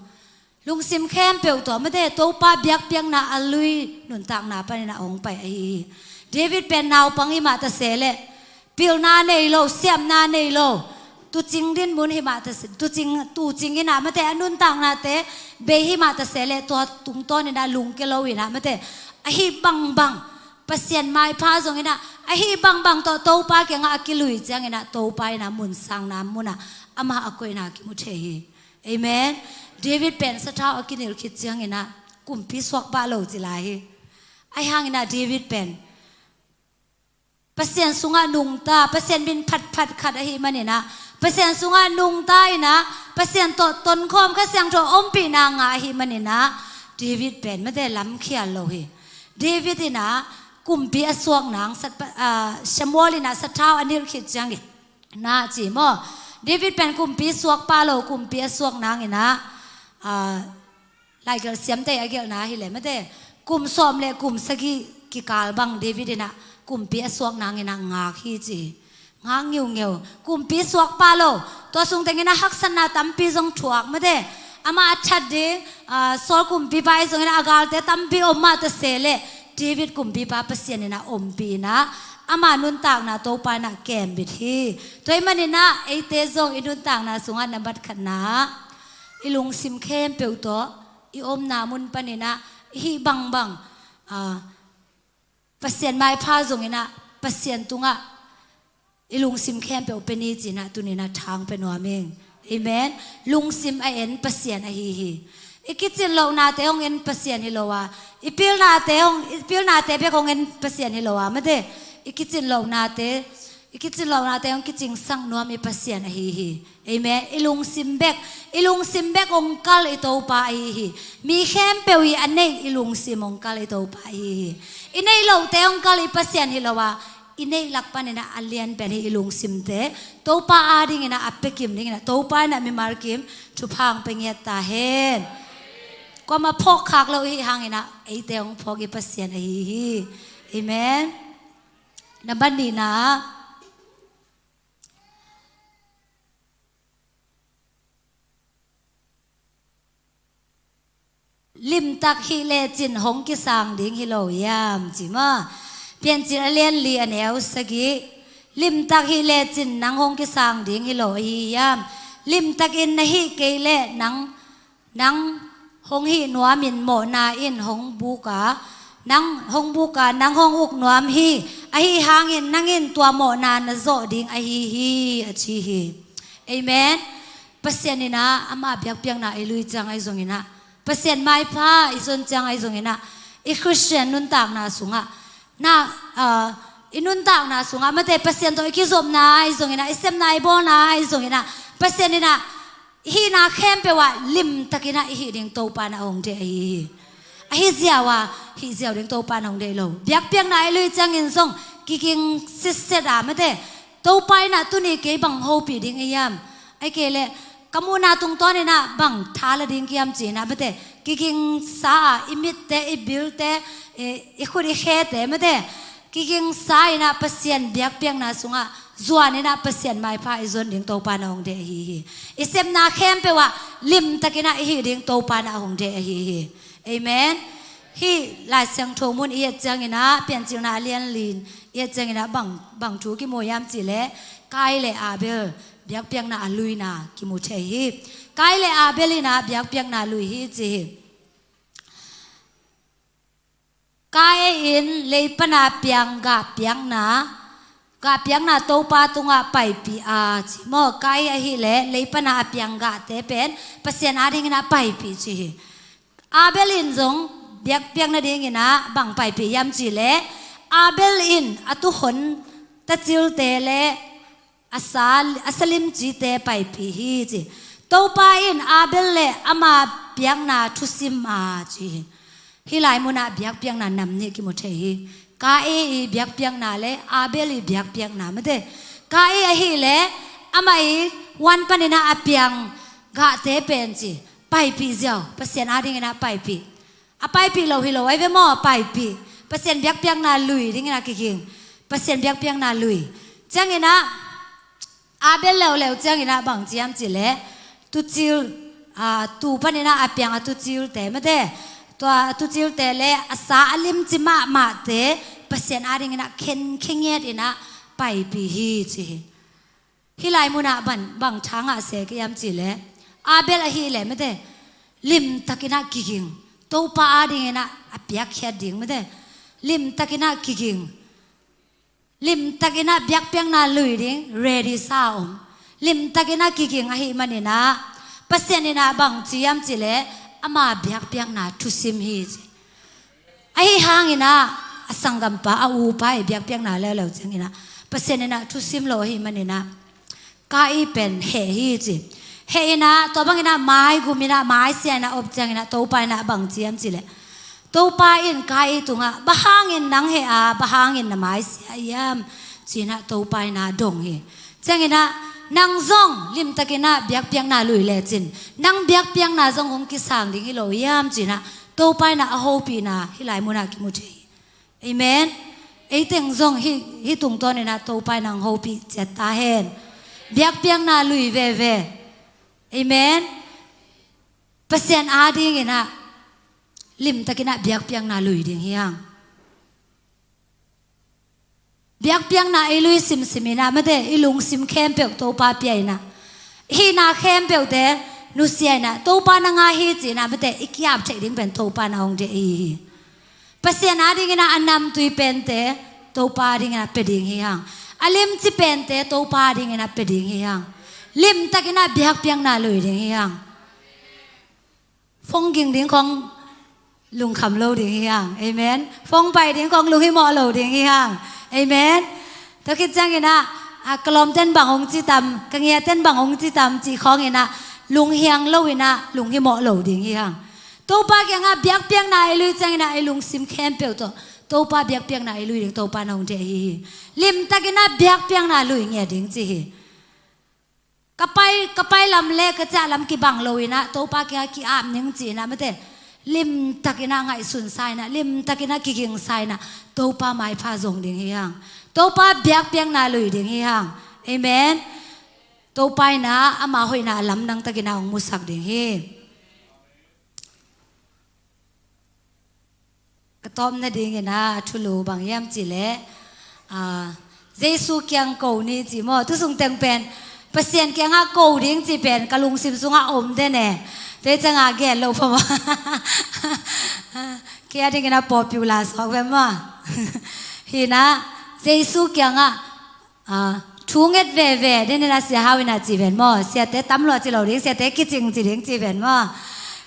lungsim khempeuh tawh, mate, Topa biakpiakna a lui nuntakna panin ah hong pai ahi hi. David pen naupang hi mah ta se leh, pilna nei lo, siamna nei lo, tuucing dinmun hi mah ta se, tuucing, tuucing in ah, mate, a nuntaknate bei hi mah ta se leh, tua tungtawnin ah lungke lo in ah, mate, ahi bangbang Pasian maipha zongin ah, ahi bangbang tawh Topa kiangah a kilui ciangin ah, Topa in ah mun sangna munah amah a koihna kimu thei hi. Amen. David pen sathau a kinilh khit ciangin ah kumpi suak pah lo ci lai hi. Ahi hangin ah David pen Pasian sungah nungta, Pasian min phatphat khat ahih manin ah, Pasian sungah nungta in ah, Pasian tawh tonkhawm, Kha Siangtho ompihna ngah ahih manin ah, David pen, mate, lamkhial lo hi. David in ah kumpi a suak nang, sat-, ah, Samuel in ah sathau a nilh khit ciangin ah ci maw, David pen kumpi suak pah lo, kumpi a suak nangin ah, ah, Laigelh siamte a gelhna hi leh, mate, kum sawm le kum sagih kikal bang David in ah kumpi a suak nangin ah ngak hi ci. Ngak ngiungeu. Kumpi suak pah lo, tua sung tengin ah haksatna tampi zong thuak, mate. Amah a that ding, ah, Saul kumpipa i zongin ah a galte tampi om mah ta se leh, David kumpipa Pasian in ah ompih in ah, ama nuntakna Topa in ah kembit hi. Tua ahih manin ah eite zong i nuntakna sungah nambat khatna ah, i lungsim khempeuh tawh, i omna mun panin ah, i hih bangbang, ah, Pasian maipha zongin ah, Pasian tungah i lungsim khempeuh pia ni ci-in ah, tuni-in ah thang pia nuam ing. Amen. Lungsim a en Pasian ahi hi. I kicin lohnate hong en Pasian hi lo a, i pilnate hong, i pilnate bek hong en Pasian hi lo a, mate, i kicin lohnate, i kicin lohnate hong kicingsak nuam i Pasian ahi hi. Amen. I lungsim bek, i lungsim bek hong kal i Topa ahi hi. Mi khempeuh i a neih i lungsim hong kal i Topa ahi hi. I neih lohte hong kal i Pasian hi lo a, i neih lak panin ah a lian pen hi i lungsimte Topa adingin ah a pia kim dingin ah Topa in ah mimal kim thupha hong pia ngiat ta hen. Kuamah phawkkhak lo i hih hangin ah eite hong phawk i Pasian ahi hi. Amen. Nambat nihna ah limtak hih lecin hong kisang ding hi lo hiam, ci maw? Piancil a lian li a neu sagih. Limtak hih lecin nang hong kisang ding hi lo ahi hiam? Limtakin na hih kei leh nang, nang hong hih nuamin mawhna in hong buk a, nang hong buk a, nang hong uk nuam hi. Ahi hangin nang in tua mawhna na zawh ding ahi hi, a ci hi. Amen. Pasian in ah ama biakpiakna i lui ciang ahi zongin ah, Pasian maipha i zon ciang ahi zongin ah, i Khristian nuntakna sungah na, ah, i nuntakna sungah mate Pasian tawh i kizopna ahi zongin ah, i sepna i bawlna ahi zongin ah, Pasian in ah i hihna khempeuh ah limtakin ah i hih ding Topa in ah hong deih ahi hi. Ahi ziau a hih ziau ding Topa in ah hong deih lo. Biakpiakna i lui ciangin zong kiging sitset a mate Topa in ah tuni kei bang hopih ding i hiam? Ahih kei leh ka muhna tungtawnin ah bang tha la ding ka hiam ci-in ah mate kigingsa a, i mitte, i bilte, i, i khut i khete mate kigingsa in ah Pasian biakpiakna sungah zuanin ah Pasian maipha i zon ding Topa in ah hong deih ahi hi. I sepna khempeuh ah limtakin ah i hih ding Topa in ah hong deih ahi hi. Amen. Hih Lai Siangtho mun i et ciangin ah, Piancilna a lian li i et ciangin ah bang, bang thu kimu hiam cih leh Kain le Abel biakpiakna a luina kimu thei hi. Kain le Abel in ah biakpiakna lui hi ci hi. Kain in lei pana piang gahpiakna, gahpiakna Topa tungah paipih a ci maw? Kain ahih leh lei pana a piang gahte pen Pasian adingin ah paipih ci hi. Abel in zong biakpiak nadingin ah bang paipih hiam cih leh Abel in a tuuhon tacilte le a sa, a sa limcite paipih hi ci. Topa in Abel le ama piakna thusim a ci hi. Hih lai munah biakpiakna nam nih kimu thei hi. Kain i biakpiakna le Abel i biakpiakna mate. Kain ahih leh amah i huan panin ah a piang gahte pen ci paipih ziau, Pasian adingin ah paipih. A paipih lo hi lo ahi ve maw? A paipih. Pasian biakpiakna lui dingin ah kiging. Pasian biakpiakna lui. Ciangin ah Abel leuleu ciangin ah bang ci hiam cih leh tuucil, aa, tuu panin ah a piang a tuucilte mate, tua a tuucilte le a sa a limci mahmahte Pasian adingin ah khenkhe ngiat in ah paipih hi ci hi. Hih lai munah bang, bang tha ngah se ka hiam cih leh Abel ahih leh mate limtakin ah kiging, Topa adingin ah a piakkhiat ding mate limtakin ah kiging, limtakin ah biakpiakna lui ding ready sa om. Limtakin ah kiging ahih manin ah Pasian in ah bang ci hiam cih leh ama biakpiakna thusim hi ci. Ahi hangin ah a sanggampa, a upa i biakpiakna leuleu ciangin ah Pasian in ah thusim lo ahih manin ah Kain pen heh hi ci. Heh in ah tua bangin ah maigum in ah maisia in ah op ciangin ah Topa in ah bang ci hiam cih leh Topa in Kain tungah bang hangin nang heh a bang hangin na maisia hiam ci-in ah Topa in ah dong hi. Ciangin ah nang zong limtakin ah biakpiakna lui lecin nang biakpiakna zong hong kisang ding hi lo hiam ci-in ah Topa in ah a hopihna hih lai munah kimu thei hi. Amen. Ei teng zong hih, hih tungtawnin ah Topa in ah hong hopih ciat ta hen. Biakpiakna lui veve. Amen. Pasian adingin ah limtakin ah biakpiakna lui ding hi hang. Biakpiakna i lui simsim in ah mate i lungsim khempeuh Topa pia in ah hihna khempeuhte nusia in ah Topa na ngah hi ci-in ah mate i ki-ap theih ding pen Topa in ah hong deih ahi hi. Pasian adingin ah a namtui pente Topa adingin ah pia ding hi hang. A limci pente Topa adingin ah pia ding hi hang. Limtakin ah biakpiakna lui ding hi hang. Phone ging ding khong lungkham lo ding hi hang. Amen. Phone pai ding khong lunghimawh lo ding hi hang. Amen. Tua khit ciangin ah, a, ka lawmten bang hong ci tam, ka ngiaten bang hong ci tam cih khawngin ah lunghiang lo in ah lunghimawh lo ding hi hang. Topa kiangah biakpiakna i lui ciangin ah i lungsim khempeuh tawh Topa biakpiakna i lui ding Topa na hong deih ahi hi. Limtakin ah biakpiakna lui ngiat ding ci hi. Ka pai, ka pai lam le ka ciah lam kibang lo in ah Topa kiangah ki-ap ning ci in ah mate, limtakin ah ngaihsunsa in ah, limtakin ah kigingsa in ah Topa maipha zong ding hi hang. Topa biakpiakna lui ding hi hang. Amen. Topa in ah ama hoihna lamdang takin ah hong musak ding hi. Ka tawpna dingin ah a thulu bang hiam cih leh, ah, Jesu kiang ko ni ci maw? Tu sung teng pen Pasian kiangah ko ding ci pen ka lungsim sungah om den e. Tua ciangah gen lo pha maw? Kei a dingin ah popular suak ve maw? Hi in ah Jesu kiangah, ah, thu nget veve den in ah Sia Hau in ah ci ven maw? Siate tam lua ci lo ding, siate kicing ci ding ci ven maw?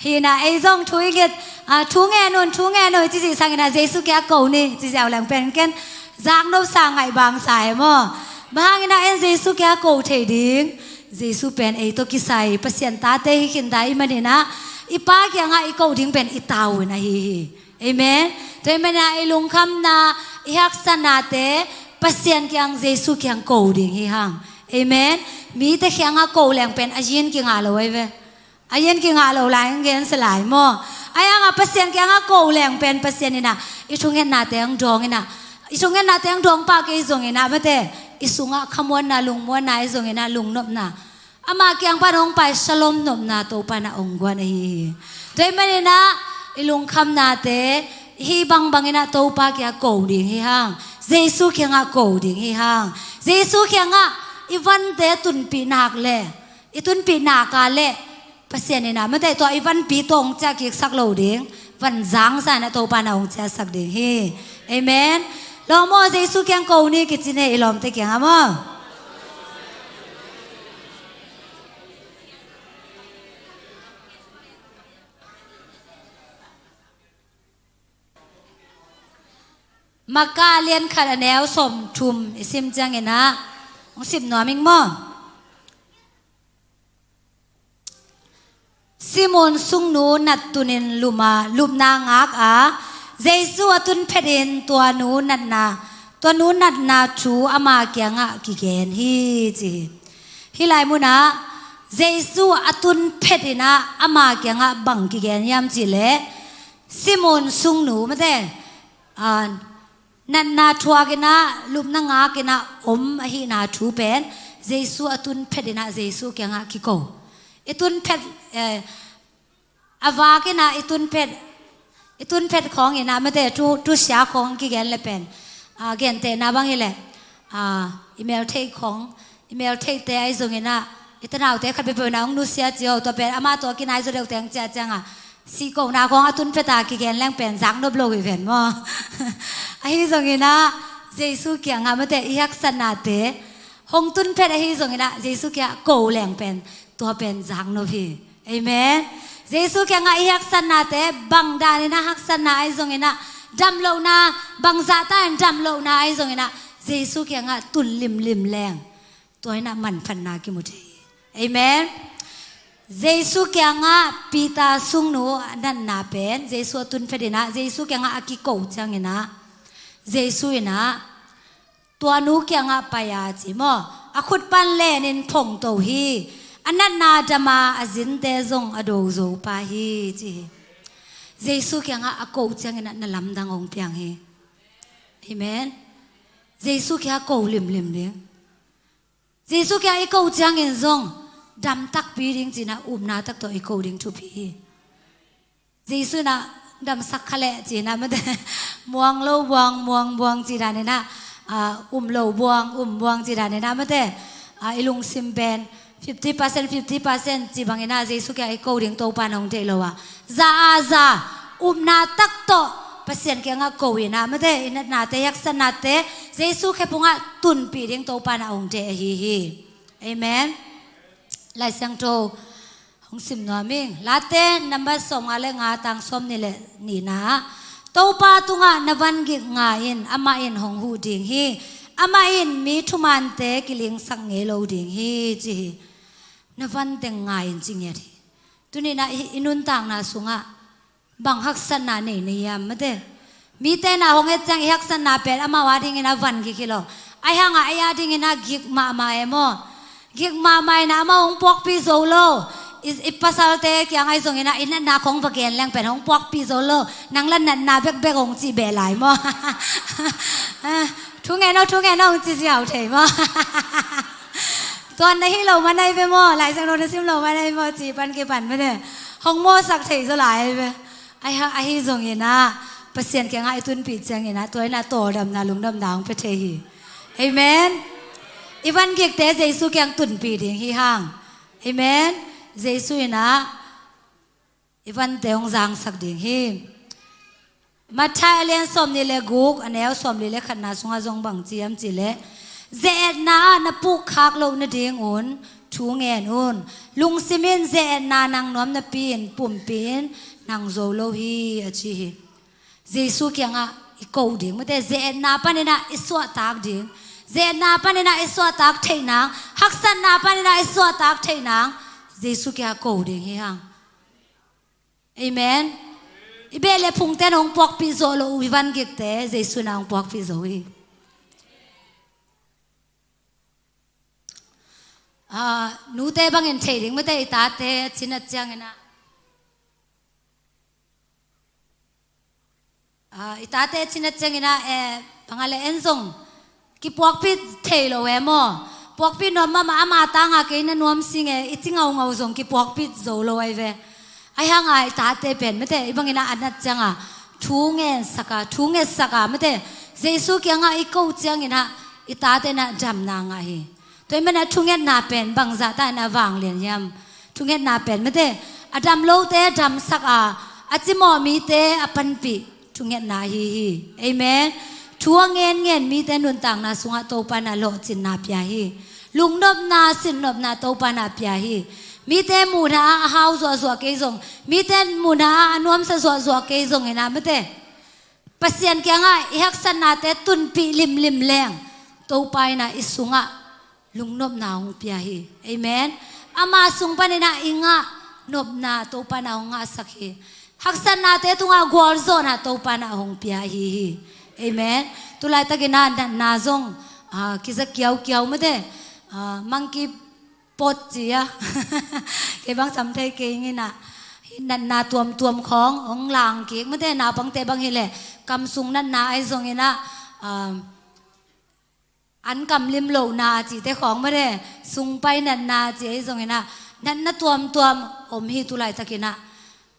Hi in ah ei zong thu i nget, ah, thu ngen un, thu ngen un ci cih sangin ah Jesu kiangah ko ni ci ziau leng pen ken zaknop sa, ngaih bang sa e maw? Bang hangin ah en Jesu kiangah ko thei ding? Jesu pen ei tawh kisai Pasian tate hi khin ta ahih manin ah i Pa kiangah i ko ding pen i tavuan ahi hi. Amen. Tua ahih manin ah i lungkhamna, i haksatnate Pasian kiang, Jesu kiang ko ding hi hang. Amen. Mite kiangah ko leng pen a yin kingah lo ahi ve. A yin kingah lo lai hong gensia lai maw? Ahi hangah Pasian kiangah ko leng pen Pasian in ah i thungetnate hong dawng in ah, i thungetnate hong dawng pah kei zongin ah mate, i sungah khamuanna, lungmuanna ahi zongin ah, lungnopna, ama kiang pan hong pai shalom nopna Topa in ah hong guan ahi hi. Tua ahih manin ah i lungkhamnate hih bangbang in ah Topa kiangah ko ding hi hang. Jesu kiangah ko ding hi hang. Jesu kiangah i vante tunpih nak leh, i tunpih nak a leh Pasian in ah mate, tua i vanpi tawh hong ciah kiksak lo ding, van zangsa in ah Topa in ah hong ciahsak ding hi. Amen. Lawm aw, Jesu kiang ko ni kici ni e, i lawmte kiangah maw? Maka a lian khat a neu sawmthum i sim ciangin ah hong sim nuam ing maw? Simon sungnu nat tunin lum a, lupna ngak a, Jesu a tun phetin tua nu natna, tua nu natna thu ama kiangah kigen hi ci hi. Hih lai munah Jesu a tun phetin ah ama kiangah bang kigen hiam cih leh, Simon sungnu mate, ah, natna thuakin ah, lupna ngakin ah om ahihna thu pen Jesu a tun phetin ah Jesu kiangah kiko. I tun phet, eh, a vakin ah i tun phet, i tun phet khawngin ah mate, thu, thusia khawng kigen leh pen, ah, gentehna bang hi leh, ah, i mel theih khawng, i mel theihte ahi zongin ah, i tanaute khat peuhpeuh in ah hong nusia ci aw, tua pen amah tawh a kinai zaw deuh teng ciah ciangah, sihkona khawng a tun phet a kigen leng pen zaknop lo hi ven maw? Ahi zongin ah Jesu kiangah mate, i haksatnate hong tun phet ahi zongin ah Jesu kiangah ko leng pen tua pen zaknop hi. Amen. Jesu kiangah i haksatnate, bang danin ah haksatna ahi zongin ah, damlohna, bangzah ta in damlohna ahi zongin ah, Jesu kiangah tun limlim leng tua in ah manphatna kimu thei hi. Amen. Jesu kiangah Peter sungnu natna pen, Jesu a tun phetin ah Jesu kiangah a kiko ciangin ah, Jesu in ah tua nu kiangah pai a ci maw, a khut pan lenin phongto hi. A natna dam a, a zinte zong a do zo pah hi ci hi. Jesu kiangah a ko ciangin ah na lamdang hong piang hi. Amen. Jesu kiangah ko limlim ding. Jesu kiangah i ko ciangin zong dam takpi ding ci-in ah upna tak tawh i ko ding thupi hi. Jesu in ah damsak kha leh ci-in ah mate, muang lo buang, muang buang cih danin ah, ah, um lo buang, um buang cih danin ah mate, ah, i lungsim pen fifty percent, fifty percent cih bangin ah Jesu kiangah i ko ding Topa in hong deih lo a, za a za, upna tak tawh Pasian kiangah ko in ah mate, i natnate, i haksatnate Jesu khephungah tunpih ding Topa in ah hong deih ahi hi. Amen. Lai Siangtho hong sim nuam ing. Late number sawmnga le nga, tang sawmnih le nihna ah, Topa tungah na van gik nga in, amah in hong huh ding hi. Amah in mi thumante kilingsak ngei lo ding hi ci hi. Na van teng nga in ci ngiat hi. Tuni-in ah i, i nuntakna sungah bang haksatna nei na hiam mate? Mite na hong et ciang i haksatna pen amau a dingin a van gik hi lo. Ahi hangah ei a dingin a gik mahmah e maw. Gik mahmah in a amau hong puakpih zo lo. I, i pasalte kiang ahi zongin a i natna khong va gen leng pen hong puakpih zo lo. Nang la natna bekbek hong cih beh lai maw. Ah, thu ngen o, thu ngen o hong ci ziau thei maw. Tuan na hi lo man ahi ve maw. Lai Siangtho na sim lo man ahi maw, cih pan kipan mene. Hong mawhsak thei zaw lai ahi ve. Ahi, ahi zongin ah Pasian kiangah i tunpih ciangin ah tua in ah tawldamna, lungdamna hong pia thei hi. Amen. I van gikte Jesu kiang tunpih ding hi hang. Amen. Jesu in ah i vante hong zangsak ding hi. Matthai a lian sawmnih le guk, a neu sawmli le khatna sungah zong bang ci hiam cih leh, ze-etna ah na pukkhak loh nadingun thu ngen un. Lungsim in ze-etna nang nuam napi-in pumpi in nang zo lo hi, a ci hi. Jesu kiangah i ko ding, mate, ze-etna panin ah i suahtak ding. Ze-etna panin ah i suahtak theih nang, haksatna panin ah i suahtak theih nang, Jesu kiangah ko ding hi hang. Amen. I beh le phungte in hong puakpih zo lo uh i van gikte, Jesu in ah hong puakpih zo hi. Ah, nute bangin thei ding, mate, i tate a cinat ciangin ah. Ah, i tate a cinat ciangin ah, eh, bang a le en zong kipuakpih thei lo e maw. Puakpih nuam mahmah, ama tangah kei na nuam sing e, i ci ngaungau zong kipuakpih zo lo ahi ve. Ahi hangah i tate pen, mate, i bangin ah a nat ciangah thu ngensak a, thu ngetsak a, mate, Jesu kiangah i ko ciangin ah i tate in ah damna ngah hi. Tua ahih manin ah thungetna pen bangzah ta in ah vanglian hiam? Thungetna pen, mate, a dam lote damsak a, a cimawh mite a panpih thungetna ahi hi. Amen. Thu a ngenngen mite nuntakna sungah Topa in ah lawhcinna pia hi. Lungnopna, sinnopna Topa in ah pia hi. Mite muhna ah a hau zuahzuah kei zong, mite muhna ah a nuamsa zuahzuah kei zongin ah, mate, Pasian kiangah i haksatnate tunpih limlim leng Topa in ah i sungah lungnopna hong pia hi. Amen. Ama sung panin ah i ngah nopna Topa in ah hong ngahsak hi. Haksatnate tungah gualzawhna Topa in ah hong pia ahi hi. Amen. Tulaitakin ah natna zong, ah, kiza kiaukiau, mate, ah, monkey pot ci a. Kei bang sam thei kei ing in ah. Hih natna tuamtuam khawng hong lang kik, mate, naupangte bang hi leh kam sung natna ahi zongin ah, ah, an kam lim lohna cihte khawng, mate, sung pai natna cih ahi zongin ah, natna tuamtuam om hi. Tulaitakin ah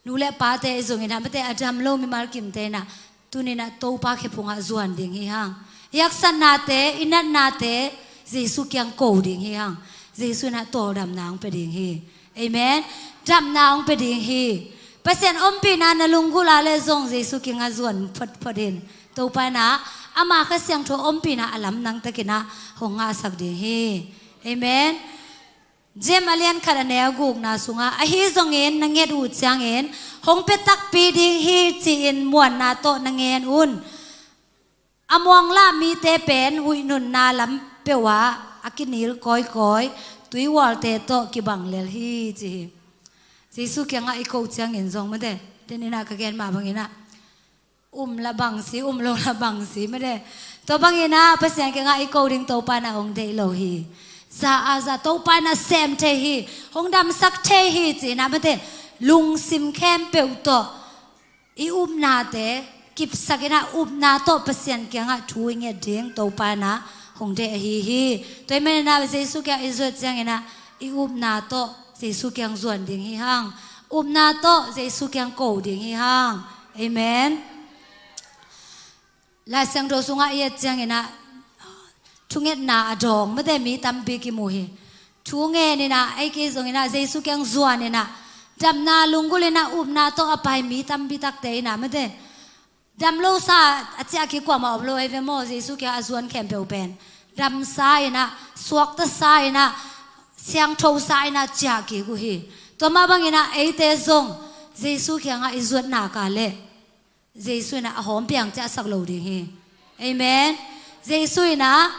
nu le pate ahi zongin ah, mate, a dam lo mimal kimte in ah tuni in ah Topa khephungah zuan ding hi hang. I haksatnate, i natnate Jesu kiang ko ding hi hang. Jesu in ah tawldamna hong pia ding hi. Amen. Damna hong pia ding hi. Pasian ompihna na lunggulh a le zong Jesu kiangah zuan photphot in. Topa in ah ama Kha Siangtho ompihna a lamdang takin ah hong ngahsak ding hi. Amen. James a lian khat a neu gukna sungah, ahi zongin na nget uh ciangin hong pia takpi ding hi, ci-in muanna tawh na ngen un. A muanglah mite pen huih nunna lam peuh ah a kinil kawikawi tuihualte tawh kibang lel hi, ci hi. Jesu kiangah i ko ciangin zong, mate, den in ah ka gen mah bangin ah, um la bang si, um lo la bang si, mate, tua bangin ah Pasian kiangah i ko ding Topa in ah hong deih lo hi. Za a za Topa in ah sem thei hi, hong damsak thei hi, ci-in ah, mate, lungsim khempeuh tawh i upnate kipsak in ah, upna tawh Pasian kiangah thu i nget ding Topa in ah hong deih ahi hi. Tua ahih manin ah Jesu kiang i zuat ciangin ah i upna tawh Jesu kiang zuan ding hi hang. Upna tawh Jesu kiang ko ding hi hang. Amen. Lai Siangtho sungah i et ciangin ah thungetna a dawng, mate, mi tampi kimu hi. Thu ngen in ah, ei kei zongin ah Jesu kiang zuan in ah, damna lunggulh in ah upna tawh a pai mi tampi takte in ah, mate, dam lo sa a ciah kik kuamah om lo ahi ve maw. Jesu kiang a zuan khempeuh pen damsa in ah, suakta sa in ah, siangtho sa in ah ciah kik uh hi. Tua mah bangin ah eite zong Jesu kiangah i zuat nak leh Jesu in ah a hawm piang ciahsak lo ding hi. Amen. Jesu in ah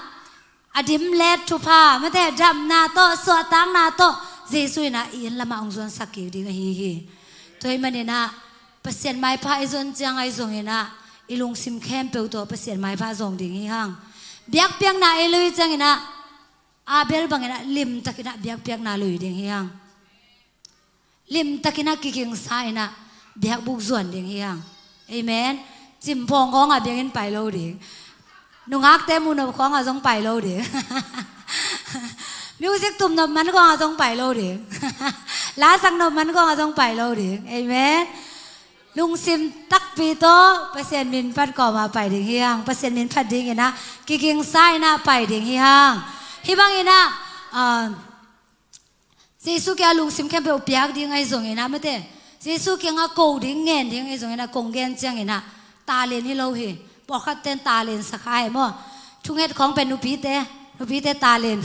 a dim let thupha, mate, damna tawh, suahtakna tawh Jesu in ah i inn lamah hong zuansak kik ding ahi hi. Tua ahih manin ah Pasian maipha i zon ciang ahi zongin ah i lungsim khempeuh tawh Pasian maipha zong ding hi hang. Biakpiakna i lui ciangin ah Abel bangin ah limtakin ah biakpiakna lui ding hi hang. Limtakin ah kigingsa in ah biakbuk zuan ding hi hang. Amen. Cimphawng khawngah biakinn pai lo ding. Nungakte muhnop khawngah zong pai lo ding. Music tumnop man khawngah zong pai lo ding. Lasak nop man khawngah zong pai lo ding. Amen. Lungsim takpi tawh Pasian min phat kawmah pai ding hi hang. Pasian min phat dingin ah kigingsa in ah pai ding hi hang. Hih bangin ah, ah, Jesu kiangah lungsim khempeuh piak ding ahi zongin ah mate, Jesu kiangah ko ding, ngen ding ahi zongin ah, kong gen ciangin ah talent hi lo hi. Pawlkhat ten talent sakha hi maw. Thunget khawng pen nupite, nupite talent.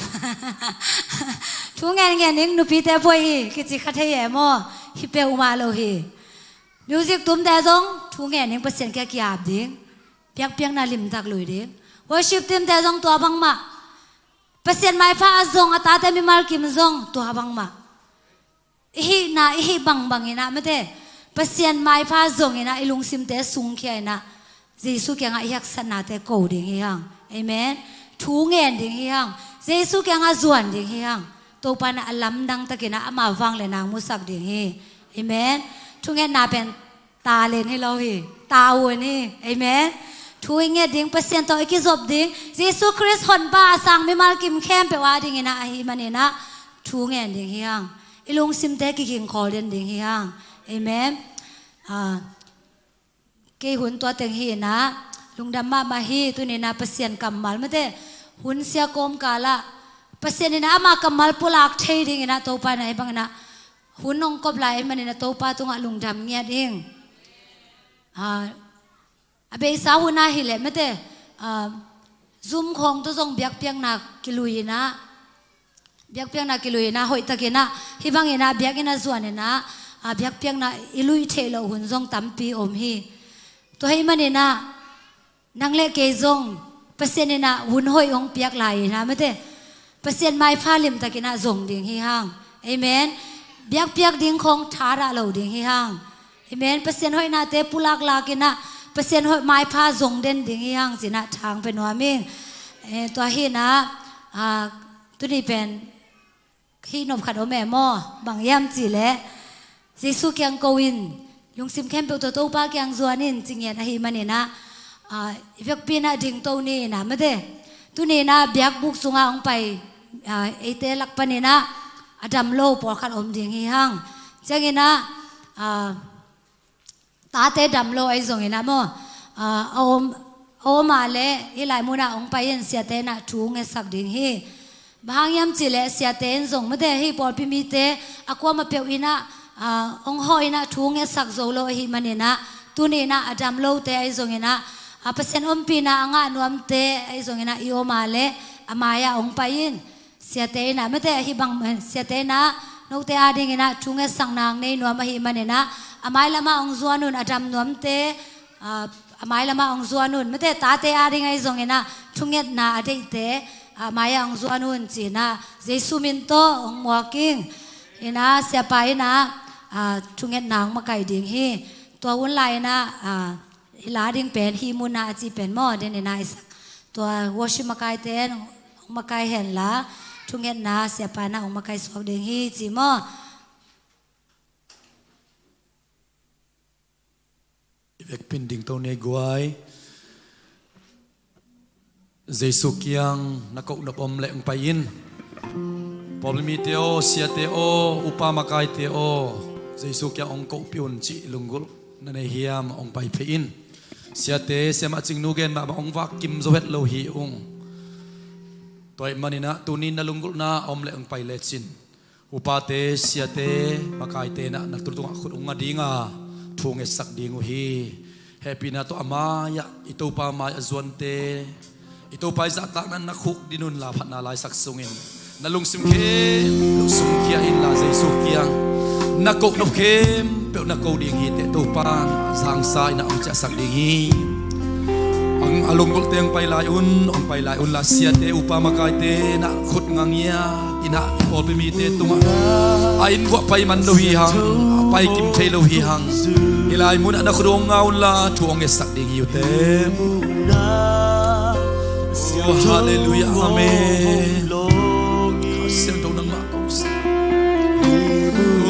Thu ngen ngen ding nupite poi hi kici kha thei hi maw. Hi peuhmah lo hi. Music tumte zong thu ngen ding, Pasian kiangah ki-ap ding. Biakpiakna limtak lui ding. Worship teamte zong tua bangmah. Pasian maipha a zong a tate mimal kim zong tua bangmah. I hihna i hih bangbang in ah mate, Pasian maipha zongin ah i lungsimte sungkhia in ah Jesu kiangah i haksatnate ko ding hi hang. Amen. Thu ngen ding hi hang. Jesu kiangah zuan ding hi hang. Topa in ah a lamdang takin ah ama vangliatna hong musak ding hi. Amen. Thungetna pen talent hi lo hi. Tavuan hi. Amen. Thu i nget ding, Pasian tawh i kizop ding. Jesu Khrist honpa a sang mimal kim khempeuh a dingin ah ahih manin ah thu ngen ding hi hang. I lungsimte kigingkhawl den ding hi hang. Amen. Ah, kei hun tua teng hi in ah lungdam mahmah hi. Tuni in ah Pasian kammal mate, hun sia kawmkal ah Pasian in ah ama kammal pulak thei dingin ah Topa in ah hih bangin ah hun hong kop lai ahih manin ah Topa tungah lungdam ngiat ing. Ah, a beisa hun ah hi leh mate, ah, Zoom khawng tawh zong biakpiakna kilui in ah, biakpiakna kilui in ah hoihtakin ah hih bangin ah biakinn ah zuan in ah, ah, biakpiakna i lui theih loh hun zong tampi om hi. Tua ahih manin ah nang le kei zong Pasian in ah hun hoih hong piak lai in ah mate, Pasian maipha limtakin ah zong ding hi hang. Amen. Biakpiak ding khawng thadah lo ding hi hang. Amen. Pasian hoihnate pulaklak in ah Pasian hoih maipha zong den ding hi hang ci-in ah thang pia nuam ing. Eh, tua hi in ah, ah, tuni pen hih nop khat om e maw, bang hiam cih leh Jesu kiang ko in, lungsim khempeuh tawh Topa kiang zuan in ci ngiat ahih manin ah, ah, i vekpi in ah dingto ni in ah mate, tuni in ah biakbuk sungah hong pai, ah, eite lak panin ah a dam lo pawlkhat om ding hi hang. Ciangin ah, ah, tate dam lo ahi zongin ah maw, ah, a om, a om ah leh hih lai munah hong pai in siate in ah thu ngetsak ding hi. Bang hang hiam cih leh siate in zong mate, hih pawlpi mite a kuamah peuh in ah, ah, hong hawh in ah thu ngetsak zo lo ahih manin ah, tuni in ah a dam lote ahi zongin ah, ah, Pasian ompihna a ngah nuamte ahi zongin ah i om ah leh a mai-ah hong pai in. Siate in ah mate, ahi bang, eh, siate in ah note adingin ah thu ngetsakna hong nei nuam ahih manin ah, a mailamah hong zuan un. A dam nuamte, ah, a mailamah hong zuan un. Mate, tate ading ahi zongin ah thungetna a deihte, ah, a mai-ah hong zuan un ci-in ah Jesu min tawh hong muak ing. In ah siapa in ah, ah, thungetna hong makaih ding hi. Tua hun lai in ah, ah, i la ding pen hih munah a cih pen maw, den in ah i sak. Tua worship makaite in hong makai henla, thungetna siapa in ah hong makai suak ding hi ci maw. I vekpi in dingto ni ei guai. Jesu kiang na kohnop om leh hong pai in. Pawlpi mite aw, siate aw, upa makaite aw, Jesu kiang hong kohpih un cih lunggulh na nei hiam, hong pai phei in. Siate, siamah Cingnu gen mahmah, hong vak kim zo het lo hi ung. Tua ahih manin ah tuni na lunggulhna a om leh hong pai lecin, upate, siate, makaite in ah na tul tungah khut hong nga ding a, thu ngetsak ding uh hi. Hehpihna tawh a mai-ah, i Topa mai-ah zuante, i Topa i zahtakna na khukdin un la, phatna laisak sungin na lungsim khempeuh sungkhia inla, Jesu kiang na kohnop khempeuh na ko ding hi teh, Topa in hangsa in ah hong ciahsak ding hi. A A lunggulhte hong pai lai un, hong pai lai un la, siate, upa makaite, na khut ngangia, ina pawlpi mite tungah a innkuan pai man lo hi hang, a pai kim thei lo hi hang. Hih lai munah na khut hong nga un la, thu hong ngetsak ding hi uh teh. Oh, halleluiah, amen. Kha Siangtho nangmah kong sa.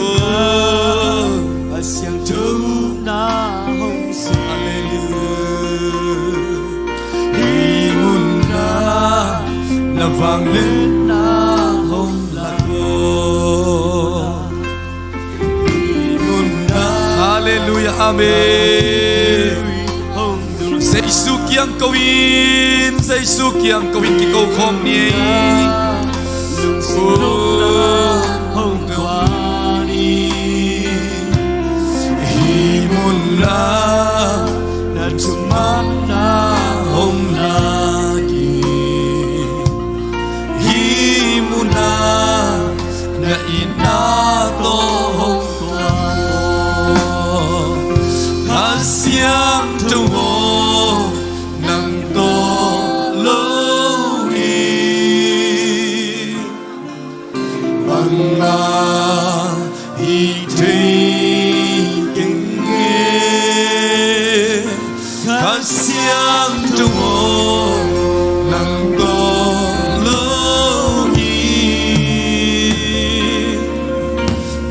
Oh, Kha Siangtho na hong sa. Halleluiah. Hih munah na vangliatna hong lak aw. Hih munah. Halleluiah, amen. Jesu kiang ko in, Jesu kiang ko in, kiko khawm ni ei. Oh, hong ko ni. Hih munah na thumanna hong lak in. Hih munah na itna tawh hong tua aw. Kha Siangtho aw, nang tawh lo hi. Bangmah hih thei keng e, Kha Siangtho aw, nang tawh lo hi.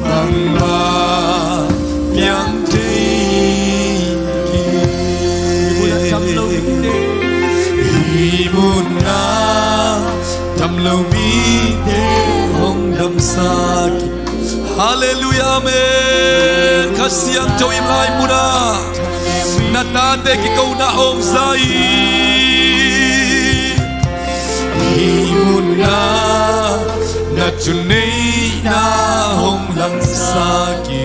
Bangmah piang thei keng e. Hih munah dam lo mite hong damsak hi. Halleluiah, amen. Kha Siangtho in hih lai munah na tate kikona hong za hi. Hih munah na thuneihna hong langsak hi.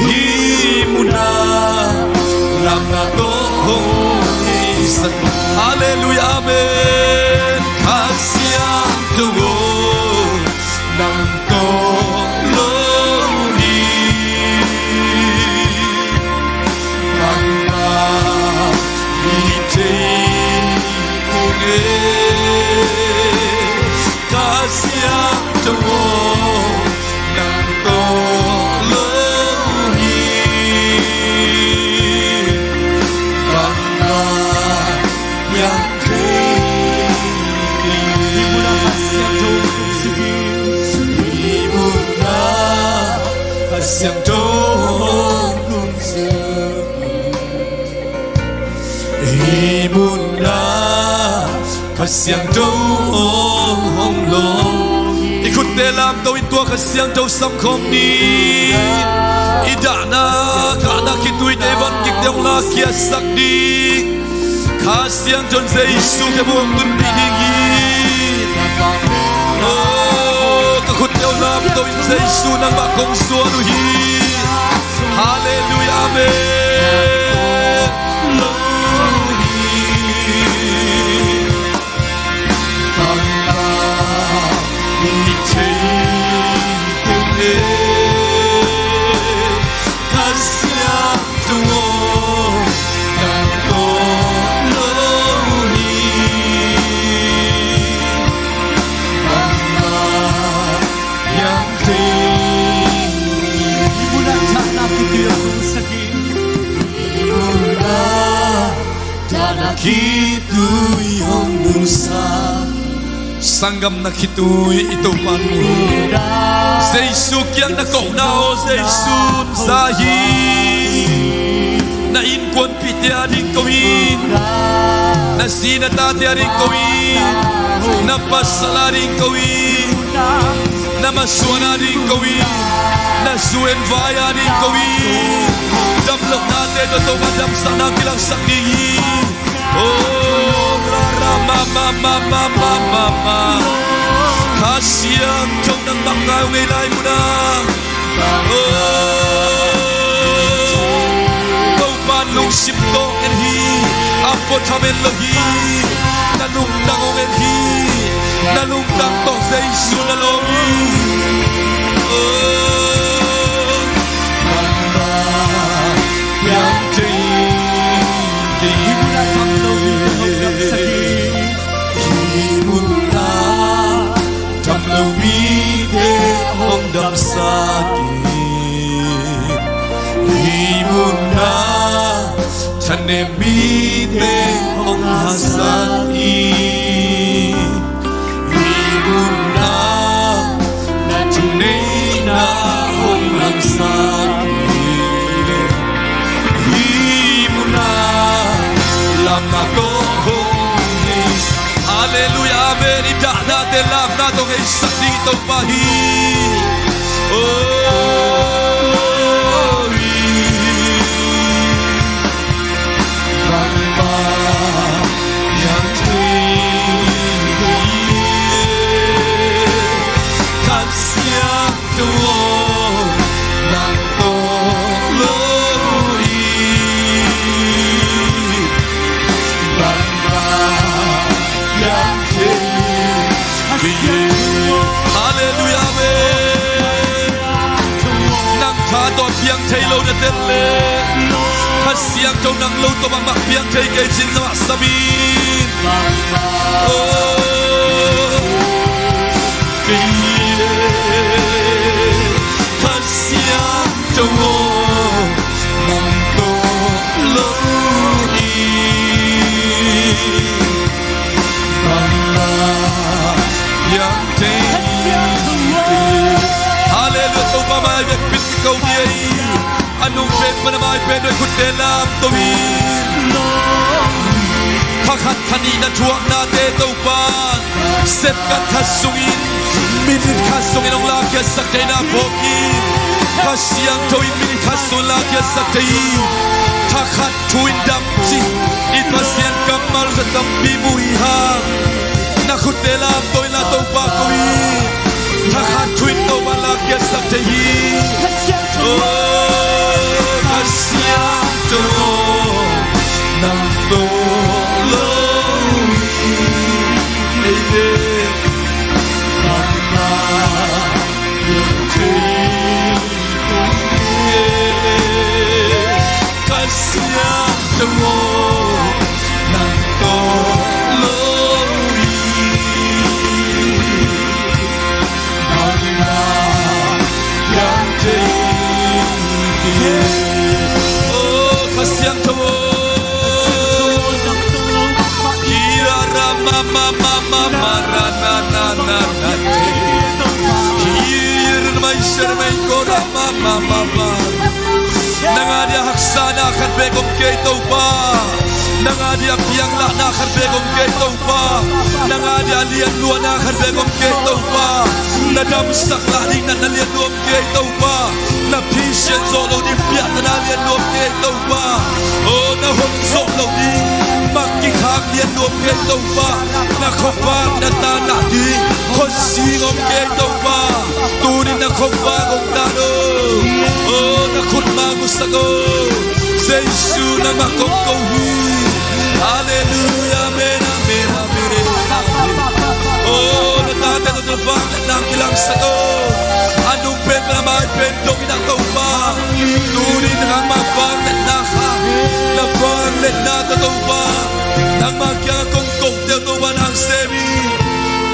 Hih munah lamna tawh hong heisak. Halleluiah, amen. Kha Siangtho aw, nang tawh lo hi. Bangmah hih thei keng e, Kha Siangtho aw, nang tawh lo hi. Bangmah piang thei keng e. Hih munah Kha Siangtho hong lungsim. Hih munah Kha Siangtho hong lawng. I khutte lamto in tua Kha Siangtho sam khawm ni. I dahna kahna khituite, van kikte hong lakkhiatsak ding. Kha Siangtho in Jesu te buang tunpih ding hi. Oh, ka khutte uh lamto in Jesu nangmah kong suan uh hi. Halleluiah, amen. Lo hi. Bangmah hih thei keng e, Kha Siangtho aw, nang tawh lo hi. Bangmah piang thei keng e. Hih munah dahna khitui hong nungsak hi. Hih munah dahna khitui hong nungsak. Sanggam na khitui i Topa in mu hi. Jesu kiang na kohna aw, Jesu in za hi. Na innkuanpihte ading ko in, na zi na tate ading ko in, na pasal ading ko in, na masuan ading ko in, na zu en vai ading ko in, damlohnate tawh Topa damsakna kilangsak ding hi. Oh, ra, ra, ma, ma. Kha Siangtho nangmah ngai uh ngei lai munah. Oh, Topa in lungsim tawh en hi. A puatham en lo hi. Na lungtang hong en hi. Na lungtang tawh Jesu na lawng hi. Oh, nangmah piang thei keng e. Sakin hih munah thanem mite hong haksat in, hih munah na thuneihna hong langsak in, hih munah lamna tawh hong hei. Halleluiah, amen. I dahnate lamna tawh hong heisak ding Topa hi. Oh, i bangmah piang thei hi. Kha Siangtho aw, nang tawh lo in bangmah piang thei hi. Halleluiah, amen. Nang tha tawh piang thei lo na tel leh, Kha Siangtho nang lo tawh bangmah piang thei kei cin na mah sam in. Oh, kei Kha Siangtho aw, nang tawh lo in bangmah piang thei hi. Halleluiah, Topa mai vekpi-in kiko ni ei. A nung pen pan a mai pen vek khutte lamto in. Kha khat kha nih na thuaknate Topa, second khat sungin, minute khat sungin hong lakkhiatsak thei na phawk in. Kha Siangtho in minute khat sungin lakkhiatsak thei in. Thakhat thu in dam cih i Pasian kammal zat tampi mu hi hang. Na khutte lamto in la Topa ko hi. Thakhat thu in Topa lakkhiatsak thei hi. Oh, Kha Siangtho aw, nang tawh lo in ei ve. Bangmah piang thei hi. Kha Siangtho aw, nang tawh lo in bangmah piang thei hi. Oh, Kha Siangtho aw. Ira ra ma ma ma ma ma ra na na na na. Ira mai ser mai ko ra ma ma ma ma. Nang a dia haksatna khat bek om kei Topa. Nang a dia pianglahna khat bek om kei Topa. Nang a dia lianluahna khat bek om kei Topa. Na damsak lah ding natna lianluah om kei Topa. Na phisian zawh loh ding piahtana lianluah om kei Topa. Oh, na hon zawh loh ding mak kikhak lianluah om kei Topa. Na khuavak na tanah ding khuazing om kei Topa. Tuni na khuavak hong tan o. Oh, na khut mang uh sak o. Jesu nangmah kong ko hi. Halleluiah, amen, amen, amen. Oh, na tate tawh na vangliatna kilangsak o. A nung pen pan a mai pen dong in a Topa. Tuni nangmah vangliatna kha, na vangliatna tawh Topa, nangmah kiangah kong kote uh Topa nang sem in.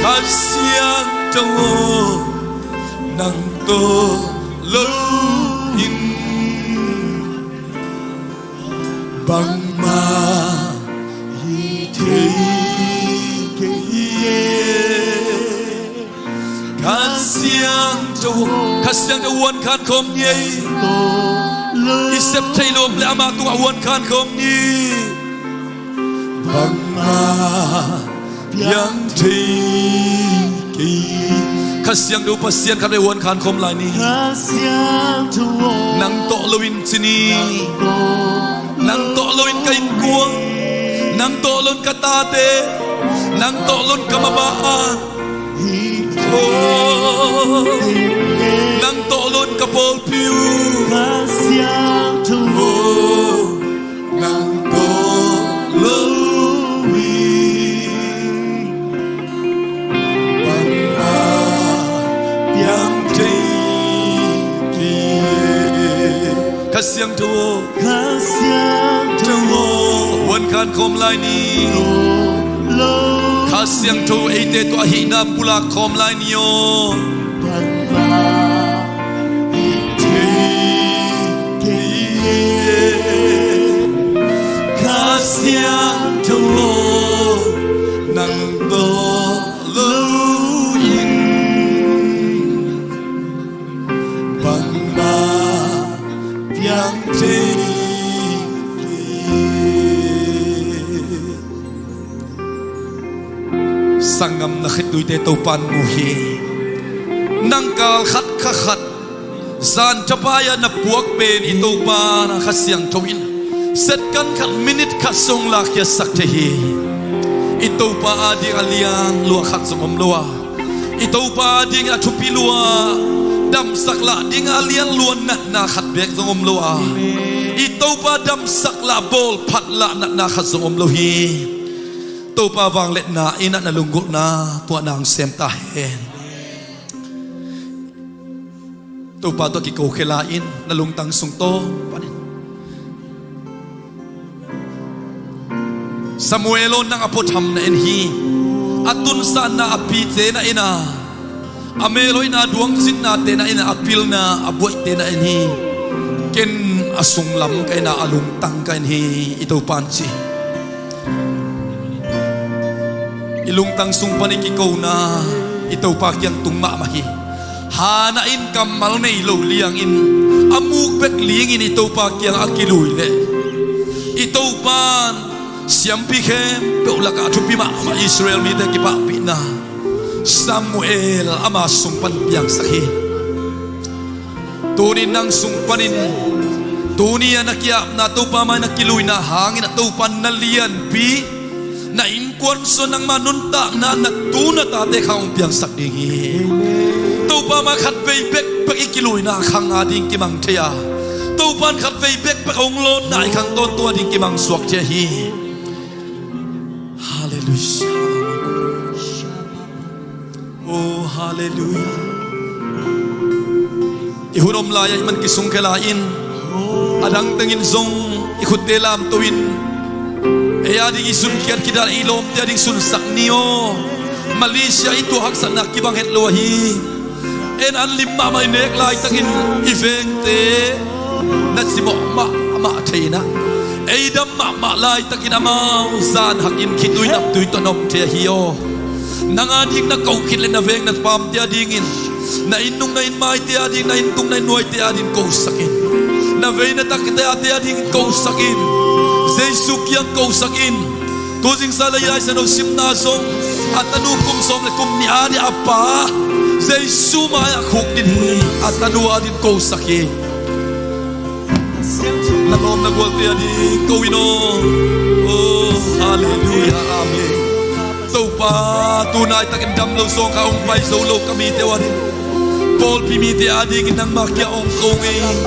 Kha Siangtho aw, nang tawh lo in bangmah hi thei kei hi. Kha Siangtho, Kha Siangtho huan khan khawm ni ei. I sep thei lo om leh amah tungah huan khan khawm ni. Bangmah piang thei kei. Kha Siangtho Pasian khat vei huan khan khawm lai ni. Kha Siangtho aw, nang tawh lo in ci ni. Nang tawh lo in ka innkuan, nang tawh lo in ka tate, nang tawh lo in ka mabah. Oh, nang tawh lo in ka pawlpi uh. Kha Siangtho aw, nang tawh lo in bangmah piang thei kei. Kha Siangtho aw, Kha Siangtho aw, huan khan khawm lai ni. Kha Siangtho eite tawh a hihna pulak khawm lai ni aw. Bangmah tawh lo in bangmah piang thei kei. Sanggam, na khitui te Topa'n mu hi. Nang kal khat kha khat zan thapai-a na puak pen i Topa na Kha Siangtho in second khat, minute khat sung lakkhiatsak thei hi. I Topa ading a lian lua khat zong om lo a, i Topa ading a thupi lua, damsak lah ding a lian lua natna khat beek zong om lo a, i Topa damsak lah, bawlphat lah natna khat zong om lo hi. Topa vangliatna in ah na lunggulhna tua nang sem ta hen. Topa tawh kiko khia lai-in na lungtang sung tawh panin, Samuel aw, nang a puatham na en hi. A tunsanna a pite na en a, a melhoihna duangzinna te na en a, a pilna a buaihte na en hi. Ken a sunglam ka en a, a lungtang ka en hi, i Topa'n ci. I lungtang sung panin kikona i Topa kiang tung mahmah hi. Hannah in kammal nei lo liangin, a muk bek lingin i Topa kiangah a kilui leh, i Topa'n siampi khempeuh lakah a thupi mahmah Israel mite kipahpihna Samuel ama sung pan piangsak hi. Tuni nang sung panin, tuni a na ki-apna Topa mai na kiluina hangin a Topa na lianpi, na innkuan sung nangma nuntakna, na tu na tate khang hong piangsak ding hi. Topa mai khatvei bekbek i kiluina khang a ding kimang thei a, Topa'n khatvei bekbek hong lawnna i khang tawntung a ding kimang suak thei hi. Halleluiah. Oh, halleluiah. I hun om lai-ah i man kisung khia lai-in, a dang tengin zong i khutte lamto-in, ei a ding i sunkhiat khit a, i lawmte a ding sunsak ni aw. Malaysia i tuah haksatna kibang het lo ahi. En an lim mahmah i nek laitakin i vengte na cimawh mahmah thei-in ah, ei dam mahmah laitakin amau zan hakin khitui namtui tawh na om thei ahi aw. Nang a ding na ko khit leh na veng na pamte a dingin, na innung na innmaite a ding, na inntung na innuaite a ding kosak in. Na vei na takte a dingin kosak in. Jesu kiang kosak in. Tu zingsa lei Lai Siangtho simna zong, a tanu kum sawm le kum nih a ding a pa Jesu mai-ah khukdin hi. A tanu a ding kosak hi. Na lawm na gualte a ding ko in aw. Oh, halleluiah, amen. Topa, tu laitakin dam lo zawng kha hong pai zo lo ka mite uh a ding, pawlpi mite a dingin nangma kiang hong ko ing.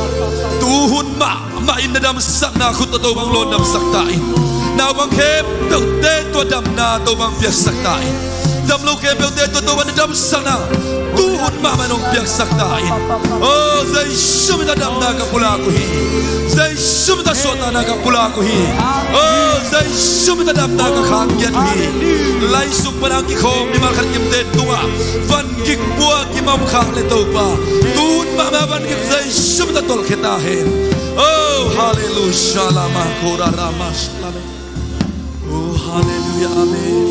Tu hun mah mah in na damsakna khut tawh Topa hong lawndamsak ta in. Naupang khempeuhte tua damna Topa hong piaksak ta in. Dam lo khempeuhte tua Topa na damsakna tu hun mahmah in hong piaksak ta in. Oh, Jesu min tawh damna ka pulak uh hi. Jesu min tawh suahtakna ka pulak uh hi. Oh, Jesu min tawh damna ka khang ngiat uh hi. Lai sung pan a kikhawm mimal khat kimte tungah van gik puak i mawk khak leh Topa, tu hun mahmah van gik Jesu min tawh tolhkhia ta hen. Oh, halleluiah, lama kora rama shalame. Oh, halleluiah, amen.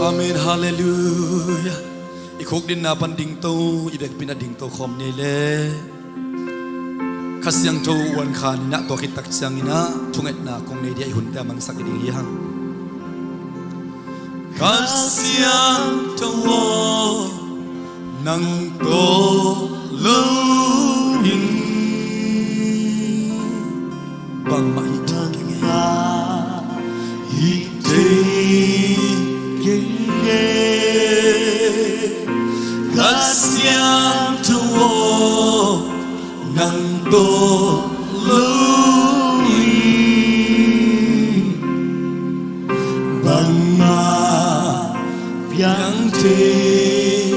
Amen, halleluiah. I khukdinna pan dingto, i vekpi-in ah dingto khawm ni leh, Kha Siangtho uankhan in ah, tua khit tak ciangin ah thungetna kong nei ding a, i hunte a mansak i ding hi hang. Kha Siangtho aw, nang tawh lo in bangmah hi thei keng e. Hi thei keng e. Kha Siangtho aw, nang tawh lo in bangmah piang thei.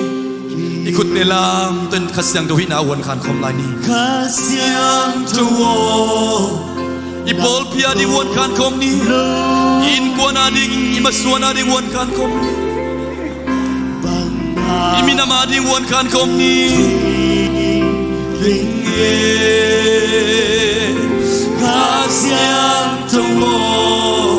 I khutte lamto-in Kha Siangtho hihna uankhan khawm lai ni. Kha Siangtho aw, i pawlpi a ding uankhan khawm ni. I innkuan a ding, i masuan a ding uankhan khawm ni. I minam a ding uankhan khawm ni. Kha Siangtho aw,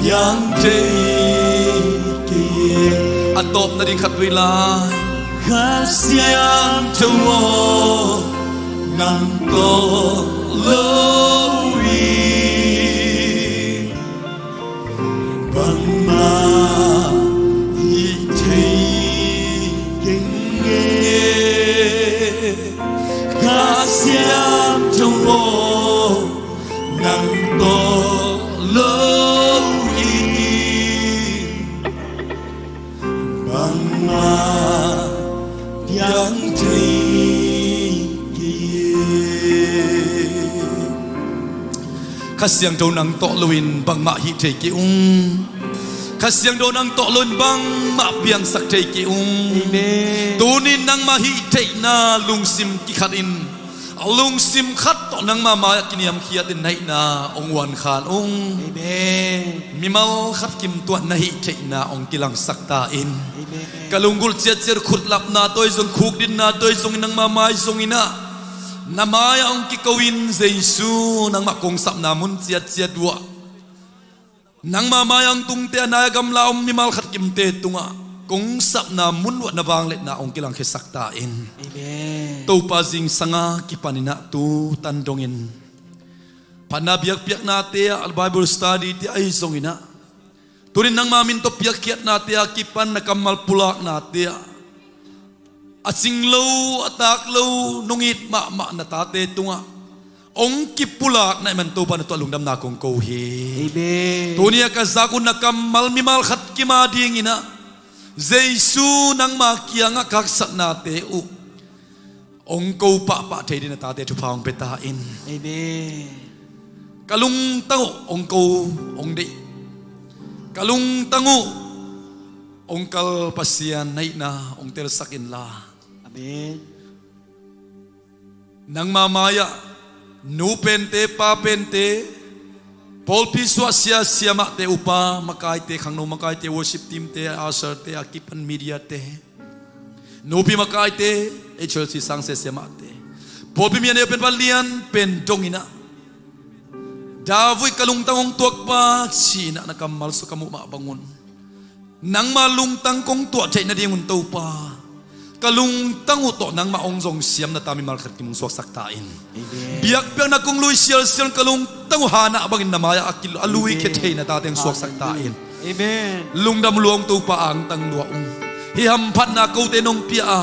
piang thei kei. A tawp nading khat vei lai. Kha Siangtho aw, nang tawh lo in bangmah hih thei keng e. Kha Siangtho aw, nang tawh lo in bangmah piang thei kei e. Kha Siangtho nang tawh lo in bangmah hih thei kei ung. Kha Siangtho nang tawh lo in bangmah piangsak thei kei ung. Amen. Tunin nangmah hih theihna lungsim kikhat in, lungsim khat tawh nangmah mai-ah kiniamkhiat in na hihna hong uankhan ung. Amen. Mimal khat kim tuah na hih theihna hong kilangsak ta in. Amen. Ka lunggulh ciatciat, khutlapna tawh zong, khukdinna tawh zong in, nangmah mai zong in ah, na mai-ah hong kiko in Jesu, nangmah kong sapna mun ciatciat uah, nangmah mai-ah hong tungte, a nai-a gamla om mimal khat kimte tungah kong sapna mun uah na vangliatna hong kilangkhiasak ta in. Amen. Topa, zingsang a kipan in ah tu tan dongin phatna biakpiaknate ah, Bible study te ahi zong in ah, tunin nangmah min tawh piakkhiatnate a kipan na kammal pulaknate ah, a cing lo, a taak lo, nong it mahmah na tate tungah hong kipulak na hih man Topa, na tungah lungdamna kong ko hi. Amen. Tuni a ka zak uh na kammal mimal khat kim a ding in ah, Jesu, nangmah kiangah ka haksatnate uh hong ko pahpah thei dingin na tate thupha hong pia ta in. Amen. Ka lungtang uh hong ko, hong deih. Ka lungtang uh hong kal Pasian na hihna hong telsak inla. Amen. Nangmah mai-ah nu pente, pa pente, pawlpi suahsia, siamahte, upa makaite, khangno makaite, worship team te, usher te, a kipan media te, nupi makaite, H L C sangsia siamahte, pawlpi mi a neu pen, pa lian pen dong in ah, David ka lungtang hong tuakpa ci-in ah na kammal sung ka muh mah bangun, nangmah lungtang kong tuah theih nadingun Topa, ka lungtang uh tawh nangmah hong zong siam na ta mimal khat kim hong suaksak ta in. Amen. Biakpiakna kong lui sialsial, ka lungtang uh hanah bangin na mai-ah a kil-, a lui khia thei na tate hong suaksak ta in. Amen. Lungdam lua ung Topa, angtang lua ung. Hih hamphatna kote nong pia a,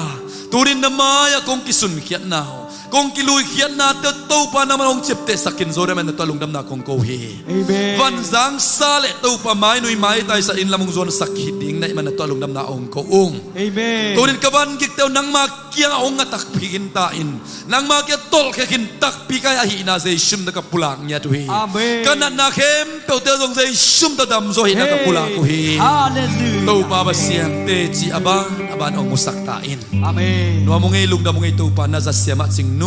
tunin na mai-ah kong kisunkhiatna uh, kong kiluikhiatnate uh Topa, nangmah hong ciaptehsak in, Jerusalem na tungah lungdamna kong ko hi. Amen. Vanzangsa le Topa, mainui maitaisa inn lam hong zuansak hi ding na hih man na tungah lungdamna hong ko ung. Amen. Tunin ka vangikte uh nangmah kiangah hong nga takpi khin ta in, nangmah kiangah tolhkhia khin takpi ka hi ahihna Jesu min tawh ka pulak ngiat uh hi. Amen. Ka natna khempeuhte zong Jesu min tawh damzaw ahihna ka pulak uh hi. Hallelujah. Topa Pasian, teci a ban a ban hong musak ta in. Amen. Nuam ung ei, lungdam ung ei Topa, na zat siamah Cingnu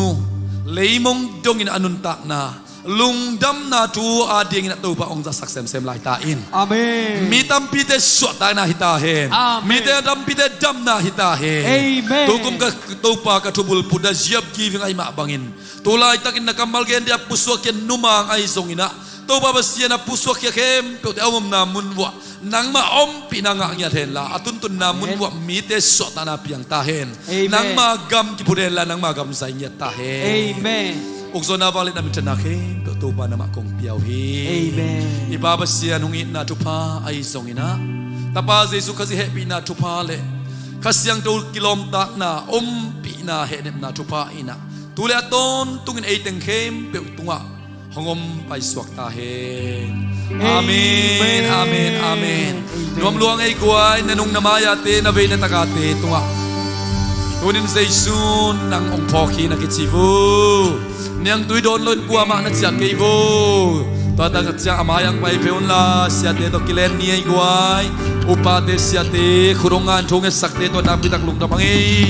Leimong dongin a nuntakna lungdamna thu a dingin ah Topa hong zatsak semsem lai ta in. Amen. Mi tampite suahtakna hi ta hen. Amen. Mite tampite damna hi ta hen. Amen. Tukum ka Topa, ka thubulput, the gift of giving ahi mah bangin, tu laitakin na kammal gen dia pusuak khia numang ahi zongin ah, Topa Pasian, a pusuak khia khempeuhte a omna mun uah nangmah ompihna ngah ngiat henla, a tuntunna mun uah mite suahtakna piang ta hen. Amen. Nangmah gam kiphut henla, nangmah gam zai ngiat ta hen. Amen. Ukzawhna, vangliatna, minthanna khempeuh Topa nangmah kong pia uh hi. Amen. I Pa Pasian, hong itna thupha ahi zongin ah, Tapa Jesu Khazih hehpihna thupha le Kha Siangtho kilawmtatna, ompihna, hehnepna thupha in ah, tu le a tawntungin ei teng khempeuh tungah hong om paisuak ta hen. Amen, amen, amen. Amen. Nuam lua ung ei guai, na nung na mai-ate, na vei na takate tungah tunin Jesu nang hong phawk hi na kici vo. Niangtui dawn loin kuamah na ciah kei vo. Tua tak ciang a mai-ah hong pai phei unla, siate tawh kilen ni ei guai. Upate, siate, khut hong ngan thu hong etsakte tawh nakpi tak lungdam hang ei.